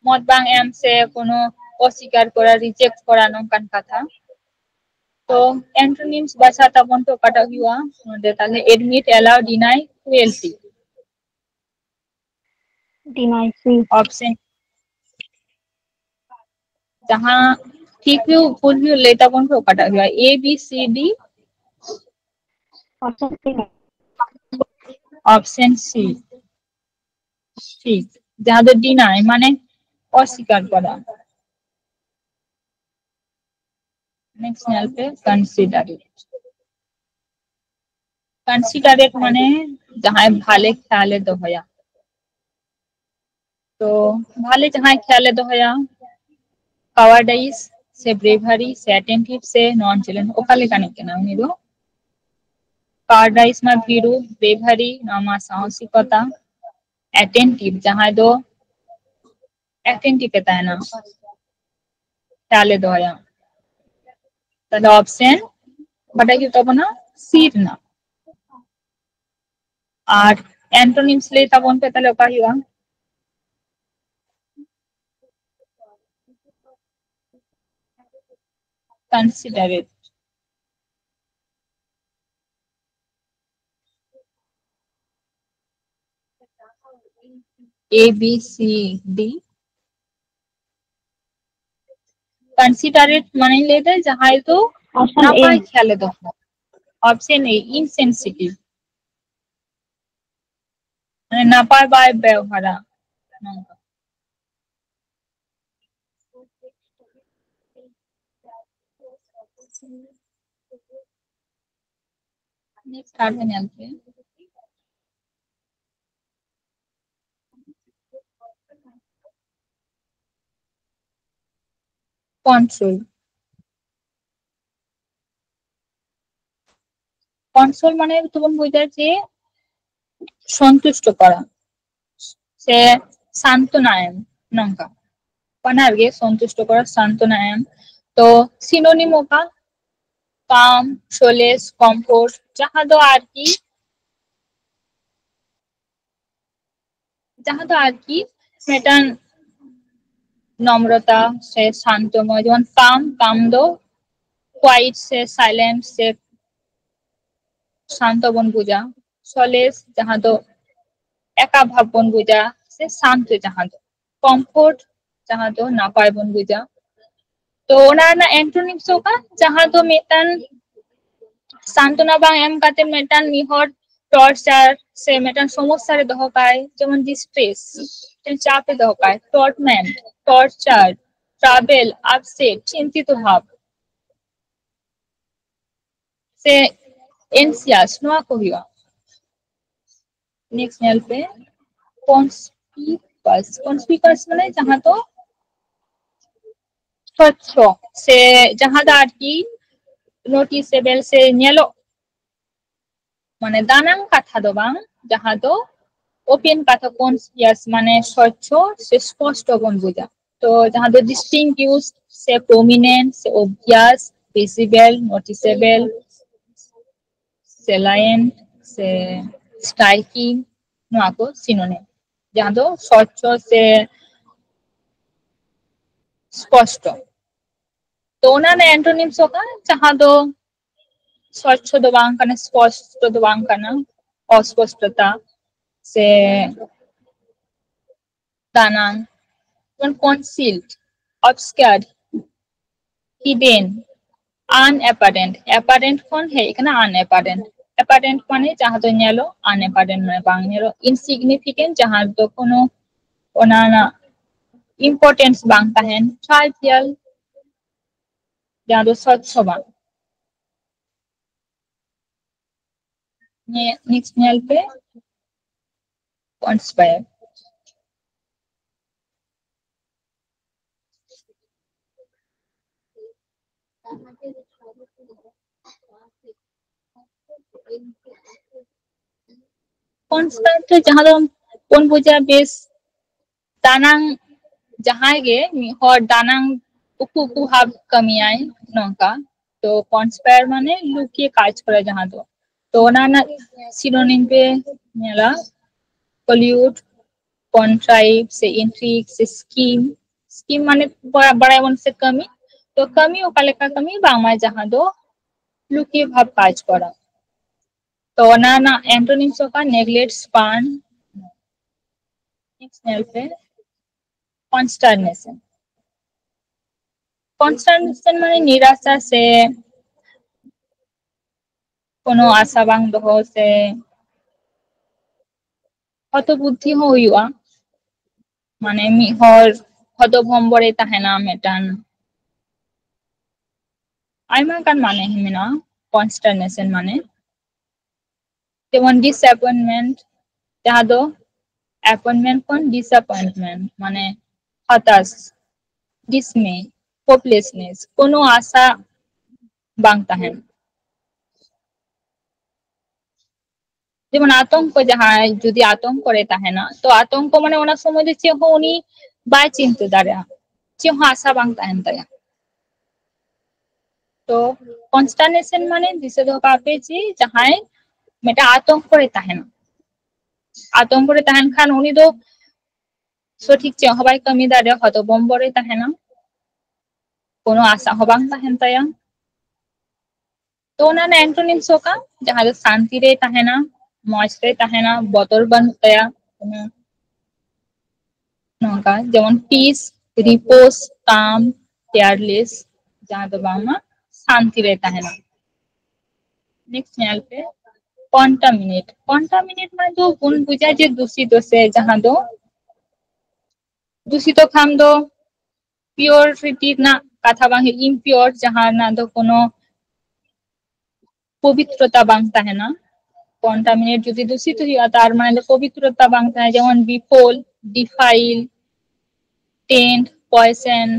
ᱢᱚᱛ ᱵᱟᱝ ᱮᱢ ᱥᱮ ᱠᱳᱱᱳ ᱚᱥᱤᱠᱟᱨ ᱠᱚᱨᱟ, reject ᱠᱚᱨᱟ, ᱱᱚᱝᱠᱟᱱ ᱠᱟᱛᱷᱟ᱾ ᱛᱚ antonyms ᱵᱟᱪᱷᱟᱣ ᱛᱟᱵᱚᱱ ᱯᱮ, ᱚᱠᱟᱴᱟᱜ ᱦᱩᱭᱩᱜᱼᱟ ᱱᱚᱰᱮ ᱛᱟᱦᱞᱮ? Admit, allow, deny, cruelty. Deny, C. Option, ᱡᱟᱦᱟᱸ ᱴᱷᱤᱠ ᱦᱩᱭᱩᱜ ᱵᱷᱩᱞ ᱦᱩᱭᱩᱜ ᱞᱟᱹᱭ ᱛᱟᱵᱚᱱ ᱯᱮ, ᱚᱠᱟᱴᱟᱜ ᱦᱩᱭᱩᱜᱼᱟ? A, B, C, D? Option C. Option C. ᱴᱷᱤᱠ, ᱡᱟᱦᱟᱸ ᱫᱚ deny ᱢᱟᱱᱮ ᱚᱥᱤᱠᱟᱨ ᱠᱚᱨᱟ᱾ Next ᱧᱮᱞ ᱯᱮ, considerate. Considerate ᱢᱟᱱᱮ ᱡᱟᱦᱟᱸᱭ ᱵᱷᱟᱞᱮ ᱠᱷᱮᱭᱟᱞᱮ ᱫᱚᱦᱚᱭᱟ᱾ ᱛᱚ ᱵᱷᱟᱞᱮ ᱡᱟᱦᱟᱸᱭ ᱠᱷᱮᱭᱟᱞᱮ ᱫᱚᱦᱚᱭᱟ, cowardice ᱥᱮ bravery ᱥᱮ attentive ᱥᱮ nonchalant, ᱚᱠᱟ ᱞᱮᱠᱟᱱᱤᱡ ᱠᱟᱱᱟ ᱩᱱᱤ ᱫᱚ? Cowardice ᱢᱟ ᱵᱷᱤᱨᱩ, bravery ᱱᱚᱣᱟ ᱢᱟ ᱥᱟᱦᱚᱥᱤᱠᱚᱛᱟ, attentive ᱡᱟᱦᱟᱸᱭ ᱫᱚ attentive ᱮ ᱛᱟᱦᱮᱱᱟ, ᱠᱷᱮᱭᱟᱞᱮ ᱫᱚᱦᱚᱭᱟ᱾ ᱛᱟᱦᱞᱮ option ᱚᱠᱟᱴᱟᱜ ᱦᱩᱭᱩᱜ ᱛᱟᱵᱚᱱᱟ? C ᱨᱮᱱᱟᱜ᱾ ᱟᱨ antonyms ᱞᱟᱹᱭ ᱛᱟᱵᱚᱱ ᱯᱮ, ᱛᱟᱦᱞᱮ ᱚᱠᱟ ᱦᱩᱭᱩᱜᱼᱟ? Considerate. A, B, C, D. Considerate ᱢᱟᱱᱮᱧ ᱞᱟᱹᱭ ᱫᱟ ᱡᱟᱦᱟᱸᱭ ᱫᱚ Option A. ᱱᱟᱯᱟᱭ ᱠᱷᱮᱭᱟᱞᱮ ᱫᱚᱦᱚ᱾ Option A, insensitive. ᱢᱟᱱᱮ ᱱᱟᱯᱟᱭ ᱵᱟᱭ ᱵᱮᱣᱦᱟᱨᱟ, ᱱᱚᱝᱠᱟ᱾ Next ᱟᱨᱦᱚᱸ ᱧᱮᱞ ᱯᱮ᱾ Console. Console ᱢᱟᱱᱮ ᱛᱚᱵᱚᱱ ᱵᱩᱡᱟ ᱡᱮ ᱥᱚᱱᱛᱩᱥᱴ ᱠᱚᱨᱟ ᱥᱮ ᱥᱟᱱᱛᱚᱱᱟ ᱮᱢ, ᱱᱚᱝᱠᱟ᱾ ᱵᱟᱱᱟᱨ ᱜᱮ ᱥᱚᱱᱛᱩᱥᱴ ᱠᱚᱨᱟ, ᱥᱟᱱᱛᱚᱱᱟ ᱮᱢ᱾ ᱛᱚ synonym ᱚᱠᱟ? Calm, solace, comfort, ᱡᱟᱦᱟᱸ ᱫᱚ ᱟᱨᱠᱤ, ᱡᱟᱦᱟᱸ ᱫᱚ ᱟᱨᱠᱤ ᱢᱤᱫᱴᱟᱝ ᱱᱚᱢᱨᱚᱛᱟ ᱥᱮ ᱥᱟᱱᱛᱚᱢᱚᱭ, ᱡᱮᱢᱚᱱ calm, calm ᱫᱚ quiet ᱥᱮ silent ᱥᱮ ᱥᱟᱱᱛᱚ ᱵᱚᱱ ᱵᱩᱡᱟ᱾ Solace ᱡᱟᱦᱟᱸ ᱫᱚ ᱮᱠᱟ ᱵᱷᱟᱵ ᱵᱚᱱ ᱵᱩᱡᱟ, ᱥᱟᱱᱛᱚ, ᱡᱟᱦᱟᱸ ᱫᱚ ᱠᱚᱢᱯᱷᱚᱨᱴ, ᱡᱟᱦᱟᱸ ᱫᱚ ᱱᱟᱯᱟᱭ ᱵᱚᱱ ᱵᱩᱡᱟ᱾ ᱛᱚ ᱚᱱᱟ ᱨᱮᱱᱟᱜ antonyms ᱚᱠᱟ? ᱡᱟᱦᱟᱸ ᱫᱚ ᱢᱤᱫᱴᱟᱝ ᱥᱟᱱᱛᱚᱱᱟ ᱵᱟᱝ ᱮᱢ ᱠᱟᱛᱮ ᱢᱤᱫᱴᱟᱝ ᱢᱤᱫ ᱦᱚᱲ ᱴᱚᱨᱪᱟᱨ ᱥᱮ ᱢᱤᱫᱴᱟᱝ ᱥᱚᱢᱚᱥᱥᱟ ᱨᱮ ᱫᱚᱦᱚ ᱠᱟᱭ, ᱡᱮᱢᱚᱱ ᱰᱤᱥᱴᱨᱮᱥ, ᱢᱤᱫᱴᱟᱝ ᱪᱟᱯ ᱨᱮ ᱫᱚᱦᱚ ᱠᱟᱭ, ᱴᱚᱨᱢᱮᱱᱴ, ᱴᱚᱨᱪᱟᱨ, ᱴᱨᱟᱵᱮᱞ, ᱟᱯᱥᱮᱴ, ᱪᱤᱱᱛᱤᱛ ᱵᱷᱟᱵᱽ, ᱥᱮ ᱮᱱᱥᱤᱭᱟᱥ, ᱱᱚᱣᱟ ᱠᱚ ᱦᱩᱭᱩᱜᱼᱟ᱾ ᱱᱮᱠᱥᱴ ᱧᱮᱞ ᱯᱮ, ᱠᱚᱱᱥᱯᱤᱠᱟᱥ᱾ ᱠᱚᱱᱥᱯᱤᱠᱟᱥ ᱢᱟᱱᱮ ᱡᱟᱦᱟᱸ ᱫᱚ ᱥᱚᱪᱪᱷᱚ, ᱥᱮ ᱡᱟᱦᱟᱸ ᱫᱚ ᱟᱨᱠᱤ ᱱᱳᱴᱤᱥᱮᱵᱮᱞ ᱥᱮ ᱧᱮᱞᱚᱜ, ᱢᱟᱱᱮ ᱫᱟᱱᱟᱝ ᱠᱟᱛᱷᱟ ᱫᱚ ᱵᱟᱝ, ᱡᱟᱦᱟᱸ ᱫᱚ ᱳᱯᱮᱱ ᱠᱟᱛᱷᱟ, ᱠᱚᱱᱥᱯᱤᱠᱟᱥ ᱢᱟᱱᱮ ᱥᱚᱪᱪᱷᱚ ᱥᱮ ᱥᱯᱚᱥᱴᱚ ᱵᱚᱱ ᱵᱩᱡᱟ᱾ ᱛᱚ ᱡᱟᱦᱟᱸ ᱫᱚ ᱰᱤᱥᱴᱤᱝᱜᱩᱥ ᱥᱮ ᱯᱨᱚᱢᱤᱱᱮᱱᱴ ᱥᱮ ᱚᱵᱵᱷᱤᱭᱟᱥ, ᱵᱷᱤᱡᱤᱵᱮᱞ, ᱱᱳᱴᱤᱥᱮᱵᱮᱞ, ᱥᱮᱞᱟᱭᱮᱱᱴ ᱥᱮ ᱥᱴᱨᱟᱭᱠᱤᱝ, ᱱᱚᱣᱟ ᱠᱚ ᱥᱤᱱᱳᱱᱤᱢ, ᱡᱟᱦᱟᱸ ᱫᱚ ᱥᱚᱪᱪᱷᱚ ᱥᱮ ᱥᱯᱚᱥᱴᱚ᱾ ᱛᱚ ᱚᱱᱟ ᱨᱮᱱᱟᱜ antonyms ᱚᱠᱟ? ᱡᱟᱦᱟᱸ ᱫᱚ ᱥᱚᱪᱪᱷᱚ ᱫᱚ ᱵᱟᱝ ᱠᱟᱱᱟ, ᱥᱯᱚᱥᱴᱚ ᱫᱚ ᱵᱟᱝ ᱠᱟᱱᱟ, ᱚᱥᱯᱚᱥᱴᱚᱛᱟ ᱥᱮ ᱫᱟᱱᱟᱝ, ᱡᱮᱢᱚᱱ concealed, obscured, hidden, unapparent. Apparent ᱠᱷᱚᱱ ᱦᱮᱡ ᱟᱠᱟᱱᱟ unapparent. Apparent ᱢᱟᱱᱮ ᱡᱟᱦᱟᱸ ᱫᱚ ᱧᱮᱞᱚᱜ, unapparent ᱢᱟᱱᱮ ᱵᱟᱝ ᱧᱮᱞᱚᱜ. Insignificant, ᱡᱟᱦᱟᱸ ᱫᱚ ᱠᱳᱱᱳ ᱚᱱᱟ ᱨᱮᱱᱟᱜ importance ᱵᱟᱝ ᱛᱟᱦᱮᱱ. Trivial, ᱡᱟᱦᱟᱸ ᱫᱚ ᱥᱚᱪᱪᱷᱚ ᱵᱟᱝ. ᱱᱮᱠᱥᱴ ᱧᱮᱞ ᱯᱮ, conspire. Conspire ᱫᱚ ᱡᱟᱦᱟᱸ ᱫᱚ ᱵᱚᱱ ᱵᱩᱡᱟ ᱵᱮᱥ ᱫᱟᱱᱟᱝ, ᱡᱟᱦᱟᱸᱭ ᱜᱮ ᱢᱤᱫ ᱦᱚᱲ ᱫᱟᱱᱟᱝ ᱩᱠᱩ ᱩᱠᱩ ᱵᱷᱟᱵᱽ ᱠᱟᱹᱢᱤᱭᱟᱭ ᱱᱚᱝᱠᱟ, ᱛᱚ conspire ᱢᱟᱱᱮ ᱞᱩᱠᱤᱭᱮ ᱠᱟᱡᱽ ᱠᱚᱨᱟ ᱡᱟᱦᱟᱸ ᱫᱚ. ᱛᱚ ᱚᱱᱟ ᱨᱮᱱᱟᱜ ᱥᱤᱱᱳᱱᱤᱢ ᱯᱮ ᱧᱮᱞᱟ, collude, contrive ᱥᱮ intrigue ᱥᱮ scheme. Scheme ᱢᱟᱱᱮ ᱵᱟ-, ᱵᱟᱲᱟᱭᱟᱵᱚᱱ ᱥᱮ ᱠᱟᱹᱢᱤ, ᱛᱚ ᱠᱟᱹᱢᱤ ᱚᱠᱟ ᱞᱮᱠᱟ ᱠᱟᱹᱢᱤ, ᱵᱟᱝᱢᱟ ᱡᱟᱦᱟᱸ ᱫᱚ ᱞᱩᱠᱤᱭᱮ ᱵᱷᱟᱵᱽ ᱠᱟᱡᱽ ᱠᱚᱨᱟ. ᱛᱚ ᱚᱱᱟ ᱨᱮᱱᱟᱜ antonyms ᱚᱠᱟ? Neglect, spurn, Next ᱧᱮᱞ ᱯᱮ, consternation. Consternation ᱢᱟᱱᱮ ᱱᱤᱨᱟᱥᱟ ᱥᱮ ᱠᱳᱱᱳ ᱟᱥᱟ ᱵᱟᱝ ᱫᱚᱦᱚ ᱥᱮ ᱦᱚᱛᱚ ᱵᱩᱫᱽᱫᱷᱤ ᱦᱚᱸ ᱦᱩᱭᱩᱜᱼᱟ᱾ ᱢᱟᱱᱮ ᱢᱤᱫ ᱦᱚᱲ ᱦᱚᱛᱚ ᱵᱷᱚᱢᱵᱚᱨᱮ ᱛᱟᱦᱮᱱᱟ, ᱢᱤᱫᱴᱟᱝ ᱟᱭᱢᱟ ᱜᱟᱱ ᱢᱟᱱᱮ ᱢᱮᱱᱟᱜᱼᱟ consternation ᱢᱟᱱᱮ᱾ ᱡᱮᱢᱚᱱ disappointment, ᱡᱟᱦᱟᱸ ᱫᱚ appointment ᱠᱷᱚᱱ disappointment, ᱢᱟᱱᱮ ᱦᱟᱛᱟᱥ, dismay, hopelessness, ᱠᱳᱱᱳ ᱟᱥᱟ ᱵᱟᱝ ᱛᱟᱦᱮᱱ᱾ ᱡᱮᱢᱚᱱ ᱟᱛᱚᱝᱠᱚ, ᱡᱟᱦᱟᱸᱭ ᱡᱩᱫᱤ ᱟᱛᱚᱝᱠᱚ ᱨᱮ ᱛᱟᱦᱮᱱᱟ, ᱛᱚ ᱟᱛᱚᱝᱠᱚ ᱢᱟᱱᱮ ᱚᱱᱟ ᱥᱚᱢᱚᱭ ᱫᱚ ᱪᱮᱫ ᱦᱚᱸ ᱩᱱᱤ ᱵᱟᱭ ᱪᱤᱱᱛᱟᱹ ᱫᱟᱲᱮᱭᱟᱜᱼᱟ, ᱪᱮᱫ ᱦᱚᱸ ᱟᱥᱟ ᱵᱟᱝ ᱛᱟᱦᱮᱱ ᱛᱟᱭᱟ᱾ ᱛᱚ consternation ᱢᱟᱱᱮ ᱫᱤᱥᱟᱹ ᱫᱚᱦᱚ ᱠᱟᱜ ᱯᱮ ᱡᱮ ᱡᱟᱦᱟᱸᱭ ᱢᱤᱫᱴᱟᱝ ᱟᱛᱚᱝᱠᱚ ᱨᱮ ᱛᱟᱦᱮᱱᱟ, ᱟᱛᱚᱝᱠᱚ ᱨᱮ ᱛᱟᱦᱮᱱ ᱠᱷᱟᱱ ᱩᱱᱤ ᱫᱚ ᱥᱚᱴᱷᱤᱠ ᱪᱮᱫ ᱦᱚᱸ ᱵᱟᱭ ᱠᱟᱹᱢᱤ ᱫᱟᱲᱮᱭᱟᱜᱼᱟ, ᱦᱚᱛᱚᱵᱚᱢᱵᱚ ᱨᱮ ᱛᱟᱦᱮᱱᱟ, ᱠᱳᱱᱳ ᱟᱥᱟ ᱦᱚᱸ ᱵᱟᱝ ᱛᱟᱦᱮᱱ ᱛᱟᱭᱟ᱾ ᱛᱚ ᱚᱱᱟ ᱨᱮᱱᱟᱜ antonyms ᱦᱩᱭᱩᱜ ᱠᱟᱱᱟ ᱡᱟᱦᱟᱸ ᱫᱚ ᱥᱟᱱᱛᱤ ᱨᱮ ᱛᱟᱦᱮᱱᱟ, ᱢᱚᱡᱽ ᱨᱮ ᱛᱟᱦᱮᱱᱟ, ᱵᱚᱛᱚᱨ ᱵᱟᱹᱱᱩᱜ ᱛᱟᱭᱟ, ᱱᱚᱝᱠᱟ ᱡᱮᱢᱚᱱ peace, repose, calm, fearless, ᱡᱟᱦᱟᱸ ᱫᱚ ᱵᱟᱝᱢᱟ ᱥᱟᱱᱛᱤ ᱨᱮ ᱛᱟᱦᱮᱱᱟ᱾ Next ᱧᱮᱞ ᱯᱮ, contaminate. Contaminate ᱢᱟᱱᱮ ᱫᱚ ᱵᱚᱱ ᱵᱩᱡᱟ ᱡᱮ ᱫᱩᱥᱤᱛᱚ ᱥᱮ ᱡᱟᱦᱟᱸ ᱫᱚ ᱫᱩᱥᱤᱛᱚ ᱠᱷᱟᱱ ᱫᱚ purity ᱨᱮᱱᱟᱜ ᱠᱟᱛᱷᱟ ᱵᱟᱝ ᱦᱩᱭᱩᱜ, impure, ᱡᱟᱦᱟᱸ ᱨᱮᱱᱟᱜ ᱫᱚ ᱠᱳᱱᱳ ᱯᱚᱵᱤᱛᱨᱚᱛᱟ ᱵᱟᱝ ᱛᱟᱦᱮᱱᱟ᱾ Contaminate ᱡᱩᱫᱤ ᱫᱩᱥᱤᱛ ᱦᱩᱭᱩᱜᱼᱟ, ᱛᱟᱨ ᱢᱟᱱᱮ ᱫᱚ ᱯᱚᱵᱤᱛᱨᱚᱛᱟ ᱵᱟᱝ ᱛᱟᱦᱮᱱᱟ, ᱡᱮᱢᱚᱱ defile, defile, taint, poison.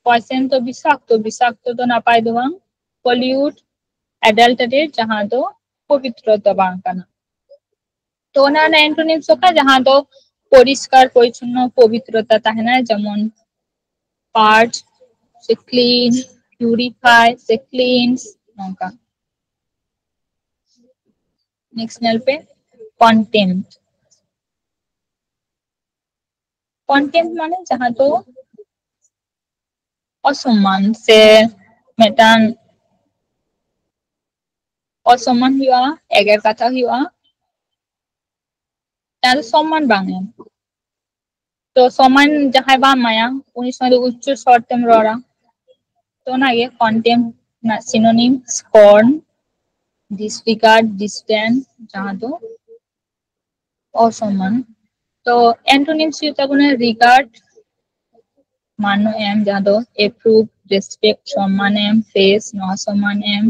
Poison ᱫᱚ ᱵᱤᱥᱟᱠᱛᱚ, ᱵᱤᱥᱟᱠᱛᱚ ᱫᱚ ᱱᱟᱯᱟᱭ ᱫᱚ ᱵᱟᱝ, pollute, adulterate, ᱡᱟᱦᱟᱸ ᱫᱚ ᱯᱚᱵᱤᱛᱨᱚᱛᱟ ᱵᱟᱝ ᱠᱟᱱᱟ᱾ ᱛᱚ ᱚᱱᱟ ᱨᱮᱱᱟᱜ antonyms ᱦᱩᱭᱩᱜ ᱠᱟᱱᱟ ᱡᱟᱦᱟᱸ ᱫᱚ ᱯᱚᱨᱤᱥᱠᱟᱨ ᱯᱚᱨᱤᱪᱷᱚᱱᱱᱚ ᱯᱚᱵᱤᱛᱨᱚᱛᱟ ᱛᱟᱦᱮᱱᱟ, ᱡᱮᱢᱚᱱ purge ᱥᱮ clean, purify ᱥᱮ cleanse, ᱱᱚᱝᱠᱟ᱾ Next ᱧᱮᱞ ᱯᱮ, contempt. Contempt ᱢᱟᱱᱮ ᱡᱟᱦᱟᱸ ᱫᱚ ᱚᱥᱚᱢᱢᱟᱱ ᱥᱮ ᱢᱤᱫᱴᱟᱝ ᱚᱥᱚᱢᱢᱟᱱ ᱦᱩᱭᱩᱜᱼᱟ, ᱮᱜᱮᱨ ᱠᱟᱛᱷᱟ ᱦᱩᱭᱩᱜᱼᱟ, ᱡᱟᱦᱟᱸ ᱫᱚ ᱥᱚᱢᱢᱟᱱ ᱵᱟᱝ ᱮᱢ᱾ ᱛᱚ ᱥᱚᱢᱢᱟᱱ ᱡᱟᱦᱟᱸᱭ ᱵᱟᱢ ᱮᱢᱟᱭᱟ, ᱩᱱᱤ ᱥᱚᱸᱜᱮ ᱫᱚ ᱩᱪᱪᱚ ᱥᱚᱨ ᱛᱮᱢ ᱨᱚᱲᱟ᱾ ᱛᱚ ᱚᱱᱟᱜᱮ contempt ᱨᱮᱱᱟᱜ synonym scorn, disregard, disdain, ᱡᱟᱦᱟᱸ ᱫᱚ ᱚᱥᱚᱢᱢᱟᱱ᱾ ᱛᱚ antonyms ᱦᱩᱭᱩᱜ ᱛᱟᱵᱚᱱᱟ regard, ᱢᱟᱱᱱᱚ ᱮᱢ, ᱡᱟᱦᱟᱸ ᱫᱚ approve, respect, ᱥᱚᱢᱢᱟᱱ ᱮᱢ, praise, ᱱᱚᱣᱟ ᱥᱚᱢᱢᱟᱱ ᱮᱢ᱾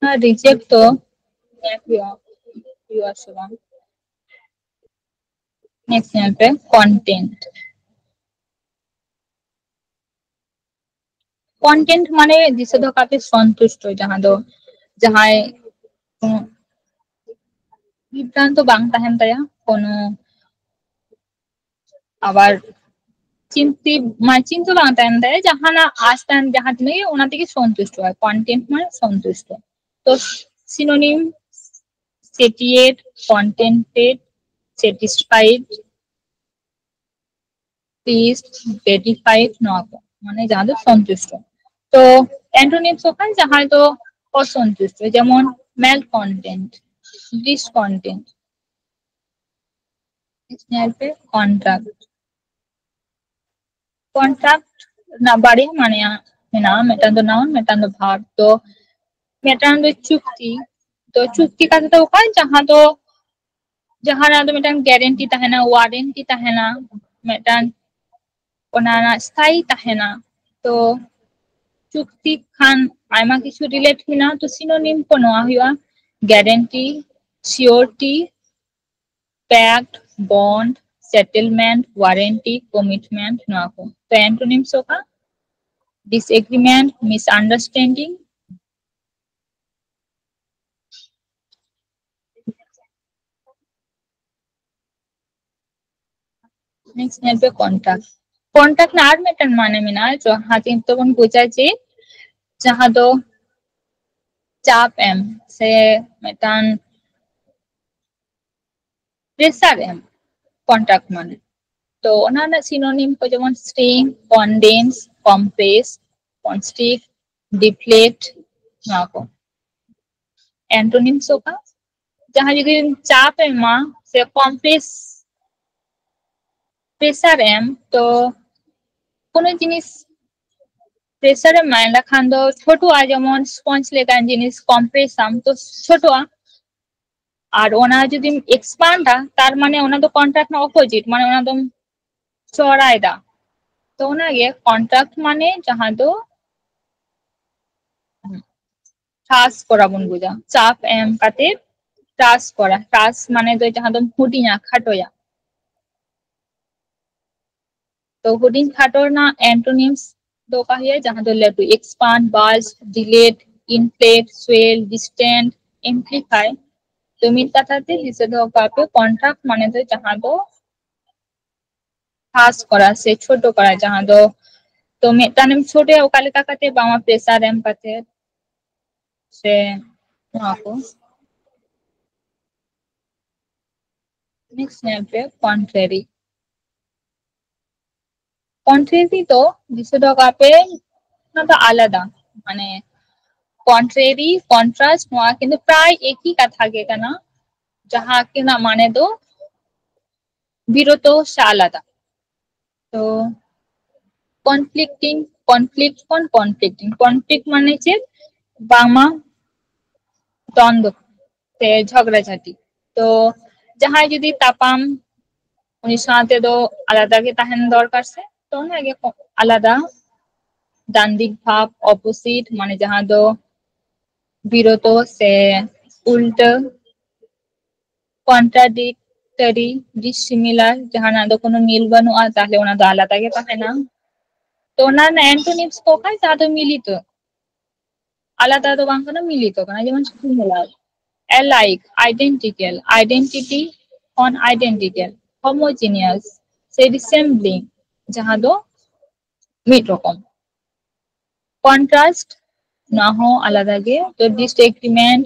ᱱᱚᱣᱟ reject ᱫᱚ ᱧᱮᱞ ᱦᱩᱭᱩᱜᱼᱟ, ᱦᱩᱭᱩᱜᱼᱟ ᱥᱮ ᱵᱟᱝ᱾ Next ᱧᱮᱞ ᱯᱮ, content᱾ Content ᱢᱟᱱᱮ ᱫᱤᱥᱟᱹ ᱫᱚᱦᱚ ᱠᱟᱜ ᱯᱮ ᱥᱚᱱᱛᱩᱥᱴᱚ, ᱡᱟᱦᱟᱸ ᱫᱚ ᱡᱟᱦᱟᱸᱭ ᱠᱳᱱᱳ ᱵᱤᱵᱷᱨᱟᱱᱛᱚ ᱵᱟᱝ ᱛᱟᱦᱮᱱ ᱛᱟᱭᱟ, ᱠᱳᱱᱳ ᱟᱵᱟᱨ ᱪᱤᱱᱛᱤ, ᱢᱟᱱᱮ ᱪᱤᱱᱛᱟᱹ ᱵᱟᱝ ᱛᱟᱦᱮᱱ ᱛᱟᱭᱟ, ᱡᱟᱦᱟᱱᱟᱜ ᱟᱥ ᱛᱟᱦᱮᱱ, ᱡᱟᱦᱟᱸ ᱛᱤᱱᱟᱹᱜ ᱜᱮ, ᱚᱱᱟ ᱛᱮᱜᱮ ᱥᱚᱱᱛᱩᱥᱴᱚ ᱟᱭ᱾ Content ᱢᱟᱱᱮ ᱥᱚᱱᱛᱩᱥᱴᱚ᱾ ᱛᱚ synonym satiate, contented, satisfied, pleased, gratified, ᱱᱚᱣᱟ ᱠᱚ, ᱢᱟᱱᱮ ᱡᱟᱦᱟᱸ ᱫᱚ ᱥᱚᱱᱛᱩᱥᱴᱚ᱾ ᱛᱚ antonyms ᱦᱩᱭᱩᱜ ᱠᱟᱱᱟ ᱡᱟᱦᱟᱸᱭ ᱫᱚ ᱚᱥᱚᱱᱛᱩᱥᱴᱚ, ᱡᱮᱢᱚᱱ malcontent, discontent᱾ Next ᱧᱮᱞ ᱯᱮ, contract᱾ Contract ᱨᱮᱱᱟᱜ ᱵᱟᱨᱭᱟ ᱢᱟᱱᱮ ᱢᱮᱱᱟᱜᱼᱟ, ᱢᱤᱫᱴᱟᱝ ᱫᱚ noun, ᱢᱤᱫᱴᱟᱝ ᱫᱚ verb᱾ ᱛᱚ ᱢᱤᱫᱴᱟᱝ ᱫᱚ ᱪᱩᱠᱛᱤ᱾ ᱛᱚ ᱪᱩᱠᱛᱤ ᱠᱟᱛᱷᱟ ᱫᱚ ᱚᱠᱟ, ᱡᱟᱦᱟᱸ ᱫᱚ, ᱡᱟᱦᱟᱸ ᱨᱮᱱᱟᱜ ᱫᱚ ᱢᱤᱫᱴᱟᱝ guarantee ᱛᱟᱦᱮᱱᱟ, warranty ᱛᱟᱦᱮᱱᱟ, ᱢᱤᱫᱴᱟᱝ ᱚᱱᱟ ᱨᱮᱱᱟᱜ ᱥᱛᱷᱟᱭᱤ ᱛᱟᱦᱮᱱᱟ᱾ ᱛᱚ ᱪᱩᱠᱛᱤ ᱠᱷᱟᱱ ᱟᱭᱢᱟ ᱠᱤᱪᱷᱩ relate ᱦᱩᱭᱱᱟ᱾ ᱛᱚ synonym ᱠᱚ ᱱᱚᱣᱟ ᱦᱩᱭᱩᱜᱼᱟ, guarantee, surety, pact, bond, settlement, warranty, commitment, ᱱᱚᱣᱟ ᱠᱚ᱾ ᱛᱚ antonyms ᱚᱠᱟ? Disagreement, misunderstanding, next ᱧᱮᱞ ᱯᱮ contract᱾ Contract ᱨᱮᱱᱟᱜ ᱟᱨ ᱢᱤᱫᱴᱟᱝ ᱢᱟᱱᱮ ᱢᱮᱱᱟᱜᱼᱟ, ᱡᱟᱦᱟᱸ ᱛᱮ ᱱᱤᱛᱚᱜ ᱵᱚᱱ ᱵᱩᱡᱟ ᱡᱮ ᱡᱟᱦᱟᱸ ᱫᱚ ᱪᱟᱯ ᱮᱢ ᱥᱮ ᱢᱤᱫᱴᱟᱝ pressure ᱮᱢ, contract ᱢᱟᱱᱮ᱾ ᱛᱚ ᱚᱱᱟ ᱨᱮᱱᱟᱜ synonym ᱠᱚ ᱡᱮᱢᱚᱱ string, condense, compress, constrict, deflect, ᱱᱚᱣᱟ ᱠᱚ᱾ Antonyms ᱚᱠᱟ? ᱡᱟᱦᱟᱸ ᱡᱩᱫᱤ ᱪᱟᱯ ᱮᱢᱟ ᱥᱮ compress, pressure ᱮᱢ, ᱛᱚ ᱠᱳᱱᱳ ᱡᱤᱱᱤᱥ pressure ᱮᱢ ᱮᱢᱟ, ᱮᱸᱰᱮᱠᱷᱟᱱ ᱫᱚ ᱪᱷᱳᱴᱳᱜᱼᱟ, ᱡᱮᱢᱚᱱ sponge ᱞᱮᱠᱟᱱ ᱡᱤᱱᱤᱥ compress ᱟᱢ, ᱛᱚ ᱪᱷᱳᱴᱳᱜᱼᱟ᱾ ᱟᱨ ᱚᱱᱟ ᱡᱩᱫᱤᱢ expandᱟ, ᱛᱟᱨ ᱢᱟᱱᱮ ᱚᱱᱟ ᱫᱚ contract ᱨᱮᱱᱟᱜ opposite, ᱢᱟᱱᱮ ᱚᱱᱟ ᱫᱚᱢ ᱪᱚᱲᱟᱭᱮᱫᱟ᱾ ᱛᱚ ᱚᱱᱟᱜᱮ contract ᱢᱟᱱᱮ ᱡᱟᱦᱟᱸ ᱫᱚ ᱦᱨᱟᱥ ᱠᱚᱨᱟ ᱵᱚᱱ ᱵᱩᱡᱟ, ᱪᱟᱯ ᱮᱢ ᱠᱟᱛᱮ ᱦᱨᱟᱥ ᱠᱚᱨᱟ᱾ ᱦᱨᱟᱥ ᱢᱟᱱᱮ ᱫᱚ ᱡᱟᱦᱟᱸ ᱫᱚᱢ ᱦᱩᱰᱤᱧᱟ, ᱠᱷᱟᱴᱚᱭᱟ᱾ ᱛᱚ ᱦᱩᱰᱤᱧ ᱠᱷᱟᱴᱚ ᱨᱮᱱᱟᱜ antonyms ᱫᱚ ᱚᱠᱟ ᱦᱩᱭᱩᱜᱼᱟ? ᱡᱟᱦᱟᱸ ᱫᱚ ᱞᱟᱹᱴᱩ, expand, bulge, dilate, inflate, swell, distend, amplify᱾ ᱛᱚ ᱢᱤᱫ ᱠᱟᱛᱷᱟ ᱛᱮ ᱫᱤᱥᱟᱹ ᱫᱚᱦᱚ ᱠᱟᱜ ᱯᱮ, contract ᱢᱟᱱᱮ ᱫᱚ ᱡᱟᱦᱟᱸ ᱫᱚ ᱦᱨᱟᱥ ᱠᱚᱨᱟ ᱥᱮ ᱪᱷᱳᱴᱳ ᱠᱚᱨᱟ, ᱡᱟᱦᱟᱸ ᱫᱚ, ᱛᱚ ᱢᱤᱫᱴᱟᱝ ᱮᱢ ᱪᱷᱳᱴᱳᱭᱟ ᱚᱠᱟ ᱞᱮᱠᱟ ᱠᱟᱛᱮ? ᱵᱟᱝᱢᱟ pressure ᱮᱢ ᱠᱟᱛᱮ ᱥᱮ ᱱᱚᱣᱟ ᱠᱚ᱾ Next ᱧᱮᱞ ᱯᱮ contrary᱾ Contrary ᱫᱚ ᱫᱤᱥᱟᱹ ᱫᱚᱦᱚ ᱠᱟᱜ ᱯᱮ, ᱚᱱᱟ ᱫᱚ ᱟᱞᱟᱫᱟ, ᱢᱟᱱᱮ contrary, contrast, ᱱᱚᱣᱟ ᱠᱤᱱᱛᱩ ᱯᱨᱟᱭ ᱮᱠᱤ ᱠᱟᱛᱷᱟ ᱜᱮ ᱠᱟᱱᱟ, ᱡᱟᱦᱟᱸ ᱠᱤᱱᱟᱜ ᱢᱟᱱᱮ ᱫᱚ ᱵᱤᱨᱚᱛᱚ ᱥᱮ ᱟᱞᱟᱫᱟ᱾ ᱛᱚ conflicting, conflict ᱠᱷᱚᱱ conflicting, conflict ᱢᱟᱱᱮ ᱪᱮᱫ? ᱵᱟᱝᱢᱟ ᱫᱚᱱᱫᱚ ᱥᱮ ᱡᱷᱚᱜᱽᱲᱟᱡᱷᱟᱴᱤ᱾ ᱛᱚ ᱡᱟᱦᱟᱸᱭ ᱡᱩᱫᱤ ᱛᱟᱯᱟᱢ, ᱩᱱᱤ ᱥᱟᱶᱛᱮ ᱫᱚ ᱟᱞᱟᱫᱟ ᱜᱮ ᱛᱟᱦᱮᱱ ᱫᱚᱨᱠᱟᱨ ᱥᱮ, ᱛᱚ ᱚᱱᱟᱜᱮ ᱠᱚ-, ᱟᱞᱟᱫᱟ᱾ ᱫᱟᱱᱫᱤᱠ ᱵᱷᱟᱵ, opposite, ᱢᱟᱱᱮ ᱡᱟᱦᱟᱸ ᱫᱚ ᱵᱤᱨᱚᱛᱚ ᱥᱮ ᱩᱞᱴᱟᱹ᱾ Contradictory, dissimilar, ᱡᱟᱦᱟᱱᱟᱜ ᱫᱚ ᱠᱳᱱᱳ ᱢᱤᱞ ᱵᱟᱹᱱᱩᱜᱼᱟ, ᱛᱟᱦᱞᱮ ᱚᱱᱟ ᱫᱚ ᱟᱞᱟᱫᱟ ᱜᱮ ᱛᱟᱦᱮᱱᱟ᱾ ᱛᱚ ᱚᱱᱟ ᱨᱮᱱᱟᱜ antonyms ᱠᱚ ᱚᱠᱟ? ᱡᱟᱦᱟᱸ ᱫᱚ ᱢᱤᱞᱤᱛᱚ, ᱟᱞᱟᱫᱟ ᱫᱚ ᱵᱟᱝ ᱠᱟᱱᱟ, ᱢᱤᱞᱤᱛᱚ ᱠᱟᱱᱟ᱾ ᱡᱮᱢᱚᱱ similar, alike, identical, identity ᱠᱷᱚᱱ identical, homogeneous ᱥᱮ resembling, ᱡᱟᱦᱟᱸ ᱫᱚ ᱢᱤᱫ ᱨᱚᱠᱚᱢ᱾ Contrast, ᱱᱚᱣᱟ ᱦᱚᱸ ᱟᱞᱟᱫᱟ ᱜᱮ᱾ ᱛᱚ disagreement,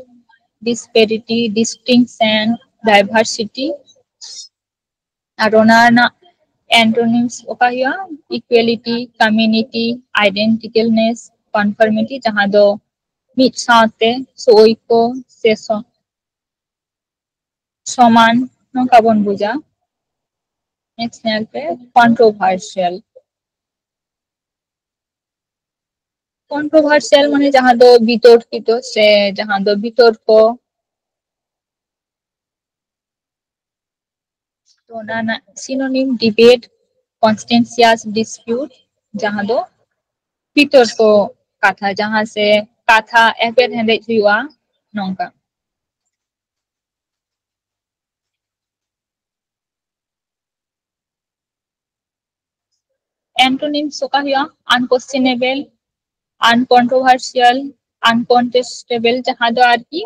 disparity, distinction, diversity, ᱟᱨ ᱚᱱᱟ ᱨᱮᱱᱟᱜ Antonyms ᱚᱠᱟ ᱦᱩᱭᱩᱜᱼᱟ? Equality, community, identicalness, conformity, ᱡᱟᱦᱟᱸ ᱫᱚ ᱢᱤᱫ ᱥᱟᱶᱛᱮ ᱥᱚ ᱳᱭᱠᱚ ᱥᱮ ᱥᱚ- ᱥᱚᱢᱟᱱ, ᱱᱚᱝᱠᱟ ᱵᱚᱱ ᱵᱩᱡᱟ᱾ Next ᱧᱮᱞ ᱯᱮ, controversial᱾ Controversial ᱢᱟᱱᱮ ᱡᱟᱦᱟᱸ ᱫᱚ ᱵᱤᱛᱚᱨᱠᱤᱛᱚ ᱥᱮ ᱡᱟᱦᱟᱸ ᱫᱚ ᱵᱤᱛᱚᱨᱠᱚ᱾ ᱛᱚ ᱚᱱᱟ ᱨᱮᱱᱟᱜ synonym debate, contentious dispute, ᱡᱟᱦᱟᱸ ᱫᱚ ᱵᱤᱛᱚᱨᱠᱚ ᱠᱟᱛᱷᱟ, ᱡᱟᱦᱟᱸ ᱥᱮ ᱠᱟᱛᱷᱟ ᱮᱯᱮᱨ ᱦᱮᱸᱰᱮᱡ ᱦᱩᱭᱩᱜᱼᱟ, ᱱᱚᱝᱠᱟ᱾ Antonyms ᱚᱠᱟ ᱦᱩᱭᱩᱜᱼᱟ? Unquestionable, uncontroversial, uncontestable, ᱡᱟᱦᱟᱸ ᱫᱚ ᱟᱨᱠᱤ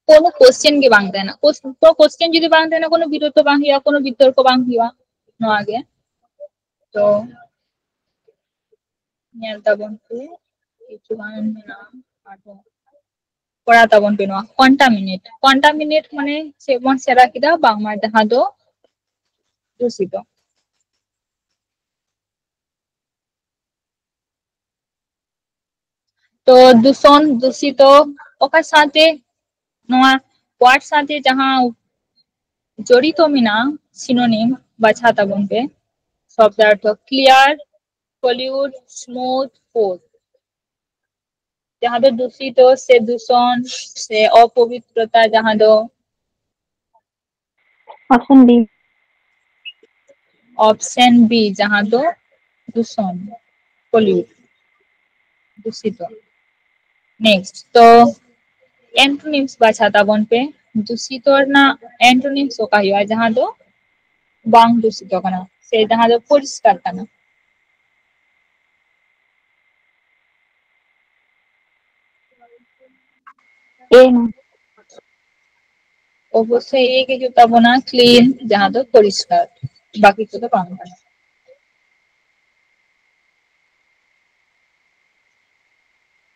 ᱠᱳᱱᱳ question ᱜᱮ ᱵᱟᱝ ᱛᱟᱦᱮᱱᱟ᱾ ᱠᱳᱥ- ᱠᱳᱱᱳ question ᱡᱩᱫᱤ ᱵᱟᱝ ᱛᱟᱦᱮᱱᱟ, ᱠᱳᱱᱳ ᱵᱤᱨᱳᱫᱷ ᱫᱚ ᱵᱟᱝ ᱦᱩᱭᱩᱜᱼᱟ, ᱠᱳᱱᱳ ᱵᱤᱛᱚᱨᱠᱚ ᱵᱟᱝ ᱦᱩᱭᱩᱜᱼᱟ᱾ ᱱᱚᱣᱟ ᱜᱮ᱾ ᱛᱚ ᱧᱮᱞ ᱛᱟᱵᱚᱱ ᱯᱮ, ᱠᱤᱪᱷᱩ ᱜᱟᱱ ᱢᱮᱱᱟᱜᱼᱟ ᱟᱨᱦᱚᱸ᱾ ᱠᱚᱨᱟᱣ ᱛᱟᱵᱚᱱ ᱯᱮ ᱱᱚᱣᱟ contaminate᱾ Contaminate ᱢᱟᱱᱮ ᱪᱮᱫ ᱵᱚᱱ ᱥᱮᱬᱟ ᱠᱮᱫᱟ? ᱵᱟᱝᱢᱟ ᱡᱟᱦᱟᱸ ᱫᱚ ᱫᱩᱥᱤᱛᱚ᱾ ᱛᱚ ᱫᱩᱥᱚᱱ, ᱫᱩᱥᱤᱛᱚ ᱚᱠᱟ ᱥᱟᱶᱛᱮ, ᱱᱚᱣᱟ word ᱥᱟᱶᱛᱮ ᱡᱟᱦᱟᱸ ᱡᱚᱲᱤᱛᱚ ᱢᱮᱱᱟᱜᱼᱟ, synonym ᱵᱟᱪᱷᱟᱣ ᱛᱟᱵᱚᱱ ᱯᱮ᱾ ᱥᱚᱵᱫᱟᱨᱛᱷᱚ clear, pollute, smooth, coarse᱾ ᱡᱟᱦᱟᱸ ᱫᱚ ᱫᱩᱥᱤᱛᱚ ᱥᱮ ᱫᱩᱥᱚᱱ ᱥᱮ ᱚᱯᱚᱵᱤᱛᱨᱚᱛᱟ, ᱡᱟᱦᱟᱸ ᱫᱚ option B. Option B, ᱡᱟᱦᱟᱸ ᱫᱚ ᱫᱩᱥᱚᱱ, pollute, ᱫᱩᱥᱤᱛᱚ᱾ Next, ᱛᱚ antonyms ᱵᱟᱪᱷᱟᱣ ᱛᱟᱵᱚᱱ ᱯᱮ᱾ ᱫᱩᱥᱤᱛᱚ ᱨᱮᱱᱟᱜ antonyms ᱚᱠᱟ ᱦᱩᱭᱩᱜᱼᱟ? ᱡᱟᱦᱟᱸ ᱫᱚ ᱵᱟᱝ ᱫᱩᱥᱤᱛᱚ ᱠᱟᱱᱟ ᱥᱮ ᱡᱟᱦᱟᱸ ᱫᱚ ᱯᱚᱨᱤᱥᱠᱟᱨ ᱠᱟᱱᱟ᱾ A ᱱᱚ᱾ ᱚᱵᱚᱥᱥᱳᱭ A ᱜᱮ ᱦᱩᱭᱩᱜ ᱛᱟᱵᱚᱱᱟ, clean, ᱡᱟᱦᱟᱸ ᱫᱚ ᱯᱚᱨᱤᱥᱠᱟᱨ, ᱵᱟᱠᱤ ᱠᱚᱫᱚ ᱵᱟᱝ ᱠᱟᱱᱟ᱾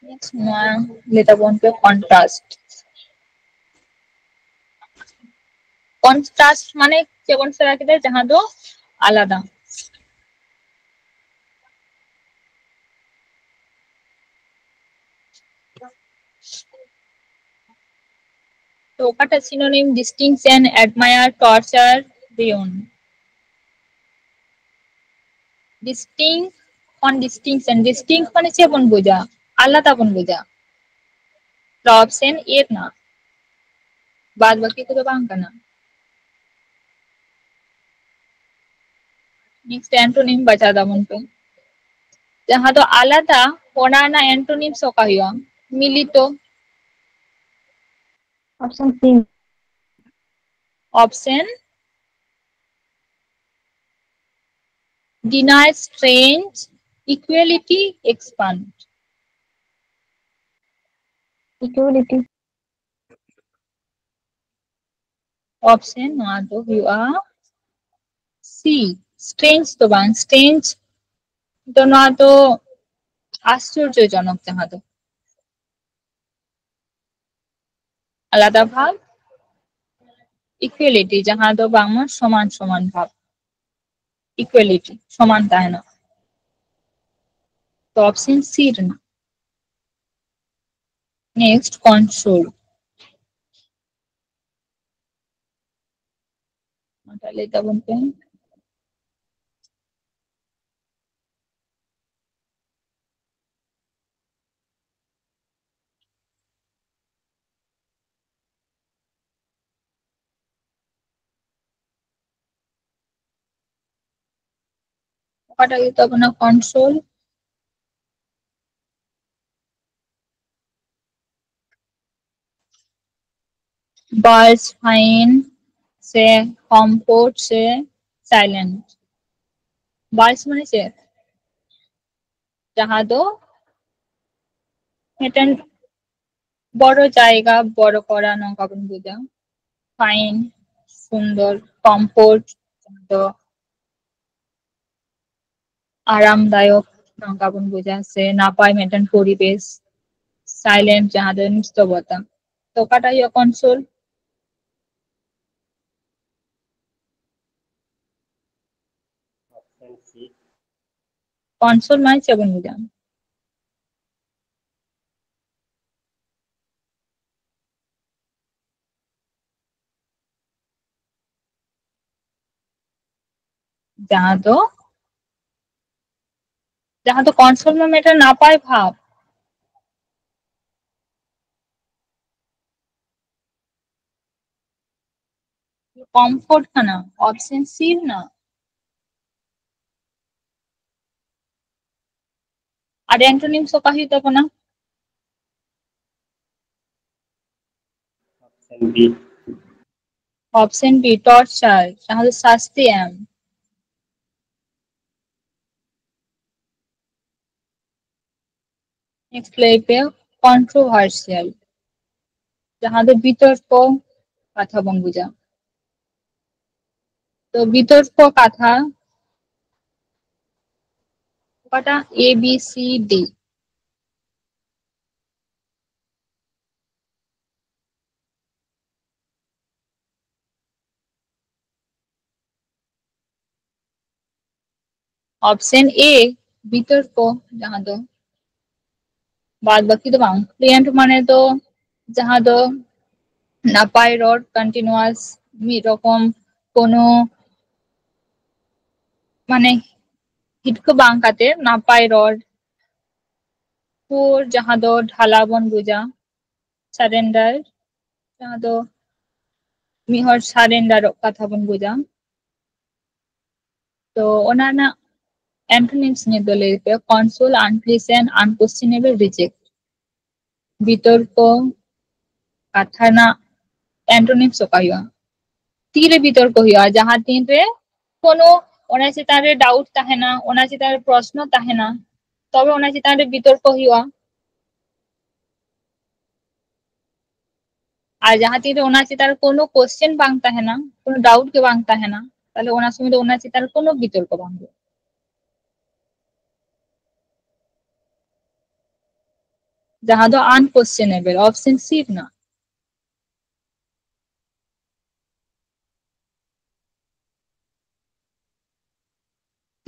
Next ᱱᱚᱣᱟ ᱞᱟᱹᱭ ᱛᱟᱵᱚᱱ ᱯᱮ contrast᱾ Contrast ᱢᱟᱱᱮ ᱪᱮᱫ ᱵᱚᱱ ᱥᱮᱬᱟ ᱠᱮᱫᱟ? ᱡᱟᱦᱟᱸ ᱫᱚ ᱟᱞᱟᱫᱟ᱾ ᱛᱚ ᱚᱠᱟᱴᱟᱜ synonym distinction, admire, torture, ruin? Distinct ᱠᱷᱚᱱ distinction, distinct ᱢᱟᱱᱮ ᱪᱮᱫ ᱵᱚᱱ ᱵᱩᱡᱟ? ᱟᱞᱟᱫᱟ ᱵᱚᱱ ᱵᱩᱡᱟ᱾ ᱛᱚ option A ᱨᱮᱱᱟᱜ, ᱵᱟᱫ ᱵᱟᱹᱠᱤ ᱠᱚᱫᱚ ᱵᱟᱝ ᱠᱟᱱᱟ᱾ Next antonym ᱵᱟᱪᱷᱟᱣ ᱫᱟᱵᱚᱱ ᱯᱮ᱾ ᱡᱟᱦᱟᱸ ᱫᱚ ᱟᱞᱟᱫᱟ, ᱚᱱᱟ ᱨᱮᱱᱟᱜ antonym ᱚᱠᱟ ᱦᱩᱭᱩᱜᱼᱟ? ᱢᱤᱞᱤᱛᱚ᱾ Option C. Option deny, strange, equality, expand. Equality. Option ᱱᱚᱣᱟ ᱫᱚ ᱦᱩᱭᱩᱜᱼᱟ C, strange ᱫᱚ ᱵᱟᱝ, strange ᱫᱚ ᱱᱚᱣᱟ ᱫᱚ ᱟᱥᱪᱚᱨᱡᱚᱡᱚᱱᱚᱠ, ᱡᱟᱦᱟᱸ ᱫᱚ ᱟᱞᱟᱫᱟ ᱵᱷᱟᱵᱽ, equality ᱡᱟᱦᱟᱸ ᱫᱚ ᱵᱟᱝᱢᱟ ᱥᱚᱢᱟᱱ ᱥᱚᱢᱟᱱ ᱵᱷᱟᱵᱽ, equality ᱥᱚᱢᱟᱱ ᱛᱟᱦᱮᱱᱟ᱾ ᱛᱚ option C ᱨᱮᱱᱟᱜ᱾ Next, control. ᱚᱱᱟᱴᱟᱜ ᱞᱟᱹᱭ ᱛᱟᱵᱚᱱ ᱯᱮ᱾ ᱚᱠᱟᱴᱟᱜ ᱦᱩᱭᱩᱜ ᱛᱟᱵᱚᱱᱟ control? Bulge, fine ᱥᱮ comfort ᱥᱮ silent? Bulge ᱢᱟᱱᱮ ᱪᱮᱫ? ᱡᱟᱦᱟᱸ ᱫᱚ ᱢᱤᱫᱴᱮᱱ ᱵᱚᱲᱚ ᱡᱟᱭᱜᱟ, ᱵᱚᱲᱚ ᱠᱚᱲᱟ, ᱱᱚᱝᱠᱟ ᱵᱚᱱ ᱵᱩᱡᱟ᱾ Fine, ᱥᱩᱱᱫᱚᱨ, comfort, ᱡᱟᱦᱟᱸ ᱫᱚ ᱟᱨᱟᱢᱫᱟᱭᱚᱠ, ᱱᱚᱝᱠᱟ ᱵᱚᱱ ᱵᱩᱡᱟ, ᱥᱮ ᱱᱟᱯᱟᱭ ᱢᱤᱫᱴᱮᱱ ᱯᱚᱨᱤᱵᱮᱥ᱾ Silent, ᱡᱟᱦᱟᱸ ᱫᱚ ᱱᱤᱥᱛᱚᱵᱚᱛᱟ᱾ ᱛᱚ ᱚᱠᱟᱴᱟᱜ ᱦᱩᱭᱩᱜᱼᱟ control? ᱠᱚᱱᱥᱳᱞ ᱢᱟᱱᱮ ᱪᱮᱫ ᱵᱚᱱ ᱵᱩᱡᱟ? ᱡᱟᱦᱟᱸ ᱫᱚ, ᱡᱟᱦᱟᱸ ᱫᱚ ᱠᱚᱱᱥᱳᱞ ᱢᱟ ᱢᱤᱫᱴᱮᱱ ᱱᱟᱯᱟᱭ ᱵᱷᱟᱵᱽ᱾ ᱠᱚᱢᱯᱷᱳᱨᱴ ᱠᱟᱱᱟ, ᱚᱯᱥᱮᱱ ᱥᱤ ᱨᱮᱱᱟᱜ᱾ ᱟᱨ antonyms ᱚᱠᱟ ᱦᱩᱭᱩᱜ ᱛᱟᱵᱚᱱᱟ? Option B. Option B, torture, ᱡᱟᱦᱟᱸ ᱫᱚ ᱥᱟᱥᱛᱤ ᱮᱢ᱾ ᱱᱮᱠᱥᱴ ᱞᱟᱹᱭ ᱯᱮ, ᱠᱚᱱᱴᱨᱳᱵᱷᱟᱨᱥᱤᱭᱟᱞ, ᱡᱟᱦᱟᱸ ᱫᱚ ᱵᱤᱛᱚᱨᱠᱚ ᱠᱟᱛᱷᱟ ᱵᱚᱱ ᱵᱩᱡᱟ᱾ ᱛᱚ ᱵᱤᱛᱚᱨᱠᱚ ᱠᱟᱛᱷᱟ ᱚᱠᱟᱴᱟᱜ? A B C D. Option ᱮ, ᱵᱤᱛᱚᱨᱠᱚ, ᱡᱟᱦᱟᱸ ᱫᱚ ᱵᱟᱫ ᱵᱟᱹᱠᱤ ᱫᱚ ᱵᱟᱝ᱾ ᱯᱷᱞᱩᱭᱮᱱᱴ ᱢᱟᱱᱮ ᱫᱚ ᱡᱟᱦᱟᱸ ᱫᱚ ᱱᱟᱯᱟᱭ ᱨᱚᱲ, ᱠᱚᱱᱴᱤᱱᱩᱣᱟᱥ, ᱢᱤᱫ ᱨᱚᱠᱚᱢ ᱠᱳᱱᱳ ᱢᱟᱱᱮ ᱦᱤᱨᱠᱟᱹ ᱵᱟᱝ ᱠᱟᱛᱮ ᱱᱟᱯᱟᱭ ᱨᱚᱲ᱾ ᱯᱩᱣᱟᱨ, ᱡᱟᱦᱟᱸ ᱫᱚ ᱰᱷᱟᱞᱟ ᱵᱚᱱ ᱵᱩᱡᱟ᱾ ᱥᱟᱨᱮᱱᱰᱟᱨ, ᱡᱟᱦᱟᱸ ᱫᱚ ᱢᱤᱫ ᱦᱚᱲ ᱥᱟᱨᱮᱱᱰᱟᱨᱚᱜ ᱠᱟᱛᱷᱟ ᱵᱚᱱ ᱵᱩᱡᱟ᱾ ᱛᱚ ᱚᱱᱟ ᱨᱮᱱᱟᱜ antonyms ᱱᱤᱛ ᱫᱚ ᱞᱟᱹᱭ ᱯᱮ, ᱠᱚᱱᱥᱳᱞ, ᱟᱱᱯᱞᱤᱡᱮᱱᱴ, ᱟᱱᱠᱳᱥᱪᱮᱱᱮᱵᱚᱞ, ᱨᱤᱡᱮᱠᱴ᱾ ᱵᱤᱛᱚᱨᱠᱚ ᱠᱟᱛᱷᱟ ᱨᱮᱱᱟᱜ antonyms ᱚᱠᱟ ᱦᱩᱭᱩᱜᱼᱟ? ᱛᱤᱨᱮ ᱵᱤᱛᱚᱨᱠᱚ ᱦᱩᱭᱩᱜᱼᱟ? ᱡᱟᱦᱟᱸ ᱛᱤᱱ ᱨᱮ ᱠᱳᱱᱳ ᱚᱱᱟ ᱪᱮᱛᱟᱱ ᱨᱮ ᱰᱟᱣᱩᱴ ᱛᱟᱦᱮᱱᱟ, ᱚᱱᱟ ᱪᱮᱛᱟᱱ ᱨᱮ ᱯᱨᱚᱥᱱᱚ ᱛᱟᱦᱮᱱᱟ, ᱛᱚᱵᱮ ᱚᱱᱟ ᱪᱮᱛᱟᱱ ᱨᱮ ᱵᱤᱛᱚᱨᱠᱚ ᱦᱩᱭᱩᱜᱼᱟ᱾ ᱟᱨ ᱡᱟᱦᱟᱸ ᱛᱤᱱ ᱨᱮ ᱚᱱᱟ ᱪᱮᱛᱟᱱ ᱨᱮ ᱠᱳᱱᱳ ᱠᱚᱥᱪᱮᱱ ᱵᱟᱝ ᱛᱟᱦᱮᱱᱟ, ᱠᱳᱱᱳ ᱰᱟᱣᱩᱴ ᱜᱮ ᱵᱟᱝ ᱛᱟᱦᱮᱱᱟ, ᱛᱟᱦᱞᱮ ᱚᱱᱟ ᱥᱚᱢᱚᱭ ᱫᱚ ᱚᱱᱟ ᱪᱮᱛᱟᱱ ᱨᱮ ᱠᱳᱱᱳ ᱵᱤᱛᱚᱨᱠᱚ ᱵᱟᱝ ᱦᱩᱭᱩᱜᱼᱟ᱾ ᱡᱟᱦᱟᱸ ᱫᱚ ᱟᱱᱠᱳᱥᱪᱮᱱᱮᱵᱚᱞ, ᱚᱯᱥᱮᱱ ᱥᱤ ᱨᱮᱱᱟᱜ᱾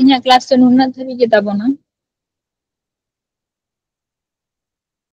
ᱤᱧᱟᱹᱜ ᱠᱞᱟᱥ ᱫᱚ ᱱᱩᱱᱟᱹᱜ ᱫᱷᱟᱹᱵᱤᱡ ᱜᱮ ᱛᱟᱵᱚᱱᱟ᱾